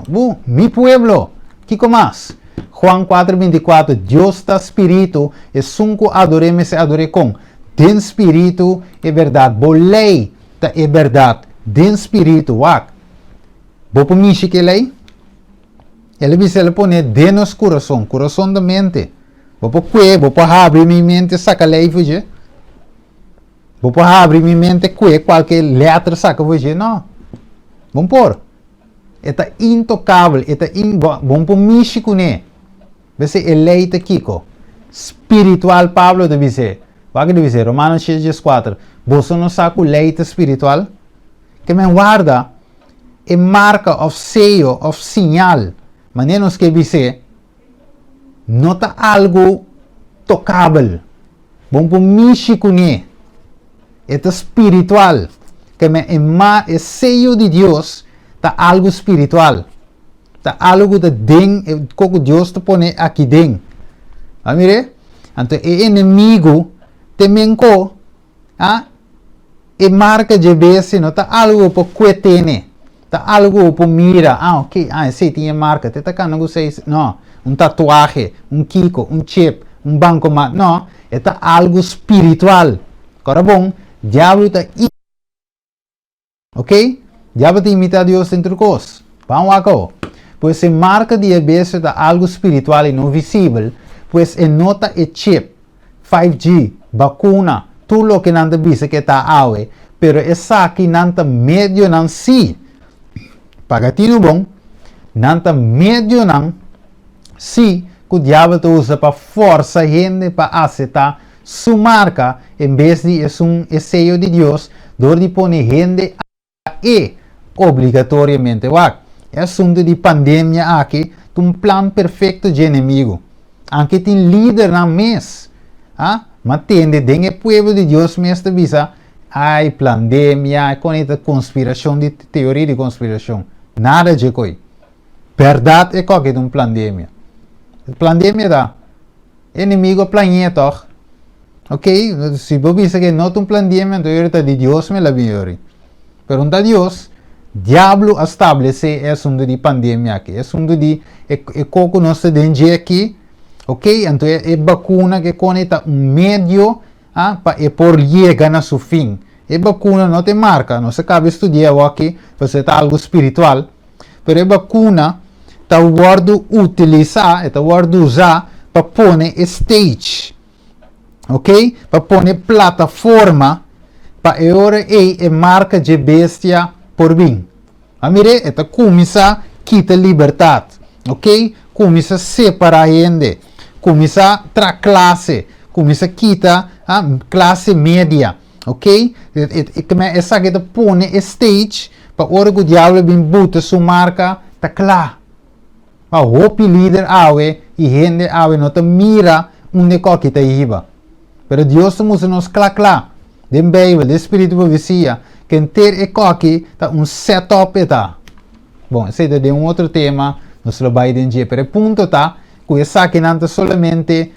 Bu, mi pueblo! Kiko mas? Juan kuater bintikuater, Dios ta Spiritu, esun ku ador'é mester ador'é kon? Den spiritu i bèrdat. Bo lei ta e bèrdat den spiritu. Wak! Bo por mishi ku e lei? El a bisa, El a pone den nos kurason. Kurason ta mente. Bo por kue, bo por habri mi mente saka lei for dje? Bo por habri mi mente kue kualke lèter saka for dje? No. Bo no por. E ta intokabel, e ta in, bo, bo no por mishi kuné. P'esei e lei ta kiko? Spiritual, Pablo ta bis'é. Wak e ta bis'é, Romano shete dieskuater, Boso no sa ku lei ta spiritual? Ke men warda e marka òf seyo òf siñal, manera nos ke bis'é, no ta algu tokabel. Bo no por mishi kuné. E ta spiritual. Ke men e ma, e seyo di Dios ta algu spiritual. Ta algu ku ta den e ko ku Dios ta pone aki den. A mir'é? Anto e enemigu te men ko, a, e marka dje bestia no ta algu ku por kue tene. Ta algu ku por mira, ah ok, ah esei tin e marka, te ta kana ku seis, no, un tatuahe, un kiko, un chip, un bankomat, no, e ta algu spiritual. Kòrda bon, diablo ta. Ok? Diablo ta imita Dios den tur kos. Ban wak awo. Pues e marka di e bestia ta algu spiritual i no visibel, pues e no ta e chip, 5G, bakuna, tur loke nan ta bisa ku e ta awe, pero esaki nan ta medionan sí. Paga tinu bon, nan ta medionan sí ku diabel ta usa pa forsa hende pa aseptá Su marka, en bes di esun e seyo di Dios, dor di pone hende a e obligatoriamente. Wak, e asuntu di pandemia aki ta un plan perfekto dje enemigu. Anke tin lidernan mes, a, ma tende den e pueblo di Dios mes ta bisa, Ai, plandemia, e koni ta konspirashon di teoria di konspirashon. Nada dje koi. Bèrdat e koki ta un plandemia. Plandemia ta. Enemigo a plañ'é tòg. Ok, si bo bisa ke no ta un plandiemento, anto yori ta di Dios mi la bin yori. Pero no ta Dios, diablo a stablesé e asuntu di pandemia aki, e asuntu di e e ko ku nos ta den dje aki, ok, anto e e bakuna ke kone ta un medio ah pa e por yega na su fin. E bakuna no ta e marka, nos a kaba e studia awoki, pasobra e ta algu spiritual. Pero e bakuna ta wòrdu utilisá, e ta wòrdu usá pa pone e stage, ok, pa pone plataforma pa e ora ei e marka dje bestia por bin. A mir'é, e ta kuminsá kita libertat, ok, kuminsá separá hende, kuminsá traha klase, kuminsá kita klase media. Ok, esaki ta pone e stage pa ora ku diablo bin buta su marka ta kla. Pa hopi lider awe i hende awe no ta mira unda e koki ta hiba. Pero Dios ta mustra nos kla kla den Beibel, den spiritu profesia, ku henter e koki ta un set up e ta. Bon, esei ta den un otro tema, nos lo bai den dje. Pero e punto ta ku esakinan ta solamente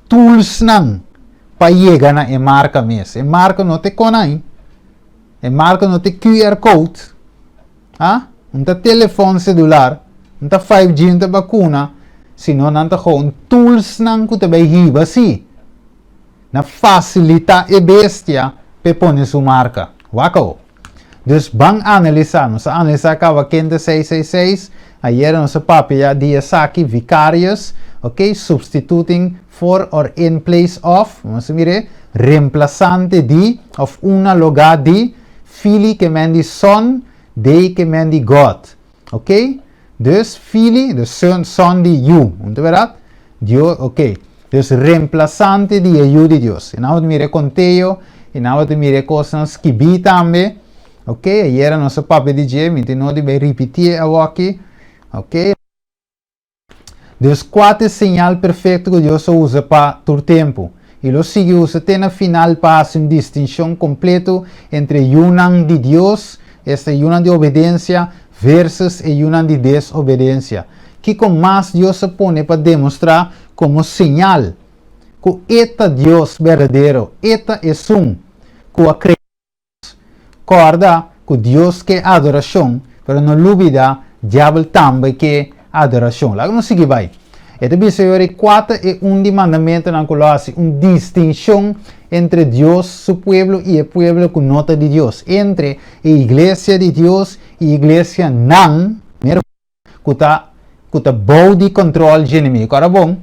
toolsnan. pa yega na e marka mes. E marka no ta e konai, e marka no ta e QR code, ha? No ta telefon selular, no ta 5G, no ta bakuna, sino nan ta gewoon toolsnan ku ta bai hiba si na fasilita e bestia pa e pone su marka. Wak awo. Dus ban analisá, nos a analisá kaba ken ta 666, ayera nos a papia di esaki, vicarious, ok, substituting for or in place of, nos a mir'é, remplasante di of una logá di, fili ke men di son, dei ke men di God. Ok? Dus fili, dus son, son di yu. Un ta berdad? Dios, ok. Dus remplasante di e yu di Dios. I nan bo ta mira e konteo, i nan bo ta mira e kosnan skibí tambe. Ok, ayera nos a papia di dje, mi tin no di bai ripitié awoki. Ok. Dus kua ta e señal perfekto ku Dios a usa pa tur tempu i lo sigui usa te na final pa hasi un distinshon kompleto entre e yunan di Dios, esta e yunan di obedensia, versus e yunan di desobedensia? Kiko mas Dios a pone pa demostrá komo señal ku e ta Dios berdadero, e ta esun ku a krea Kòrda ku Dios ke adorashon, pero no lubidá diabel tambe ke adorashon. Laga nos sigui bai. E ta bisa yori kua ta e un di mandamentunan ku lo hasi un distinshon entre Dios su pueblo i e pueblo ku no ta di Dios, entre e iglesia di Dios i iglesianan, ku ta ku ta bou di control dje enemigo. Ora bon,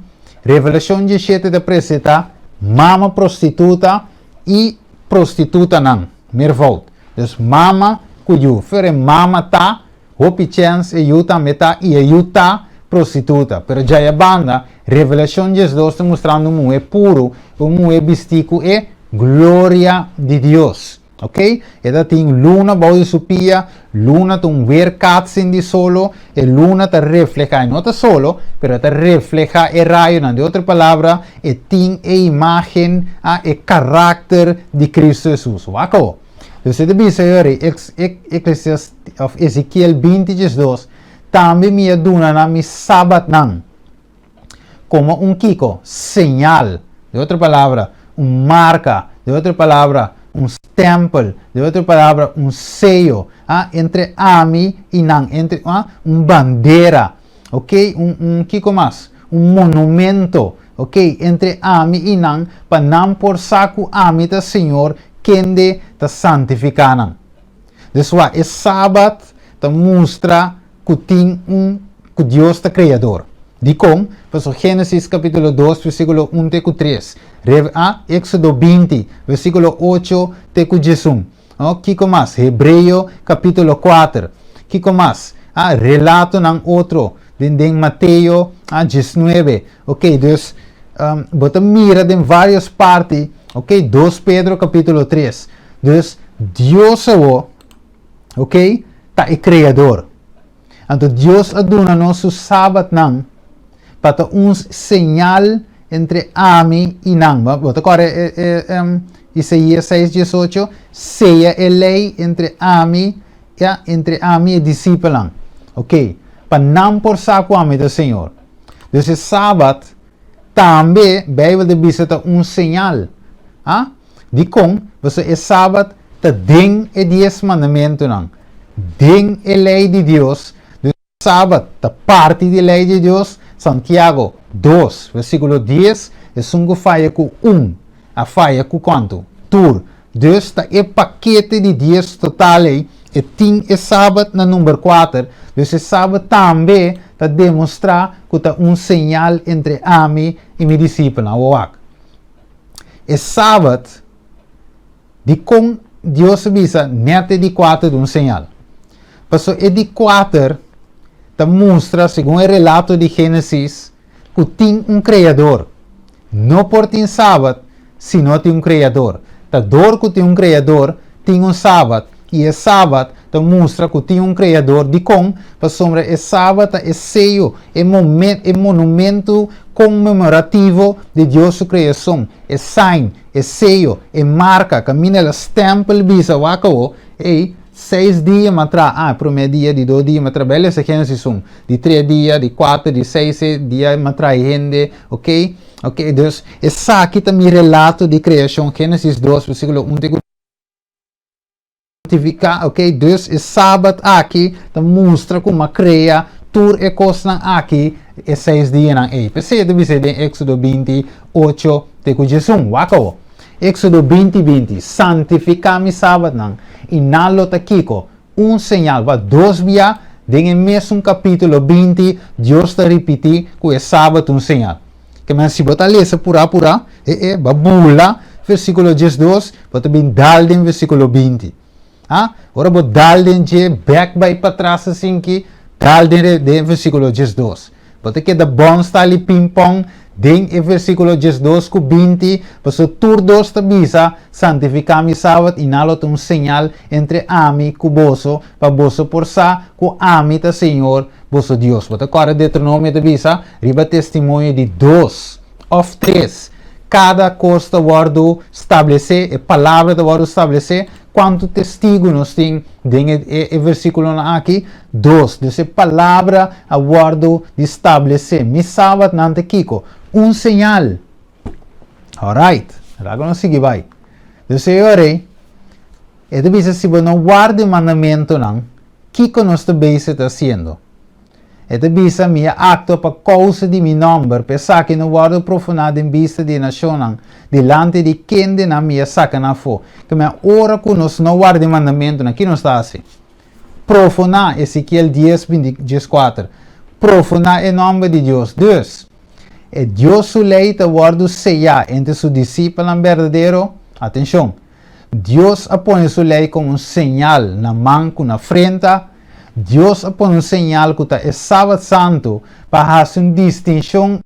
Revelacion diesshete ta presenta mama prostituta i prostitutanan, meervoud. Dus mama ku yu. Fer e mama ta Hopi chèns e yu tambe ta i e yu ta prostituta. Pero djaya banda, Revelashon 12 ta mustrando un muhé puru, un muhé bistí ku e gloria di Dios. Ok, e ta tin luna bou di su pia, luna ta un weerkaatsing di solo, e luna ta refleha, e no ta solo, pero e ta refleha e rayonan. Di otro palabra, e tin e imagen, a e karakter di Cristo Jesus. Wak awo. Dus e ta bisa yori, Eclesiastes, of Ezekiel 20 12, Tambe mi a duna nan mi sabatnan komo un kiko? Señal. Di otro palabra, un marka. Di otro palabra, un stèmpel. Di otro palabra, un seyo, ah, entre ami i nan, entre, ah, un bandera. Ok, un, un kiko mas? Un monumento, ok, entre ami i nan, pa nan por sa ku ami ta Señor kende ta santifiká nan. Dus wak, e Sabat ta mustra ku tin un, ku Dios ta Kreador. Dikon? Pasobra Génesis kapítulo 2 versíkulo 1 te ku 3, Rev. A, Éksodo 20, versíkulo 8 te ku 11. Oh, kiko mas? Hebreo kapítulo 4. Kiko mas? Ah, relatonan otro den den Mateo ah, 19. Ok, dus um, bo ta mira den varios parti, ok, 2 Pedro kapítulo 3. Dus Dios awo, ok, ta e kreador. Anto Dios a duna nos su sabatnan pa ta un señal entre ami i nan. Bo ta kòrda e, e, e, Isaías 6, 18? Seya e lei entre ami, ya, entre ami i e disipelnan. Ok, pa nan por sa ku ami ta Señor. Dus e sabat tambe Bijbel ta bisa ta un señal. Ah? Dikon? Pasobra e Sabat ta den e Dies Mandamentunan, den e Lei di Dios. Dus Sabat ta parti di e Lei di Dios. Santiago 2, versíkulo 10, Esun ku faya ku un, a faya ku kuantu? Tur. Dus ta e pakete di dies total ei, e tin e Sabat na number kuater. Dus e Sabat tambe ta demostrá ku ta un señal entre ami i mi disipelnan. Awor wak. E Sabat, dikon Dios a bisa nèt e di kuater ta un señal? Pasobra e di kuater ta mustra, segun e relato di Génesis, ku tin un Kreador. No por tin Sabat si no tin un Kreador. Ta dor ku tin un Kreador, tin un Sabat, i e Sabat ta mustra ku tin un Kreador. Dikon? Pasobra e Sabat ta e seyo, e e monumentu konmemorativo di Dios su kreashon, e sign, e seyo, e marka, kaminda el a stèmpel bisa, Wak awo, ei, seis dia m'a traha, ah, e promé dia, di dos dia m'a traha, bel esei Génesis un, di tres dia, di kuater, di seis dia m'a traha e hende, ok, ok, dus esaki ta mi relato di kreashon, Génesis 2, versíkulo 1 te ku. Santifiká, ok, dus e Sabat aki ta mustra ku m'a krea tur e kosnan aki e seis dianan ei. P'esei e ta bisa den Éksodo 20, ocho te ku 11. Wak awo. Éksodo 20, 20, Santifiká mi Sabatnan, i nan lo ta kiko? Un señal. Wak, dos bia den e mesun kapítulo 20, Dios ta ripití ku e Sabat ta un señal. Ke men si bo ta lesa purá purá, e e, bo a bula versíkulo 12, bo ta bin dal den versíkulo 20. Ha? Ora bo dal den dje, bèk bai patras asinki, dal den den versíkulo 12. Bo ta keda bon stali ping-pong den e versíkulo 12 ku 20, pasobra tur dos ta bisa, Santifiká mi Sabat i nan lo ta un señal entre ami ku boso, pa boso por sa ku ami ta Señor boso Dios. Bo ta kòrda Deuteronomio ta bisa, Riba testimonio di dos òf tres, kada kos ta wòrdu stablesé, e palabra ta wòrdu stablesé. Kuantu testigu nos tin den e e versíkulonan aki? Dos. Dus e palabra a wòrdu di stablesé. Mi sabatnan ta kiko? Un señal. Alright, laga nos sigui bai. Dus e ora ei, e ta bisa si bo no warda e mandamentunan, kiko nos ta bezig ta hasiendo? E ta bisa, Mi a aktua pa kousa di mi nòmber, pa esaki no wòrdu profaná den bista di e nashonnan, dilanti di kendenan mi a saka nan afó. Keme ora ku nos no warda e mandamentunan, ki nos ta hasi? Profaná, Ezekiel 10, 24. Profaná e nòmber di Dios. Dus, e Dios su lei ta wòrdu seyá entre su disipelnan berdadero. Atenshon! Dios a pone su lei komo un señal na man ku na frenta. Dios a pone un señal ku ta e Sabat santu pa hasi un distinshon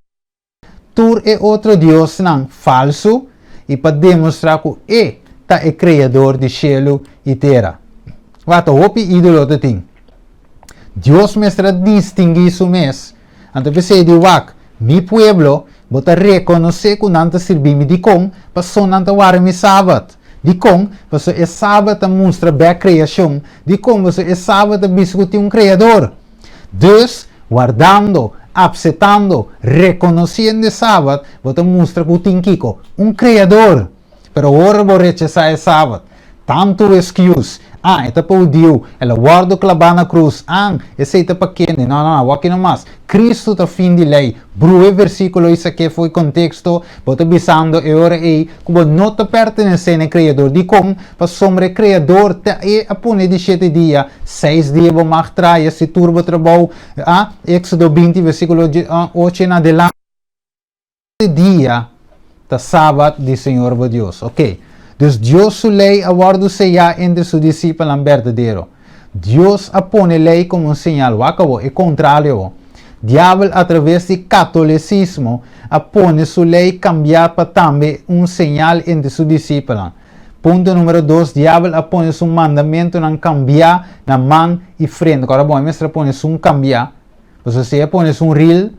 tur e otro diosnan falsu i pa demostrá ku e ta e Kreador di shelu i tera. Wak, ta hopi ídolo ta tin. Dios mester a distinguí su mes. Anto p'esei di, Wak, mi pueblo, bo ta rekonosé ku nan ta sirbi mi. Dikon? Pasobra nan ta warda mi sabat. Dikon? Pasobra e sabat ta mustra bèk kreashon. Dikon? Pasobra e sabat ta bisa ku tin un Kreador. Dus, wardando, apsetando, rekonosiendo e sabat, bo ta mustra ku tin kiko? Un Kreador! Pero ora bo rechasá e sabat, tantu excuse, ah, e ta pa hudiu, el a wòrdu klabá na krus, ah, esei ta pa kende, no, no, awor aki no mas. Kristu ta fin di lei. Bruha e versíkulo i sak'é for e konteksto, bo ta bisando e ora ei ku bo no ta pertenesé na e Kreador. Dikon? Pasobra e Kreador ta e a pone di shete dia, seis dia bo mag traha si tur bo trabou, ah, Éksodo 20 versíkulo 8 en adelante. Dia ta Sabat di Señor bo Dios. Ok. Dus Dios su lei a wòrdu seyá entre su disipelnan berdadero. Dios a pone lei komo un señal. Wak awor, e kontrario awor. Diabel atraves di katolisismo a pone su lei kambiá pa tambe un señal entre su disipelnan. Punto numero dos, Diabel a pone su mandamentunan kambiá na man i frente. Kòrda bon, e mester a pone esun kambiá, pasobra si e pone esun ril,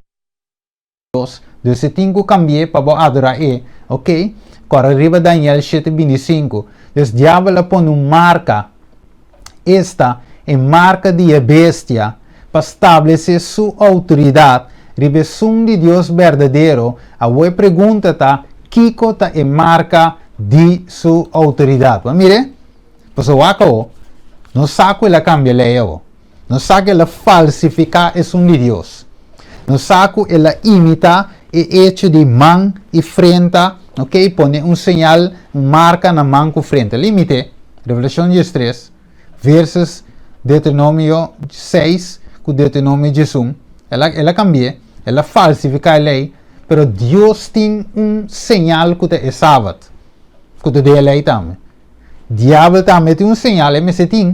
Dios, dus e tin ku kambi'é pa bo adorá e. Ok, kòrda riba Daniel shete 25. Dus diabel a pone un marka, esta, e marka di e bestia, pa stablesé su outoridat riba esun di Dios berdadero. Awor e pregunta ta, kiko ta e marka di su outoridat? Bo a mir'é? Pasobra wak awor, nos sa ku el a kambia lei awor. Nos sa ku el a falsifiká esun di Dios. Nos sa ku el a imitá e echo di man i frenta, ok, pone un señal, un marka na man ku frenta. El a imit'é, Revelashon 13, versus Deuteronomio 6 ku Deuteronomio 11. El a, el a kambi'é, el a falsifiká e lei, pero Dios tin un señal ku ta e Sabat, ku ta den e lei tambe. Diabel tambe tin un señal, e mester tin.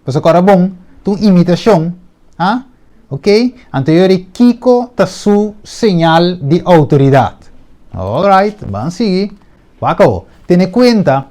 Pasobra kòrda bon, ta un imitashon, ha? Ok, anto yori kiko ta su señal di outoridat? Alright, ban sigui. Wak awo, tene kuenta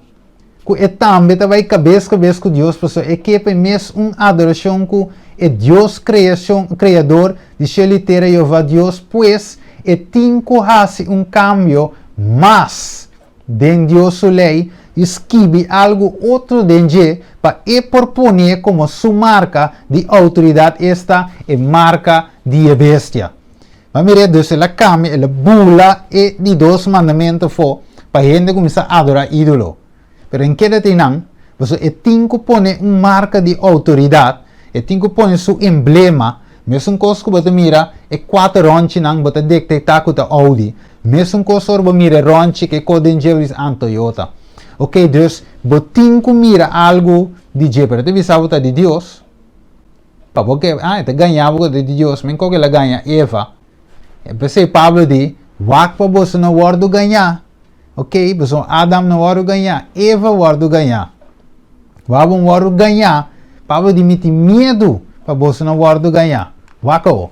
ku e tambe ta bai kabes kabes ku Dios pasobra e ke pa e mes un adorashon ku e Dios kreashon, Kreador di shelu i tera, Jehová Dios, pues e tin ku hasi un kambio mas. Den Dios su lei i skibi algu otro den dje pa e por pone komo su marka di outoridat esta e marka di e bestia. Bo a mira dus el a kambia el a bula e di dos mandamentu afó pa hende kuminsá adorá ídolo. Pero en keda tin nan, pasobra e tin ku pone un marka di outoridat, e tin ku pone su emblema, mesun kos ku bo ta mira e kuater rònchinan bo ta detektá ku ta Audi, Mesun kos ora bo mira e rònchi ke ko den dje bo bisa ah Toyota. Ok dus bo tin ku mira algu di dje pero e ta bisa bo ta di Dios pa bo ke ah e ta gaña bo ku ta di Dios men koke el a gaña Eva. P'esei Pablo di wak pa boso no wòrdu gañá. Ok pasobra Adam no wòrdu gañá Eva wòrdu gañá. Wak bo wòrdu gañá, Pablo di mi tin miedu pa boso no wòrdu gañá. Wak awo.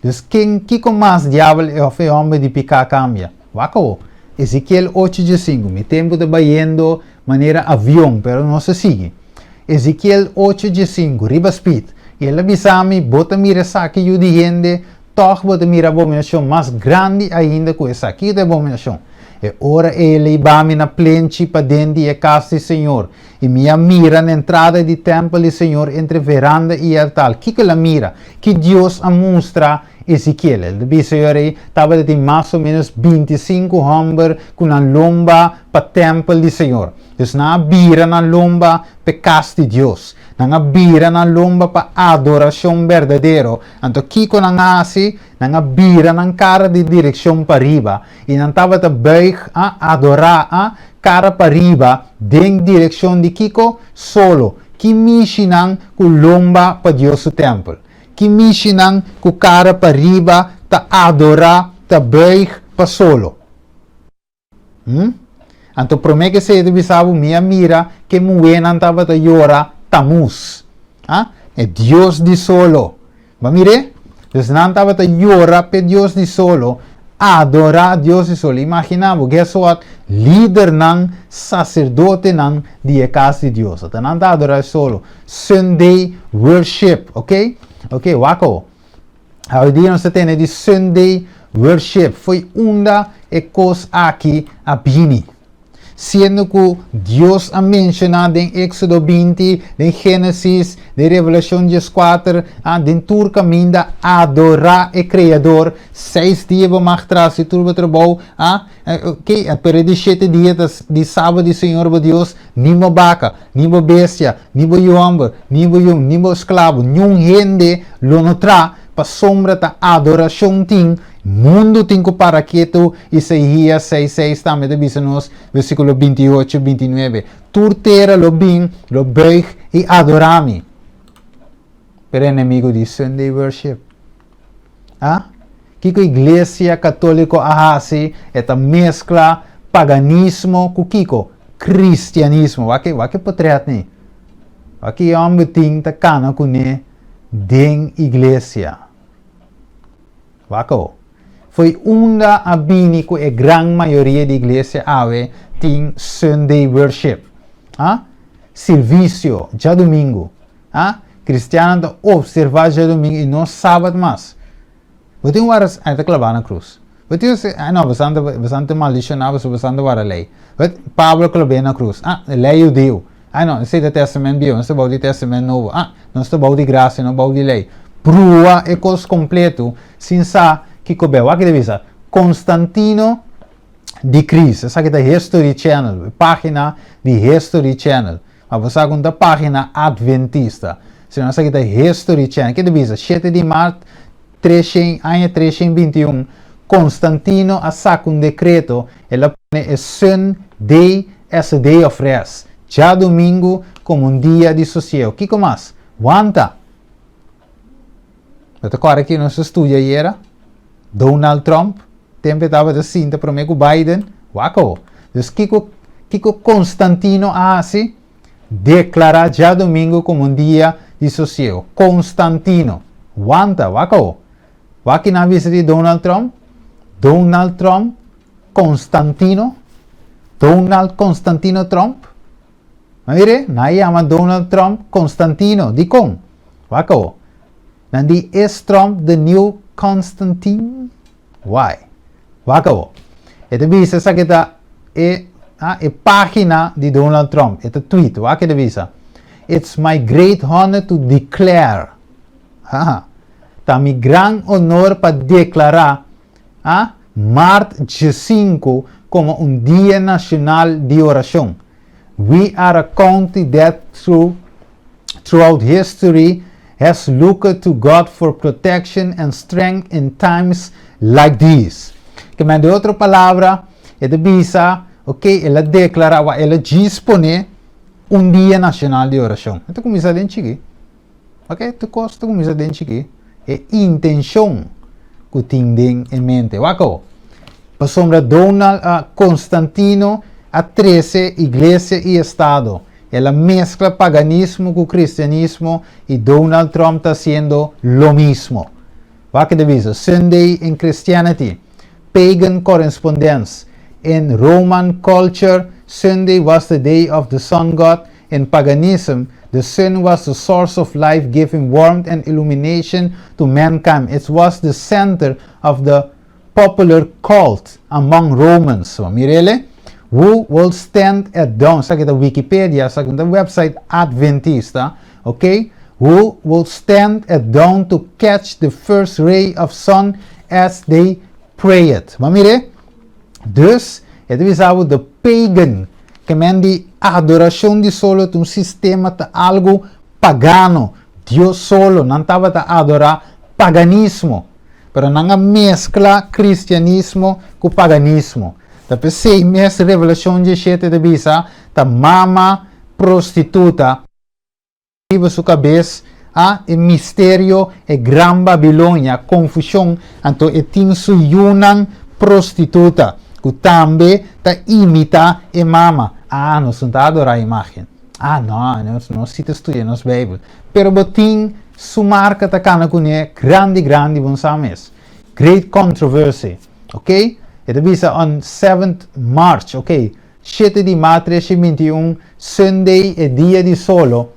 Dus ken, kiko mas diabel e òf e hòmber di piká kambia? Wak awo. Ezekiel ocho diesinku, Mi tempu ta bayendo manera avion, pero nos a sigui. Ezekiel ocho diesinku, riba speed. I el a bisa mi, Bo ta mira esaki, yu di hende? Tòg bo ta mira abominashon mas grandi ainda ku esaki. Kiko ta e abominashon? E ora ei el a hiba mi na plenchi paden di e kas di señor, i mi a mira na entrada di tèmpel di señor entre veranda i e altar. Kiko el a mira? Ki Dios a mustra Ezekiel? El ta bisa e ora ei tabata tin mas o ménos 25 hòmber ku nan lomba pa tèmpel di señor. Dus nan a bira nan lomba pa e kas di Dios. Nan a bira nan lomba pa adorashon berdadero. Anto kiko nan a hasi? Nan a bira nan kara di direkshon pariba, i nan tabata buig, a adorá, a kara pariba den direkshon di kiko? Solo. Ki mishi nan ku lomba pa Dios su tèmpel? Ki mishi nan ku kara pariba ta adorá, ta buig pa solo? Hm? Anto promé ke esei ta bisa bo, mi a mira ke muhénan tabata yora Tamuz. Ha? E dios di solo. Bo a mir'é? Dus nan tabata yora p'e dios di solo, adorá dios di solo. Imaginá bo, guess what? Lidernan, saserdotenan di e kas di Dios. Ata nan ta adorá e solo. Sunday worship, ok? Ok, wak awo. Awe dia nos ta tene di Sunday worship. Fo'i unda e kos aki a bini? Siendo ku Dios a menshoná den Éksodo 20, den Génesis, den Revelashon 14, ah, den tur kaminda adorá e Kreador. Seis dia bo mag traha si tur bo trabou, ah, ok, pero e di shete dia ta di Sabat di Señor bo Dios, ni bo baka, ni bo bestia, ni bo yu hòmber, ni bo yu, ni bo esklabo, niun hende lo no traha, pasobra ta adorashon tin. Mundu tin ku para ketu, Isaías seis seis tambe ta bisa nos, versíkulo 28, 29, Tur tera lo bin, lo buig i adorá mi. Pero enemigu di Sunday worship. A? Kiko Iglesia Katóliko a hasi? E ta meskla paganismo ku kiko? Kristianismo. Wak e, wak e potret ni. Wak e hòmber tin ta kana kuné den iglesia. Wak awo. Fo'i unda a bini ku e gran mayoria di iglesia awe tin Sunday worship? Ha? Sirvisio djadumingu. Ha? Kristiannan ta opservá djadumingu i no sabat mas. Bo tin wara, ai ta klabá na krus. Bo tin wara, ai no, bosan ta, bosan ta maldishoná pasobra bosan ta wara lei. But Pablo klab'é na krus. Ah, lei hudiu. Ai no, esei ta Testament Bieu, nos ta bou di Testament Nobo. Ah, nos ta bou di grasia, no bou di lei. Prua e kos kompletu sin sa kiko b'e. Wak ki ta bisa, Konstantino di Kris. Esaki ta History Channel, e página di History Channel. Ma bo sa ku no ta página Adventista, sino esaki ta History Channel. Ki ta bisa, 7 di mart 300, aña 321, Konstantino a saka un dekreto, el a pone e Sunday as a day of rest, djadumingu komo un dia di sosiego. Kiko mas? Wanta! Bo ta kòrda ki nos a studia ayera? Donald Trump, tempu e tabata sinta promé ku Biden, wak awo. Dus kiko kiko Konstantino a hasi? Deklará djadumingu komo un dia di sosiego. Konstantino! Wanta, wak awo. Wak ki nan a bisa di Donald Trump? Donald Trump Constantino, Donald Constantino Trump. Ma mire, nan a yama Donald Trump Constantino. Dikon? Wak awo. Nan di, Is Trump the new Constantine? Why? Wak awo. E ta bisa esaki ta e, ah, e pagina di Donald Trump. E ta tweet. Wak e ta bisa. It's my great honor to declare. Ha, Ta mi gran honor pa deklará a mart 15 komo un dia nashonal di orashon. We are a country that through throughout history has looked to God for protection and strength in times like these. Ke men den otro palabra, e ta bisa, ok, el a deklará, wak el a djis pone un dia nashonal di orashon. E ta kuminsá den chiki. Ok, tur kos ta kuminsá den chikí. E intenshon ku tin den e mente. Wak awo. Pasobra Donald, ah, Constantino a trese iglesia i estado. El a meskla paganismo ku kristianismo i Donald Trump ta hasiendo lo mismo. Wak e ta bisa, Sunday in Christianity, Pagan Correspondence, In Roman culture, Sunday was the day of the sun god In paganism, the sun was the source of life giving warmth and illumination to mankind. It was the center of the popular cult among Romans. So, mirele, who will stand at dawn? Esaki ta Wikipedia, esaki ta website Adventista, ok? Who will stand at dawn to catch the first ray of sun as they prayed. Bo mire? Dus, e ta bisa bo the pagan, ke men di adorashon di solo ta un sistema, ta algu pagano, Dios solo, nan tabata adorá paganismo, pero nan a meskla kristianismo ku paganismo. Ta p'esei mes Revelashon 17 ta bisa ta mama prostituta. Riba su kabes a e misterio, e Gran Babilonia, konfushon, anto e tin su yunan prostituta, ku tambe ta imitá e mama. Ah, nos no ta adorá imágen. Ah, no, nos no si ta studia nos Bijbel. Pero bo tin su marka ta kana kuné grandi grandi bon sa mes. Great controversy. Ok? E ta bisa on 7th March, ok, shete di maart 321, Sunday, e dia di solo,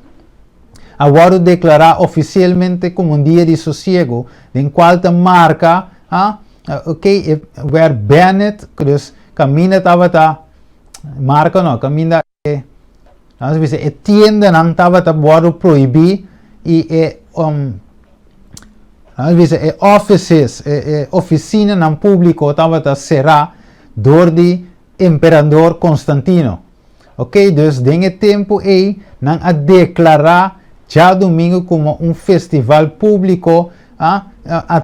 a wòrdu deklará ofisialmente komo un dia di sosiego, den kual ta marka, ah, ok, e where Bennett, dus kaminda tabata, marka no, kaminda e, laat nos bisa, e tiendanan tabata wòrdu prohibí i e, um, laat nos bisa, e offices, e, e ofisinanan públiko tabata será dor di Emperador Constantino. Ok, dus den e tempu ei nan a deklará djadumingu komo un festival públiko a a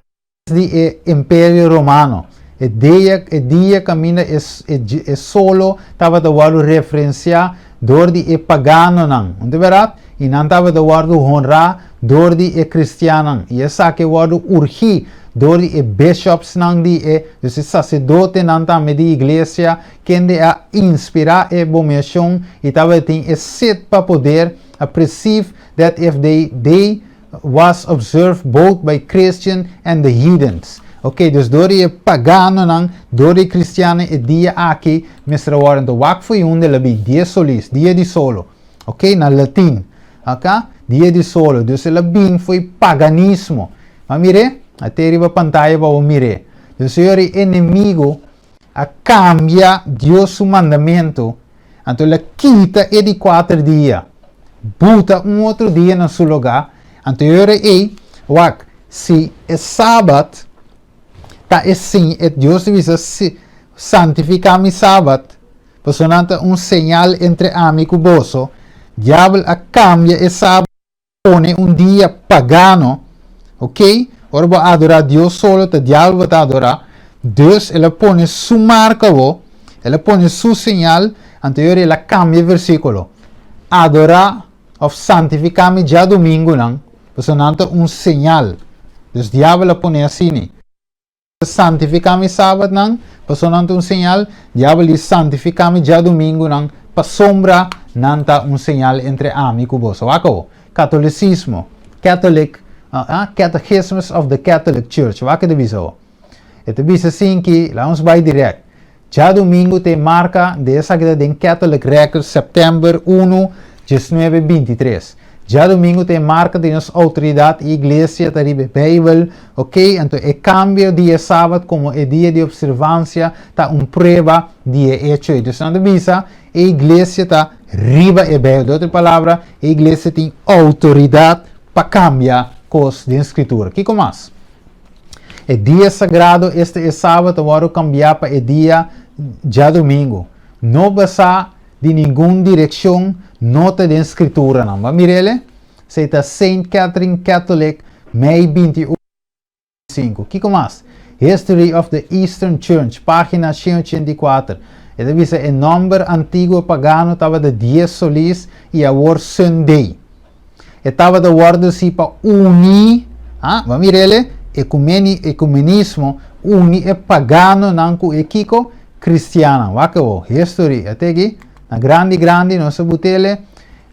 di e Imperio Romano. E dia e dia kaminda e e e solo tabata wòrdu referensiá dor di e paganonan, un ta bèrdat? I nan tabata wòrdu honrá dor di e kristiannan, i esaki a wòrdu urgí dor di e bishopsnan di e, dus e saserdotenan tambe di iglesia, kende a inspirá e abominashon i tabatin e set pa poder, a perceive that if they day was observed both by Christian and the heathens. Ok, dus dor di e paganonan, dor di e kristiannan e dia aki mester a wòrdu. Anto wak fo'i unda el a bin, dies solis, dia di solo. Ok, na latin. Aka, dia di solo. Dus el a bin fo'i paganismo. Bo a mir'é? A te riba pantaya pa bo mir'é. Dus e ora e enemigo a kambia Dios su mandamentu, anto el a kita e di kuater dia, buta un otro dia na su lugá, anto e ora ei, wak, si e sabat ta e sin, e Dios ta bisa, si, santifiká mi sabat, pasobra nan ta un señal entre ami ku boso, diabel a kambia e sabat. Pone un dia pagano, ok, ora bo adora Dios solo ta diabel bo ta adora, dus el a pone su marca bo, el a pone su señal, anto yori el a cambia e versiculo, adora of santifica mi djadomingonan, pasobra nan ta un señal, dus diabel a pone asini. Santifiká mi sabatnan, pasobra nan ta un señal, diabel di santifiká mi djadumingunan, pasobra nan ta un señal entre ami ku boso. Wak awo, Katolisismo, Catholic, Catechismus of the Catholic Church, wak e ta bisa awo. E ta bisa asin ki, laga nos bai dirèkt. Djadumingu ta e marka di esaki ta den Catholic Record September unu, diesnuebe bintitres. Djadumingu ta e marka di nos outoridat i iglesia ta riba e Beibel, ok, anto e kambio di e sabat komo e dia di opservansia ta un prueba di e echo ei. Dus nan ta bisa e iglesia ta riba e Beibel. Den otro palabra, e iglesia tin outoridat pa kambia kos den Skritura. Kiko mas? E dia sagrado, esta e sabat, a wòrdu kambiá pa e dia djadumingu. No basá di ningun direkshon no ta den Skrituranan. Bo a mir'el? Esei ta Saint Catherine Catholic, mei 21, 5. Kiko mas? History of the Eastern Church, página 184. E ta bisa e nòmber antiguo pagano tabata Dies Solis i awor Sunday. E tabata wòrdu si pa uni, ah, bo a mira el, ekumeni, ekumenismo, uni e paganonan ku e kiko? Kristiannan. Wak awor, history, a teki, na grandi grandi nos a but'el,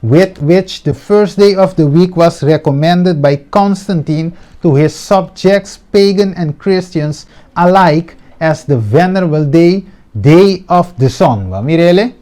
with which the first day of the week was recommended by Constantine to his subjects, pagan and Christians alike, as the venerable day, day of the sun. Bo a mira el?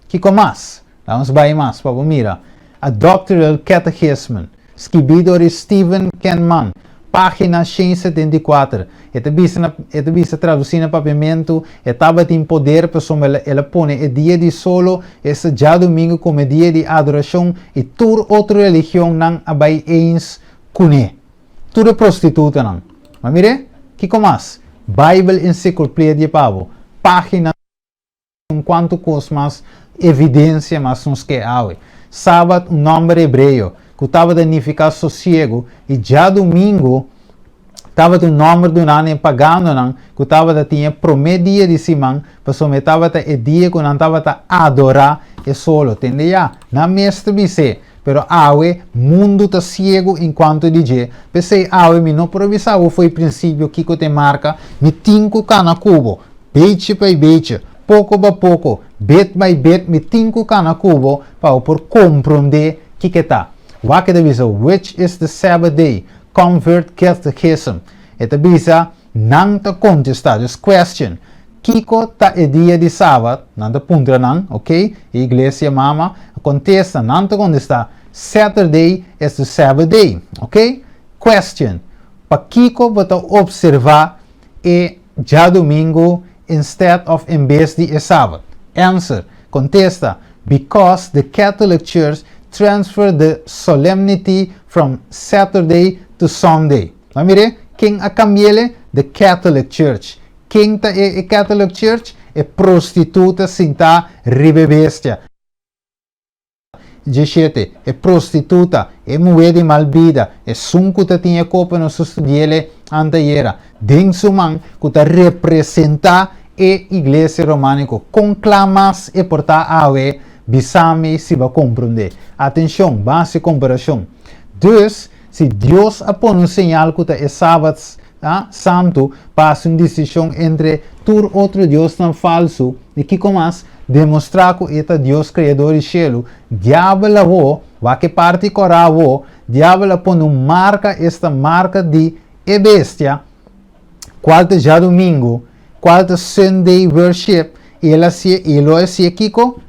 Kiko mas? Laga nos bai mas pa bo mira. A Doctrinal Catechism, skibí dor di Stephen Kenman, página 174. E ta bisa na, e ta bisa tradusí na papiamentu, E tabatin poder pasobra el a pone e dia di solo, esta djadumingu, komo e dia di adorashon i tur otro religionnan a bai eens kuné. Tur e prostitutanan. Ma mir'é? Kiko mas? Bijbel Encyclopedia pa bo, página. Un kuantu kos mas evidensia mas nos ke awe. Sabat, un nòmber hebreo ku tabata nifiká sosiegu, i djadumingu tabata un nòmber duná na e paganonan ku tabata tin e promé dia di siman, pasobra e tabata e dia ku nan tabata adorá e solo. Tende ya, nan mes ta bis'é, pero awe mundu ta siegu en kuantu di dje. P'esei awe mi no por a bisa bo fo'i prinsipio kiko ta e marka, mi tin ku kana ku bo. Bechi pa i bechi, poko pa poko, Bit by bit mi tin ku kana ku bo pa bo por komprondé kiko e ta. Wak e ta bisa, Which is the Sabbath day? Convert Catechism. E ta bisa, Nan ta kontestá, dus question, Kiko ta e dia di Sabat? Nan ta puntra nan, ok? E iglesia mama a kontesta, nan ta kontestá, Saturday is the Sabbath day, ok? Question, Pakiko bo ta opservá e djadumingu instead of en bes di e Sabat? Answer, Kontesta, Because the Catholic Church transferred the solemnity from Saturday to Sunday. Bo a mir'é? Ken a kambi'el? The Catholic Church. Ken ta e e Catholic Church? E prostituta sintá riba e bestia. Djeshete, e prostituta, e muhé di mal bida, esun ku ta tin e kopa nos a studi'el antayera, den su man, ku ta representá e Iglesia Romániko. Kon kla mas e por ta awe? Bisa mi si bo a komprondé. Atenshon, ban hasi komparashon. Dus, Si Dios a pone un señal ku ta e Sabat santu pa hasi un distinshon entre tur otro diosnan falsu, i kiko mas? Demostrá ku e ta Dios Kreador di shelu, Diabel awó, wak e parti kòrá awó, Diabel a pone un marka, esta marka di e bestia, kual ta djadumingu, kual ta Sunday worship, i el a hasié, i lo a hasié kiko?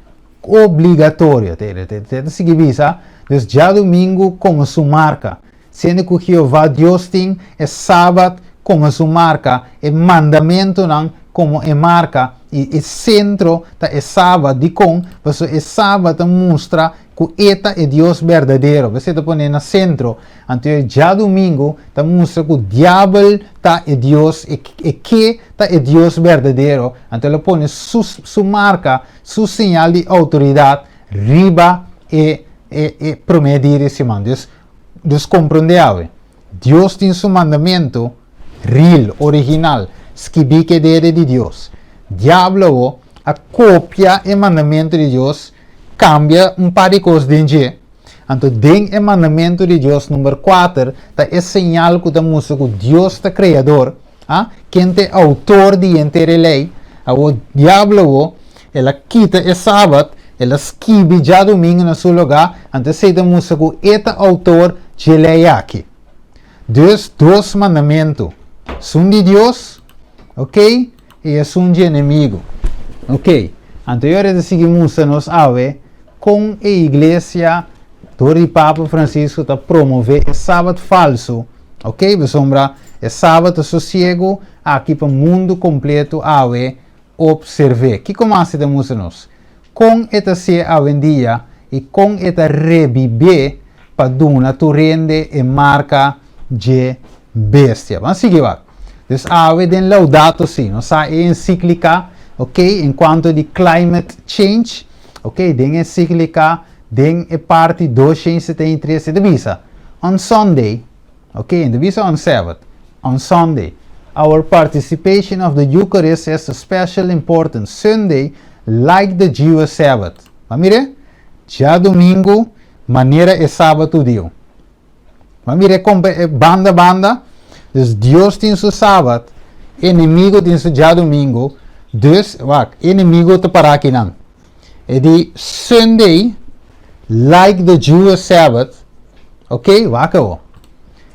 Obligatorio. Te ta sigui bisa, Dus djadumingu komo su marka. Siendo ku Jehová Dios tin e Sabat komo su marka, e mandamentunan komo e marka, i e sentro ta e Sabat. Dikon? Pasobra e Sabat ta mustra ku e ta e Dios berdadero. P'esei ta pon'é na sentro. Anto e djadumingu ta mustra ku Diabel ta e dios, e ke ta e Dios berdadero. Anto el a pone su su marka. Su señal di outoridat riba e e e promé dia di siman. Dus, dus komprondé awe, Dios tin su mandamentu real, original, skibí ku e dede di Dios. Diablo awo a kopia e mandamentu di Dios, kambia un par di kos den dje. Anto den e mandamentu di Dios number kuater ta e señal ku ta mustra ku Dios ta Kreador. A Ken ta e outor di henter e lei? Awor diablo awor, el a kita e sabat, el a skibi djadumingu na su lugá, anto esei ta mustra ku e ta outor dje lei aki. Dus, dos mandamentu, esun di Dios, ok, i esun dje enemigu. Ok, anto e ora e ta sigui mustra nos awe kon e iglesia dor di Papa Francisco ta promové e sabat falsu, Ok, pasobra e sabat ta sosiegu aki pa mundu kompletu awe opserv'é. Kiko mas e ta mustra nos? Kon e ta si'é awendia i kon e ta rebib'é pa duna tur hende e marka dje bestia. Ban sigui wak. Dus awe den Laudato Si, nos sa e ensiklika, ok, en kuanto di climate change, ok, den e ensiklika Den e parti 273 e ta bisa, On Sunday, ok, e ta bisa on Sabbath, on Sunday, our participation of the Eucharist has a special importance, Sunday, like the Jewish Sabbath. Bo mira? Djadumingu, manera e Sabat hudiu. Bo mira e kompa e banda banda? Dus Dios tin su Sabat, enemigo tin su djadumingu, dus, wak, enemigo ta para akinan. E di Sunday like the Jewish Sabbath, ok, wak awo.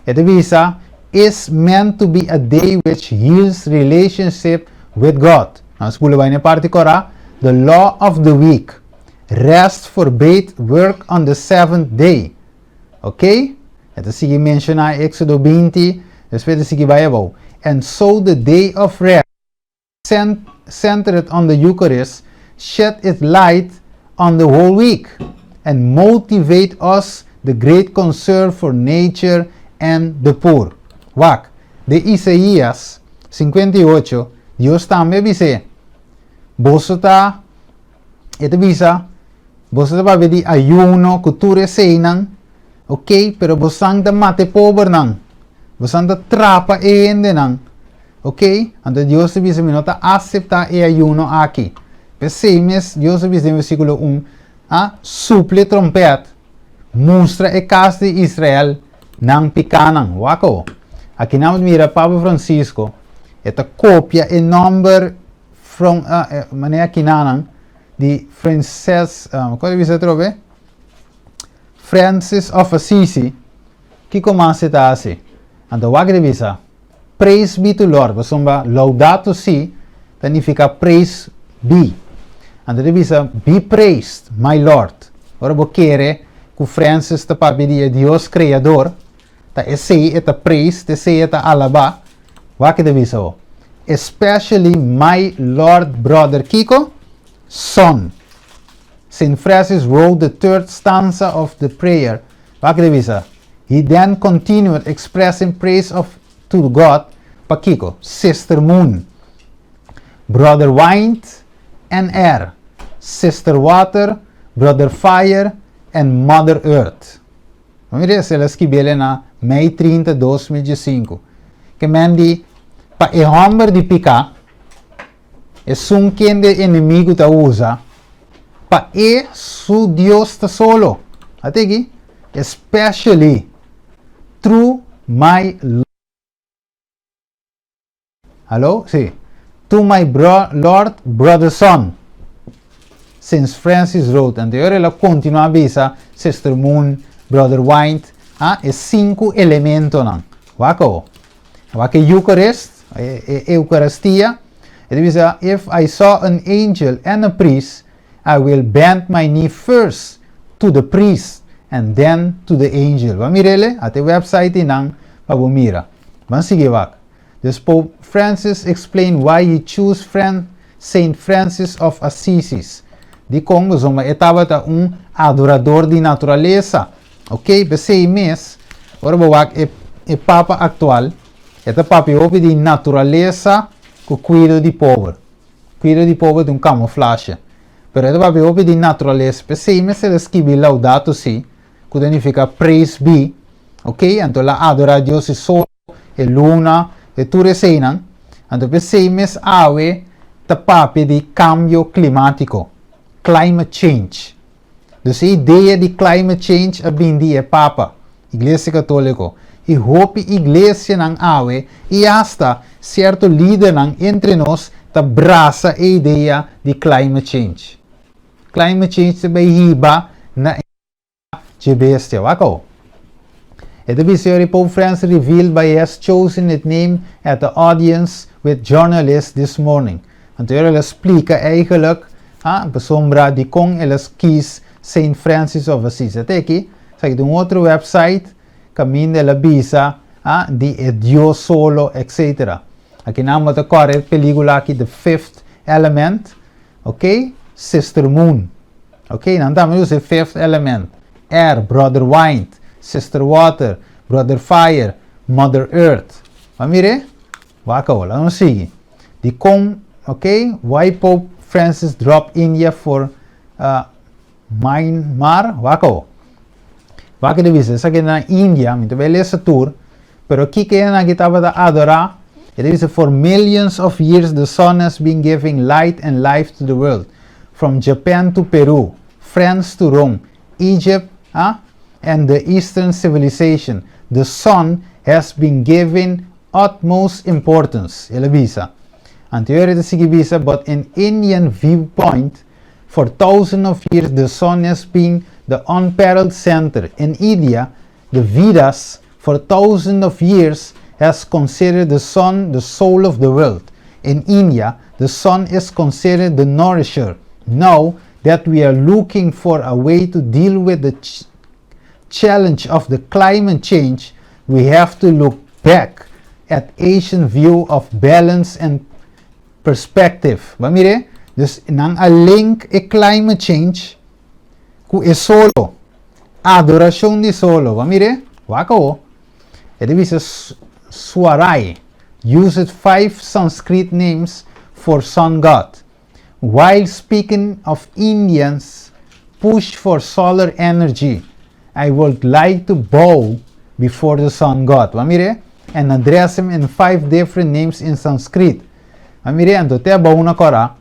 E ta bisa is meant to be a day which heals relationship with God. Nos bula bai na e parti kora, the law of the week, rest forbade work on the seventh day. Ok, e ta sigui menciona Exodo 20, despues e ta sigui bai abou. And so the day of rest, centered on the Eucharist shed its light on the whole week and motivate us the great concern for nature and the poor. Wak, den Isaías 58, Dios tambe a bis'é, Boso ta, e ta bisa, boso ta papia di ayuno ku tur eseinan, ok, pero bosan ta mata e pobernan, bosan ta trapa e hendenan. Ok, anto Dios ta bisa mi no ta aseptá e ayuno aki. P'esei mes Dios ta bisa den versíkulo un, A supla e trompèt, mustra e kas di Israel nan pikánan. Wak awo. Aki nan bo ta mira Papa Francisco, e ta kopia e nòmber from, manera kinanan. di Frances, kon ta bisa atrobe? Francis of Assisi, kiko mas e ta hasi? Anto wak e ta bisa, Praise be to Lord, pasobra Laudato Si ta nifiká praise be. Anto e ta bisa, Be praised, my Lord. Ora bo kere ku Francis ta papia di e Dios Kreador, ta esei e ta praise, ta esei e ta alabá. Wak e ta bisa bo, Especially my Lord Brother kiko? Son. Saint Francis wrote the third stanza of the prayer, wak e ta bisa, He then continued expressing praise of to God pa kiko? Sister Moon, Brother Wind and Air, Sister Water, Brother Fire and Mother Earth. Bo mira esei el a skibiel na mei 30, 2015. Ke men di pa e hòmber di piká, esun kende e enemigu ta usa pa e su Dios ta solo. Ate aki, especially through my Hallo? Sí. To my bro Lord brother son. Since Francis wrote. Anto e ora el a continua bisa Sister Moon, Brother Wind, ah, e sinku elementonan. Wak awo. Wak e Eucharist, e, e Eucharistia. E ta bisa, If I saw an angel and a priest, I will bend my knee first to the priest and then to the angel. Bo a mira ele? Ata e website einan pa bo mira. Ban sigui wak. Dus Pope Francis explained why he choose Fran Saint Francis of Assisi's. Dikon? Pasobra e tabata un adorador di naturalesa. Ok, p'esei mes, ora bo wak e e Papa aktual, e ta papia hopi di naturalesa ku kuido di pober. Kuido di pober ta un kamuflashe. Pero e ta papia hopi di naturalesa. P'esei mes el a skibi Laudato Si, ku ta nifiká Praise Be. Ok, anto el a adorá Dios i solo. e luna, e tur eseinan. Anto p'esei mes awe ta papia di kambio klimátiko, climate change. Dus e idea di climate change a bin di e Papa, Iglesia Katóliko, i hopi iglesianan awe i asta sierto lidernan entre nos ta brasa e idea di climate change. Climate change ta bai hiba na e. Dje bestia, wak awo. E ta bisa yori Pope Francis revealed by he has chosen it name at the audience with journalists this morning. Anto yori el a splika eigenlijk, ha, pasobra dikon el a kies Saint Francis of Assisi. Ata aki, esaki ta un otro website kaminda el a bisa, ha, di e Dios solo, etc. Aki nan bo ta kòrda e pelikula aki The Fifth Element, ok, Sister Moon. Ok, nan tambe usa e fifth element, air, brother wind, sister water, brother fire, mother earth. Bo a mir'é? Wak awor, laga nos sigui. Dikon, ok, why Pope Francis drop India for uh, Myanmar? Wak awor. Wak e ta bisa, esaki na India, mi ta bai lesa tur, pero kiko e nan aki tabata adorá? E ta bisa, for millions of years the sun has been giving light and life to the world. From Japan to Peru, France to Rome, Egypt ah, and the Eastern civilization, the sun has been given utmost importance, el a bisa. Anterior e ta sigui bisa, but in Indian viewpoint, for thousands of years the sun has been the unparalleled center. In India, the Vedas, for thousands of years has considered the sun the soul of the world. In India, the sun is considered the nourisher. Now that we are looking for a way to deal with the ch challenge of the climate change, we have to look back at Asian view of balance and perspective. Bo a mira? Dus nan a link e climate change ku e solo. Adorashon di solo. Bo a mira? Wak awo. E ta bisa Swarai used five Sanskrit names for sun god. While speaking of Indians push for solar energy, I would like to bow before the sun god. Bo a mira? And address him in five different names in Sanskrit. Bo a mira? Anto te abou na kora.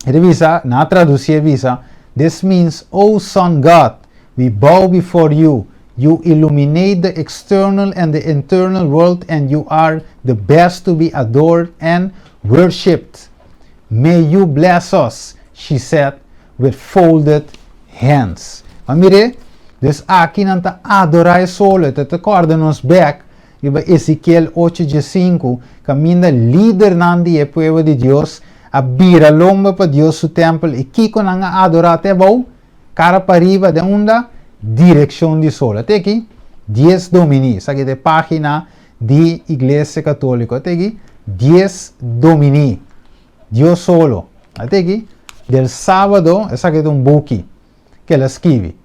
E ta bisa, nan a traduci e bisa, This means, O Sun God, we bow before you, you illuminate the external and the internal world and you are the best to be adored and worshipped. May you bless us, she said. with folded hands. Ma mir'é, dus aki nan ta adorá e solo, e ta ta kòrda nos bèk riba Ezekiel ocho diesinku, kaminda lidernan di e pueblo di Dios a bira lomba pa Dios su tèmpel i kiko nan a adorá te abou? Kara pariba den unda? Direkshon di solo. Te aki, Dies Domini. Esaki ta e página di Iglesia Katóliko. Te aki, Dies Domini. Dios solo. Te aki, Del Sábado, esaki ta un buki ku el a skibi.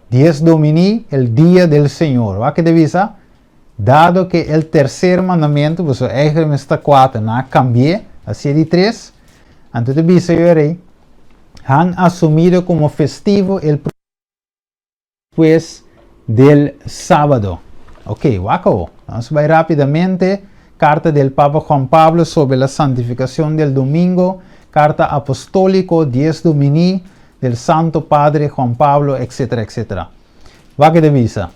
Dies Domini, el dia del Señor. Wak ke ta bisa? Dado ke el terser mandamentu, pasobra eigenlijk mester ta kuater, nan a kambi'é, hasié di tres. Anto ta bisa yu e rei, Han asumido como festivo el pues del sábado. Ok, wak awo. Nos bai rápidamente. Carta del Papa Juan Pablo sobre la santificación del domingo, Carta Apostólico Dies Domini del Santo Padre Juan Pablo, etcétera, etcétera. Wak ke ta bisa.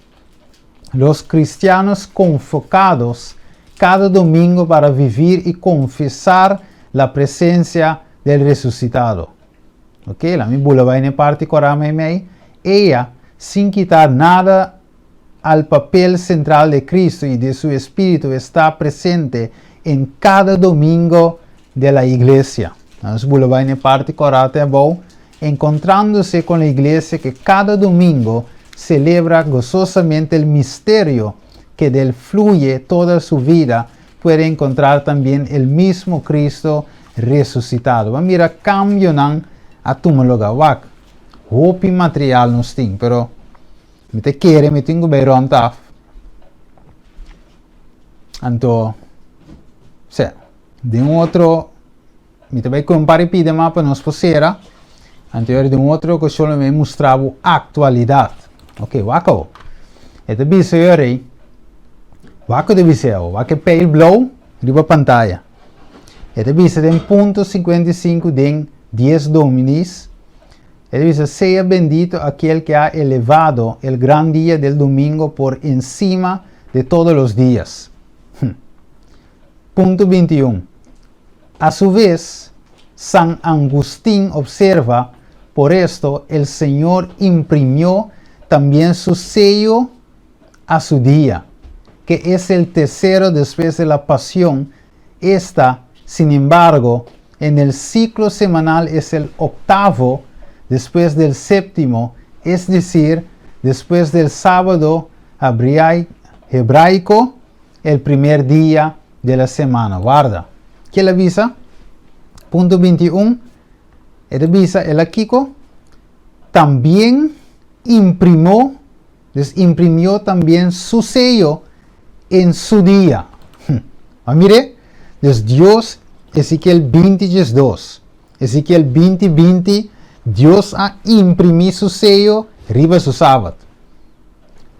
Los cristianos convocados cada domingo para vivir y confesar la presencia del resucitado. Ok, la mi bula bai na e parti kora meimei. Ella, sin quitar nada al papel central de Cristo y de su Espíritu, está presente en cada domingo de la iglesia. Nos bula bai na e parti kora te abou. Encontrándose con la iglesia que cada domingo celebra gozosamente el misterio que del fluye toda su vida, puede encontrar también el mismo Cristo resucitado. Bo mira cambionan a tuma lugar. Wak, hopi material nos tin, pero mi ta kere mi tin cu bay rond af. Anto, se, den un otro, mi ta bay cu un par di pida mas pa nos por cera. Anto den un otro ocasion lo mi bay mustra bo actualidad. Ok, wak awo. E ta bisa yo rey. Wak ku ta bisa awo. Wak e pijl blou riba pantaya. E ta bisa den punto 55 den Dies Dominis. E ta bisa, Sea bendito aquel que ha elevado el gran dia del domingo por encima de todos los dias. Hm. Punto 21. A su vez, San Agustín observa, Por esto el Señor imprimió también su sello a su día, que es el tercero después de la pasión, esta, sin embargo, en el ciclo semanal es el octavo después del séptimo, es decir, después del sábado hebraico, el primer día de la semana. Warda. Ke el a bisa? Punto 21. E ta bisa el a kiko? Tambien imprimó, dus imprimió también su sello en su día. Hm. A mire? Dus Dios, Ezekiel 20, 12. Ezekiel 20, 20, Dios a imprimí su sello riba su sabat.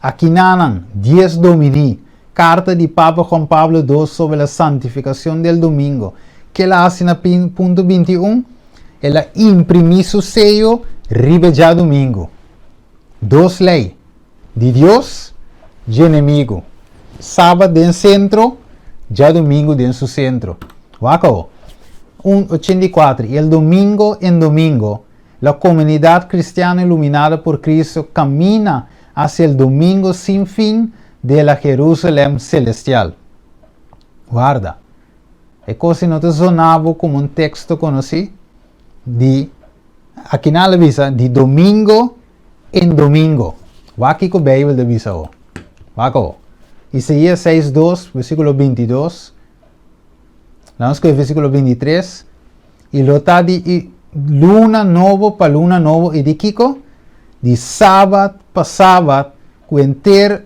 Akinanan, Dies Domini, Carta di Papa Juan Pablo dos sobre la santificación del domingo. Ke el a hasi na punto 21? El a imprimí su seyo riba djadumingu. Dos lei, di Dios, dje enemigu. Sabat den sentro, djadumingu den su sentro. Wak awo. Un, 84, Y el domingo en domingo, la comunidad cristiana iluminada por Cristo camina hacia el domingo sin fin de la Jerusalem celestial. Warda. E kos ei no ta zona bo komo un teksto konosí? Di, aki nan a bisa, di domingo en domingo. Wak kiko Beibel ta bisa bo. Wak awo. Isaías seis dos, versíkulo bintidos. Laga nos kohe versíkulo bintitres. I lo ta di luna nobo pa luna nobo i di kiko? Di sabat pa sabat ku henter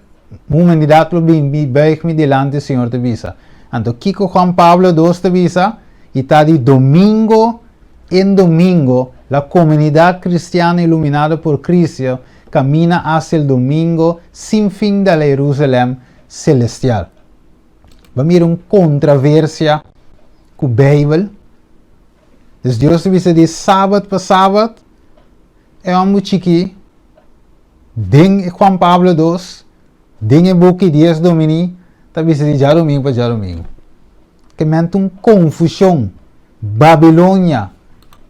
humanidat lo bin buig mi dilanti, Señor ta bisa. Anto kiko Juan Pablo dos ta bisa? I ta di domingo en domingo la comunidad cristiana iluminada por Cristo camina hacia el domingo sin fin de la Jerusalem celestial. Bo mira un kontraversia ku Beibel. Dus Dios ta bisa di sabat pa sabat, e hòmber chikí den e Juan Pablo dos, den e buki Dies Domini, ta bisa di djadumingu pa djadumingu. Ke menti un konfushon. Babilonia.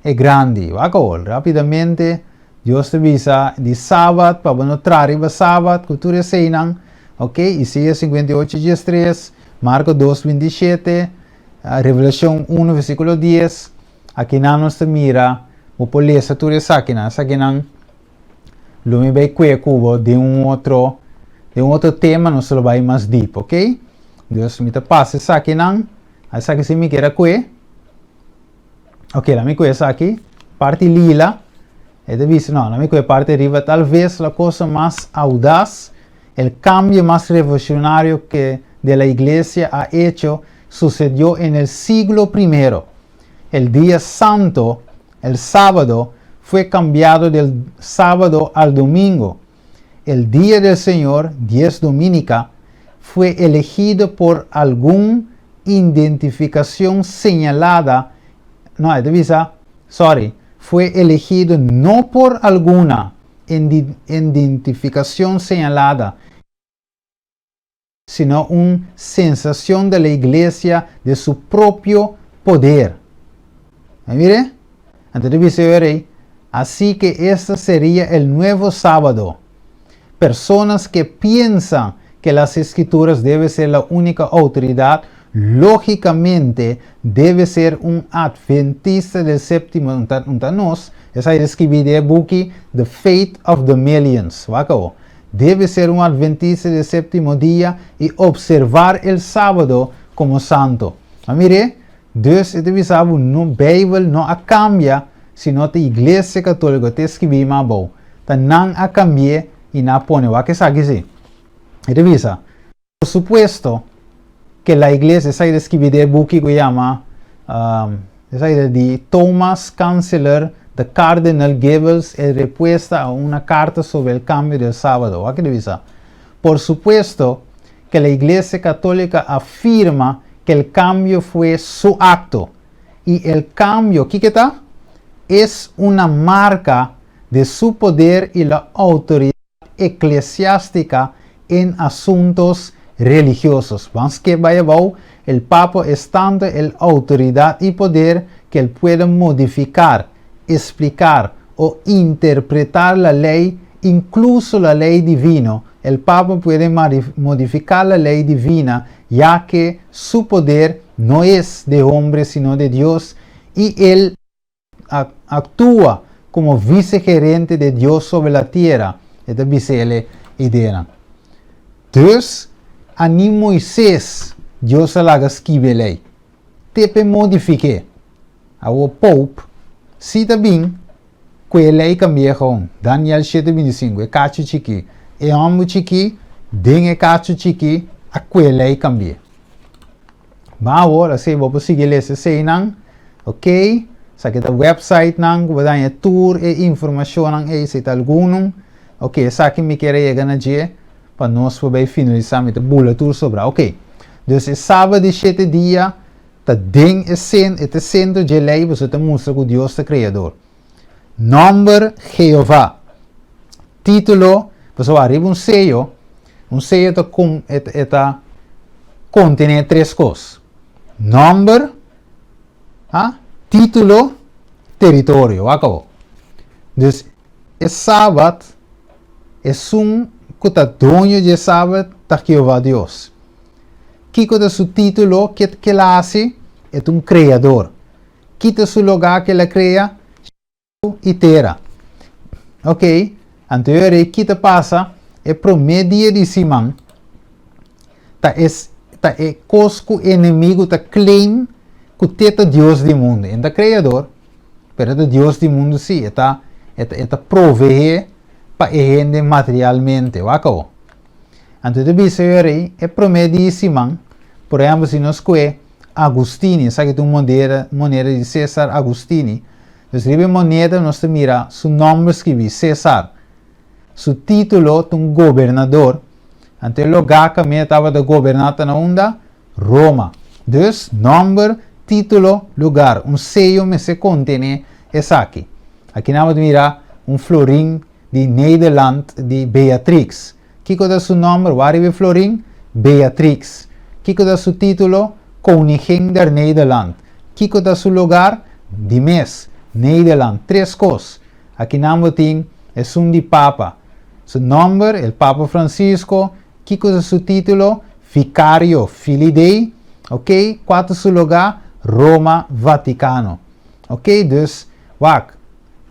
e Grandi. Wak awor, rapidamente Dios ta bisa di Sabat pa bo no traha riba Sabat ku tur eseinan, ok, Isaías 58 13, Marko 2 27, Revelashon 1 versíkulo 10, akinan nos ta mira, bo por lesa tur esakinan, esakinan lo mi bai kue ku bo den un otro, den un otro tema nos lo bai mas dip, ok. Dus mi ta pasa esakinan, esaki si mi kier a kue. Ok, la mi kue esaki, parti lila, e ta bisa, no, la mi kue parti riba, tal vez la cosa mas audaz, el cambio mas revolucionario que de la iglesia ha hecho sucedió en el siglo primero. El día santo, el sábado, fue cambiado del sábado al domingo. El día del Señor, dies dominica, fue elegido por algún identificación señalada, no, e ta bisa, sorry, fue elegido no por alguna identificación señalada, sino un sensación de la iglesia de su propio poder. Ahí mire? Anto ta bisa rei, así que este sería el nuevo sábado. Personas que piensan que las escrituras debe ser la única autoridad, lógicamente debe ser un adventista del séptimo, un ta nos, esei a skirbi den e buki The Faith of the Millions. Wak awor. Debe ser un adventista del séptimo día y observar el sábado como santo. A mire, dus e ta bisa bo no Bijbel no a cambia sino ta Iglesia Católico ta escribi mas abou. Ta nan a cambi'e y nan a pone. Wak esaki si. E ta bisa. Por supuesto que la iglesia, esaki ta skibi den e buki ku yama, esaki ta di Thomas Kanseler de Cardinal Goebbels en repuesta a una carta sobre el cambio del sábado. Wak ki ta bisa, Por supuesto que la iglesia católica afirma que el cambio fue su acto y el cambio, kiko ta? Es una marca de su poder y la autoridad eclesiástica en asuntos religiosos. Ban skip bai abou, El Papa es tanto el autoridad y poder que él puede modificar, explicar o interpretar la ley, incluso la ley divino. El Papa puede modificar la ley divina, ya que su poder no es de hombre sino de Dios y él actua como vicegerente de Dios sobre la tierra, e ta bisa el e ideanan. Dus, a ni Moises Dios a laga skibi e ley. Te p'e modifik'é. Awor Pope si ta bin ku e ley kambi'é gewoon. Daniel shete 25, e kachu chikí. E hòmber chikí den e kachu chikí a ku e ley kambi'é. Ma awor, así bo por sigui lesa eseinan, ok, esaki ta websitenan ku bo ta haña tur e informashonnan ei, si ta algunun, ok, esaki mi kier a yega na dje pa nos por bai finalisá, mi ta bula tur sobrá, ok. Dus e sabat di shete dia ta den e sen, e ta e sentro dje lei pasobra ta mustra ku Dios ta Kreador. Nòmber Jehová. Título, pasobra ariba un seyo, un seyo ta kon, e ta kontené tres kos, nòmber, ha, título, teritorio. Wak awor. Dus e sabat, esun ku ta doño dje sabat ta Jehová Dios. Kiko ta su título? Ke ke el a hasi? E ta un kreador. Kita su logá ku el a krea, shelu i tera. Ok, anto e ora ei kita pasa e promé dia di siman ta e ta e kos ku enemigu ta claim ku te ta Dios di mundu. E no ta kreador, pero e ta Dios di mundu sí. E ta e ta e ta proveé pa e hende materialmente. Wak awor. Anto e ta bisa e ora ei e promé dia di siman, por ehèmpel si nos kue Agustini, esaki ta un moneda, moneda di Cesar Agustini. Dus riba e moneda nos ta mira su nomber skibí, Cesar. Su título ta un gobernador. Anto e lugá kaminda tabata goberná ta na unda? Roma. Dus, nomber, título, lugar. Un seyo mester kontené esaki. Aki nan bo ta mira un florin di Nederland di Beatrix. Kiko ta su nomber? Wak riba e florin? Beatrix. Kiko ta su titulo? Koningin der Nederland. Kiko ta su lugar? Di mes. Nederland. Tres kos. Akinan bo tin esun di Papa. Su nòmber, el Papa Francisco. Kiko ta su título? Vicario Filii Dei. Ok, kua ta su lugá? Roma, Vaticano. Ok, dus, wak,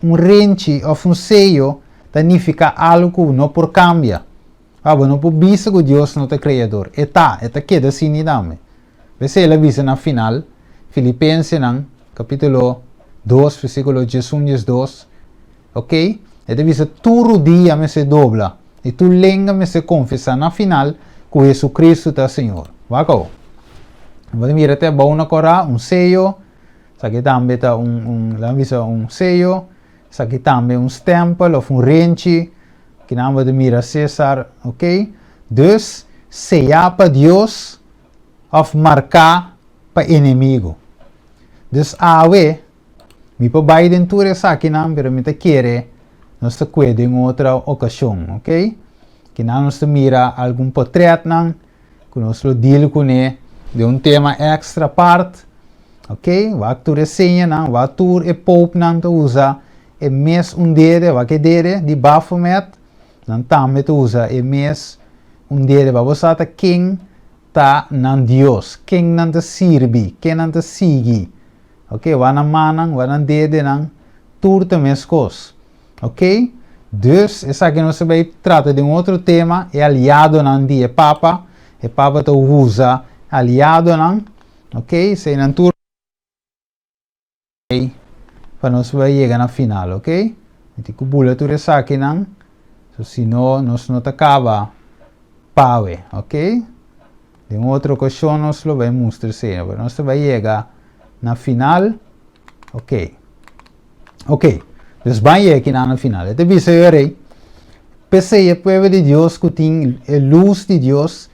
un renchi òf un seyo ta nifiká algu ku no por kambia. Wak, bo no por bisa ku Dios no ta Kreador. E ta, e ta keda asina tambe. P'esei el a bisa na final, Filipensenan, kapítulo dos, versíkulo diesun, diesdos, ok, e ta bisa tur rudia mester dobla i tur lenga mester konfesá na final ku Hesukristu ta Señor. Wak awor. Bo ta mira te abou na kòrá un seyo, esaki tambe ta un, un, laga bisa un seyo, esaki tambe un stèmpel òf un renchi, kinan bo ta mira Cesar, ok. Dus, seyá pa Dios òf marká pa enemigu. Dus awe, Mi por bai den tur esakinan, pero mi ta kere nos ta kue den otro okashon, ok? Kinan nos ta mira algun potretnan ku nos lo deal kuné den un tema extra apart, ok? Wak tur e señanan, wak tur e popenan ta usa e mes un dede, wak e dede di Baphomet, nan tambe ta usa e mes un dede. Pa bo sa ta ken ta nan Dios, ken nan ta sirbi, ken nan ta sigui. Ok, wak nan mannan, wak nan dedenan, tur ta meskos. Ok, dus esaki nos ta bay trata den otro tema, e aliadonan di e Papa. E Papa ta usa aliadonan, ok, eseinan tur pa nos bay yega na final, ok. Mi tin ku bula tur esakinan, so si no nos no ta kaba pawe, ok. Den otro okashon nos lo bai mustra esei, pero nos ta bai yega na final. Ok. Ok. Dus ban yega kinan na final. E ta bisa yo rei, P'esei e pueblo di Dios ku tin e lus di Dios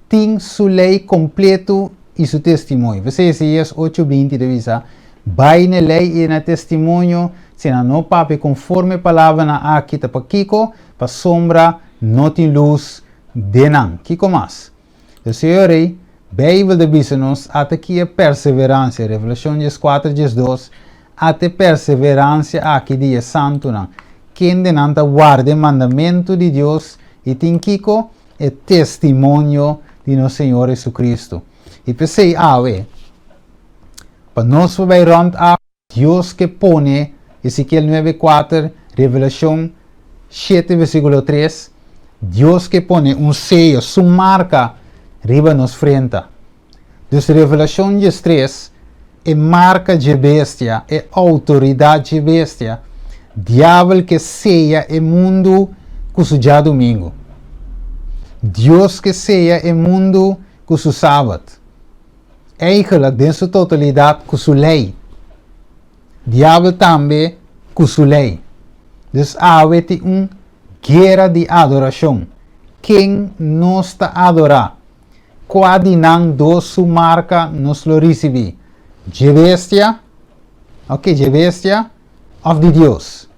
tin su lei kompleto i su testimonio. P'esei Isaías ocho binti ta bisa, Bai na e lei i na e testimonio, si nan no papia konforme e palabranan aki, ta pakiko? Pasobra no tin lus den nan. Kiko mas? E Señor Rey, Bijbel ta bisa nos ata ki e perseveransia, Revelacion dieskuater diesdos, ata e perseveransia aki di e santunan, kendenan ta warda e mandamentu di Dios i tin kiko? E testimonio di nos Señor Jesucristo. I p'esei awe, pa nos por bai rònt af, Dios ke pone, Ezekiel nuebe kuater, Revelashon shete versíkulo tres, Dios ke pone un seyo, su marka, riba nos frenta. Dus Revelashon diestres, e marka dje bestia, e outoridat dje bestia, Diabel ke seya e mundu ku su djadumingu. Dios ke seya e mundu ku su sabat. Eigenlijk den su totalidat ku su lei. Diabel tambe ku su lei. Dus awe tin un guera di adorashon. Ken nos ta adorá? Kua di nan dos su marka nos lo risibí? Dje bestia? Ok, dje bestia òf di Dios?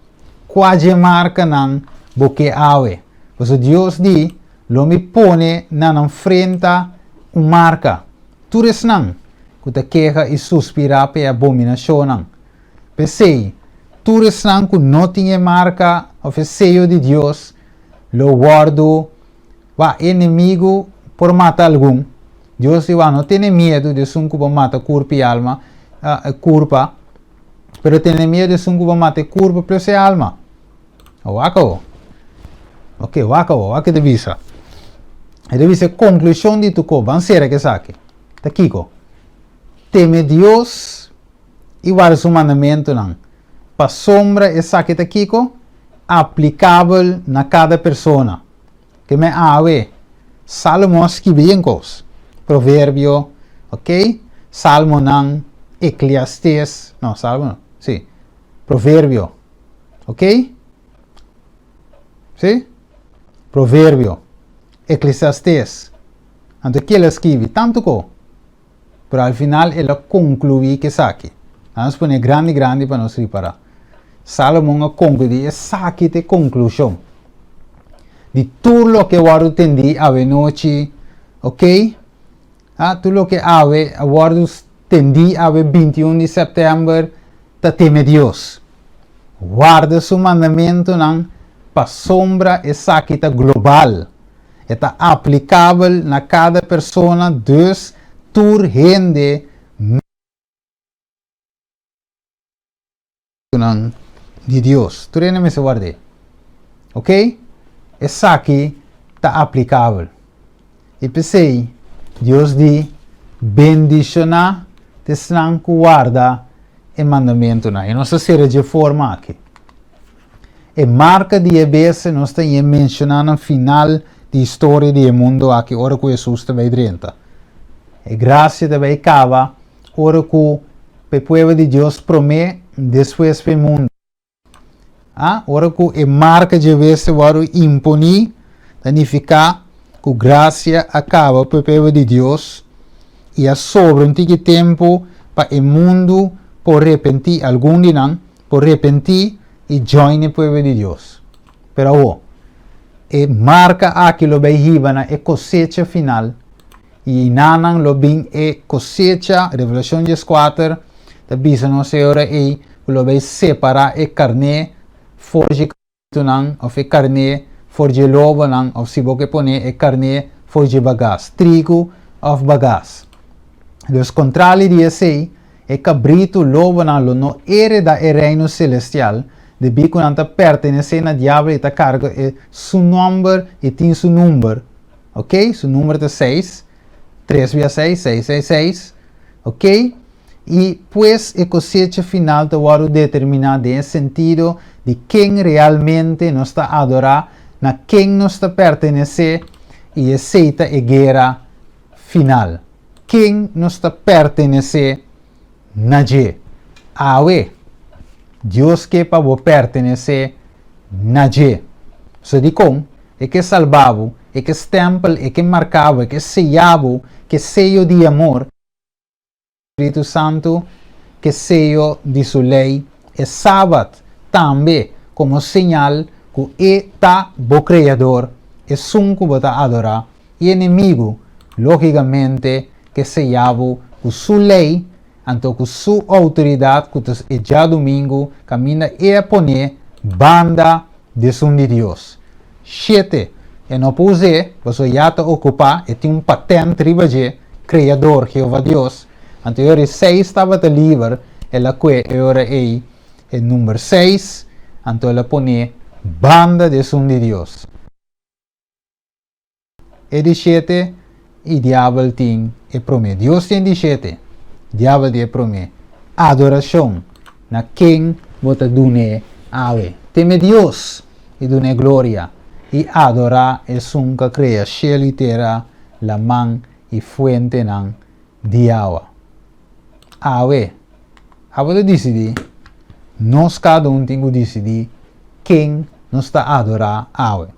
Kua dje markanan bo ke awe? Pasobra Dios di, Lo mi pone na nan frenta un marka, tur esnan ku ta keha i suspirá pa e abominashonnan. P'esei, tur esnan ku no tin e marka òf e seyo di Dios lo wòrdu wak. E enemigu por mata algun. Dios di wak, no tene miedu di esun ku por mata kurpa i alma, kurpa, pero tene miedu di esun ku por mata e kurpa plus e alma. Wak awor. Ok, wak awor. Wak ke ta bisa. E ta bisa e konklushon di tur kos. Ban sera ku esaki. Ta kiko? Teme Dios i warda su mandamentunan. Pasobra esaki ta kiko? Aplikabel na kada persona. Ke men awe, Salomon a skibi yen kos. Proverbio, ok, Salmonan, Ekliastes, no, Salmo no, si, Proverbio. Ok? Sí? Proverbio, Eclesiastes. Anto kiel a skibi? Tantu ko. Pero al final el a konkluí ku esaki. Nan nos pone grandi grandi pa nos ripará. Salomon a konkluí esaki ta e konklushon di tur loke a wòrdu tendí awenochi, ok? Ah, tur loke awe a wòrdu tendí awe bintiun di sèptèmber ta teme Dios. Warda su mandamentunan pasobra esaki ta global. E ta aplikabel na kada persona, dus tur hende nan di Dios. Tur hende mester ward'é. Ok? Esaki ta aplikabel. I p'esei Dios di, Bendishoná t'esnan ku warda e mandamentunan. I nos ta sera dje forma aki. E marka di e bestia nos ta ñe menshoná na final di historia di e mundu aki ora ku Hesus ta bai drenta. E grasia ta bai kaba ora ku p'e pueblo di Dios promé, despues p'e mundu. A Ora ku e marka dje bestia wòrdu imponí, ta nifiká ku grasia a kaba pa e pueblo di Dios i a sobra un tiki tempu pa e mundu por repentí, algun di nan por repentí i join e pueblo di Dios. Pero awor, e marka aki lo bai hiba na e kosecha final I einanan lo bin e kosecha, Revelashon dieskuater ta bisa nos e ora ei ku lo bai separá e karné for dje kabritunan òf e karné for dje lobonan òf si bo ke pone e karné for dje bagas, trigu òf bagas. Dus kontrali di esei, e kabritu, lobonan lo no hereda e Reino selestial debí ku nan ta pertenesé na Diabel i ta karga e su nòmber i tin su number. Ok, su numero ta seis, tres bia seis, seis, seis, seis. Ok, i pues e kosecha final ta wòrdu determiná den e sentido di ken realmente nos ta adorá, na ken nos ta pertenesé, i esei ta e guera final. Ken nos ta pertenesé na dje? Awe, Dios ke pa bo pertenesé na dje. So dikon? E ke salba bo, e ke stèmpel, e ke marka bo, e ke seya bo ku e seyo di amor, Spiritu Santu, ku e seyo di su lei, e Sabat tambe komo señal ku e ta bo Kreador, esun ku bo ta adorá, i enemigu, lógikamente, ke seya bo ku su lei, anto ku su outoridat ku ta e djadumingu kaminda e a pone banda di esun di Dios. Shete, e no por us'é, pasobra ya ta okupá, e tin un patènt riba dje, Kreador, Jehová Dios. Anto e ora e seis tabata liber, el a kue e ora ei e number seis, anto el a pon'é banda di esun di Dios. E di shete, i diabel tin e promé. Dios tin di shete, diabel tin e promé. Adorashon, na ken bo ta dun'é awe? Teme Dios i dun'é gloria, i adorá esun ku a krea shelu i tera, laman i fuentenan di awa. Awe, abo ta disidí, nos kada un tin ku disidí ken nos ta adorá awe.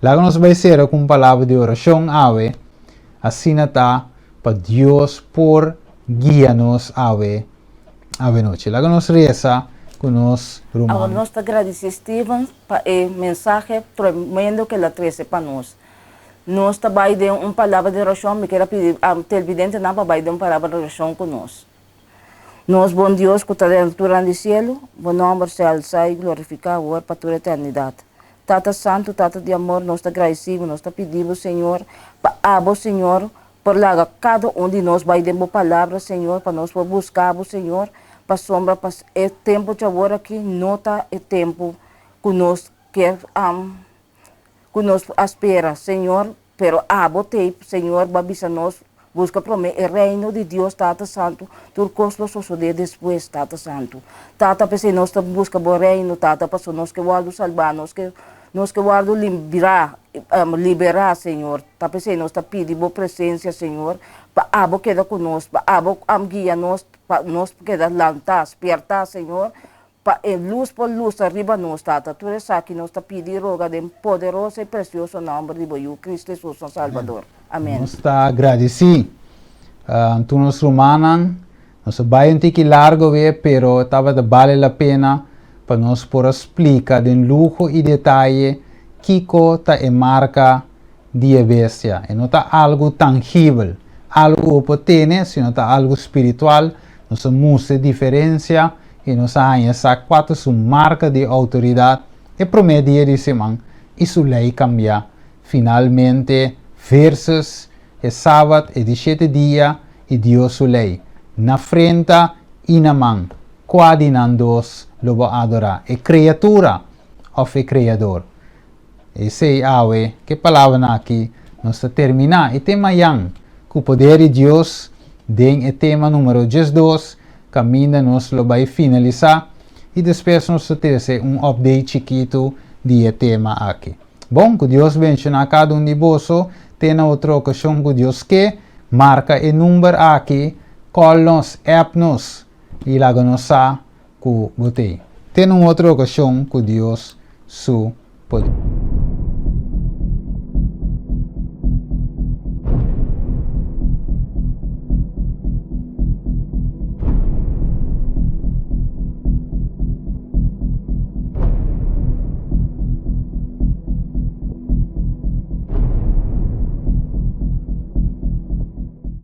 Laga nos bai sera ku un palabra di orashon awe, asina ta pa Dios por guia nos awe awenochi. Laga nos resa ku nos Awor ruman. nos ta gradisí Steven pa e mensahe tremendo ku el a trese pa nos. Nos ta bai den un palabra di orashon, mi kier a pidi televidentenan pa bai den un palabra di orashon ku nos. Nos bon Dios ku ta den alturan di sielu, bo nòmber sea alsá i glorifiká awor pa tur eternidat. Tata Santu, Tata di amor, nos ta gradisí bo, nos ta pidi bo, Señor, pa abo, Señor, por laga kada un di nos bai den bo palabra, Señor, pa nos por buska bo, Señor, pasobra pa e tempu djawor aki no ta e tempu ku nos kier ku nos a spera, Señor, pero abo t'ei, Señor, bo a bisa nos, buska promé e reino di Dios, Tata Santu, tur kos lo sosodé despues, Tata Santu. Tata, p'esei nos ta buska bo reino, Tata, pasobra nos ke wòrdu salbá, nos ke, nos ke wòrdu librá, liberá, Señor. Ta p'esei nos ta pidi bo presensia, Señor, pa abo keda ku nos, pa abo guia nos, pa nos keda lantá, spièrtá, Señor, Pa e lus por lusa riba nos, Tata. Tur esaki nos ta pidi i roga den poderoso i presioso nòmber di bo Yu, Cristo Hesus, nos Salbador. Amen. Nos ta gradisí tur nos rumannan. Nos a bai un tiki largo awe, pero tabata bale la pena pa nos por a splika den luho i detaye kiko ta e marka di e bestia. E no ta algu tangibel, algu ku bo por tene, sino ta algu spiritual. Nos a mustra e diferensia. i nos a haña sa kua ta su marka di outoridat e promé dia di siman i su lei kambiá finalmente versus e sabat e di shete dia i Dios su lei na frenta i na man kua di nan dos lo bo adorá e kreatura òf e Kreador? Esei awe, ku e palabranan aki nos ta terminá e tema yan ku poder di Dios den e tema numero 12 kaminda nos lo bai finalisá i despues nos ta trese un update chikitu di e tema aki. Bon, ku Dios benshoná kada un di boso te na otro okashon ku Dios ke, marka e number aki, call nos, app nos i laga nos sa ku bo tei. Te na un otro okashon ku Dios su poder.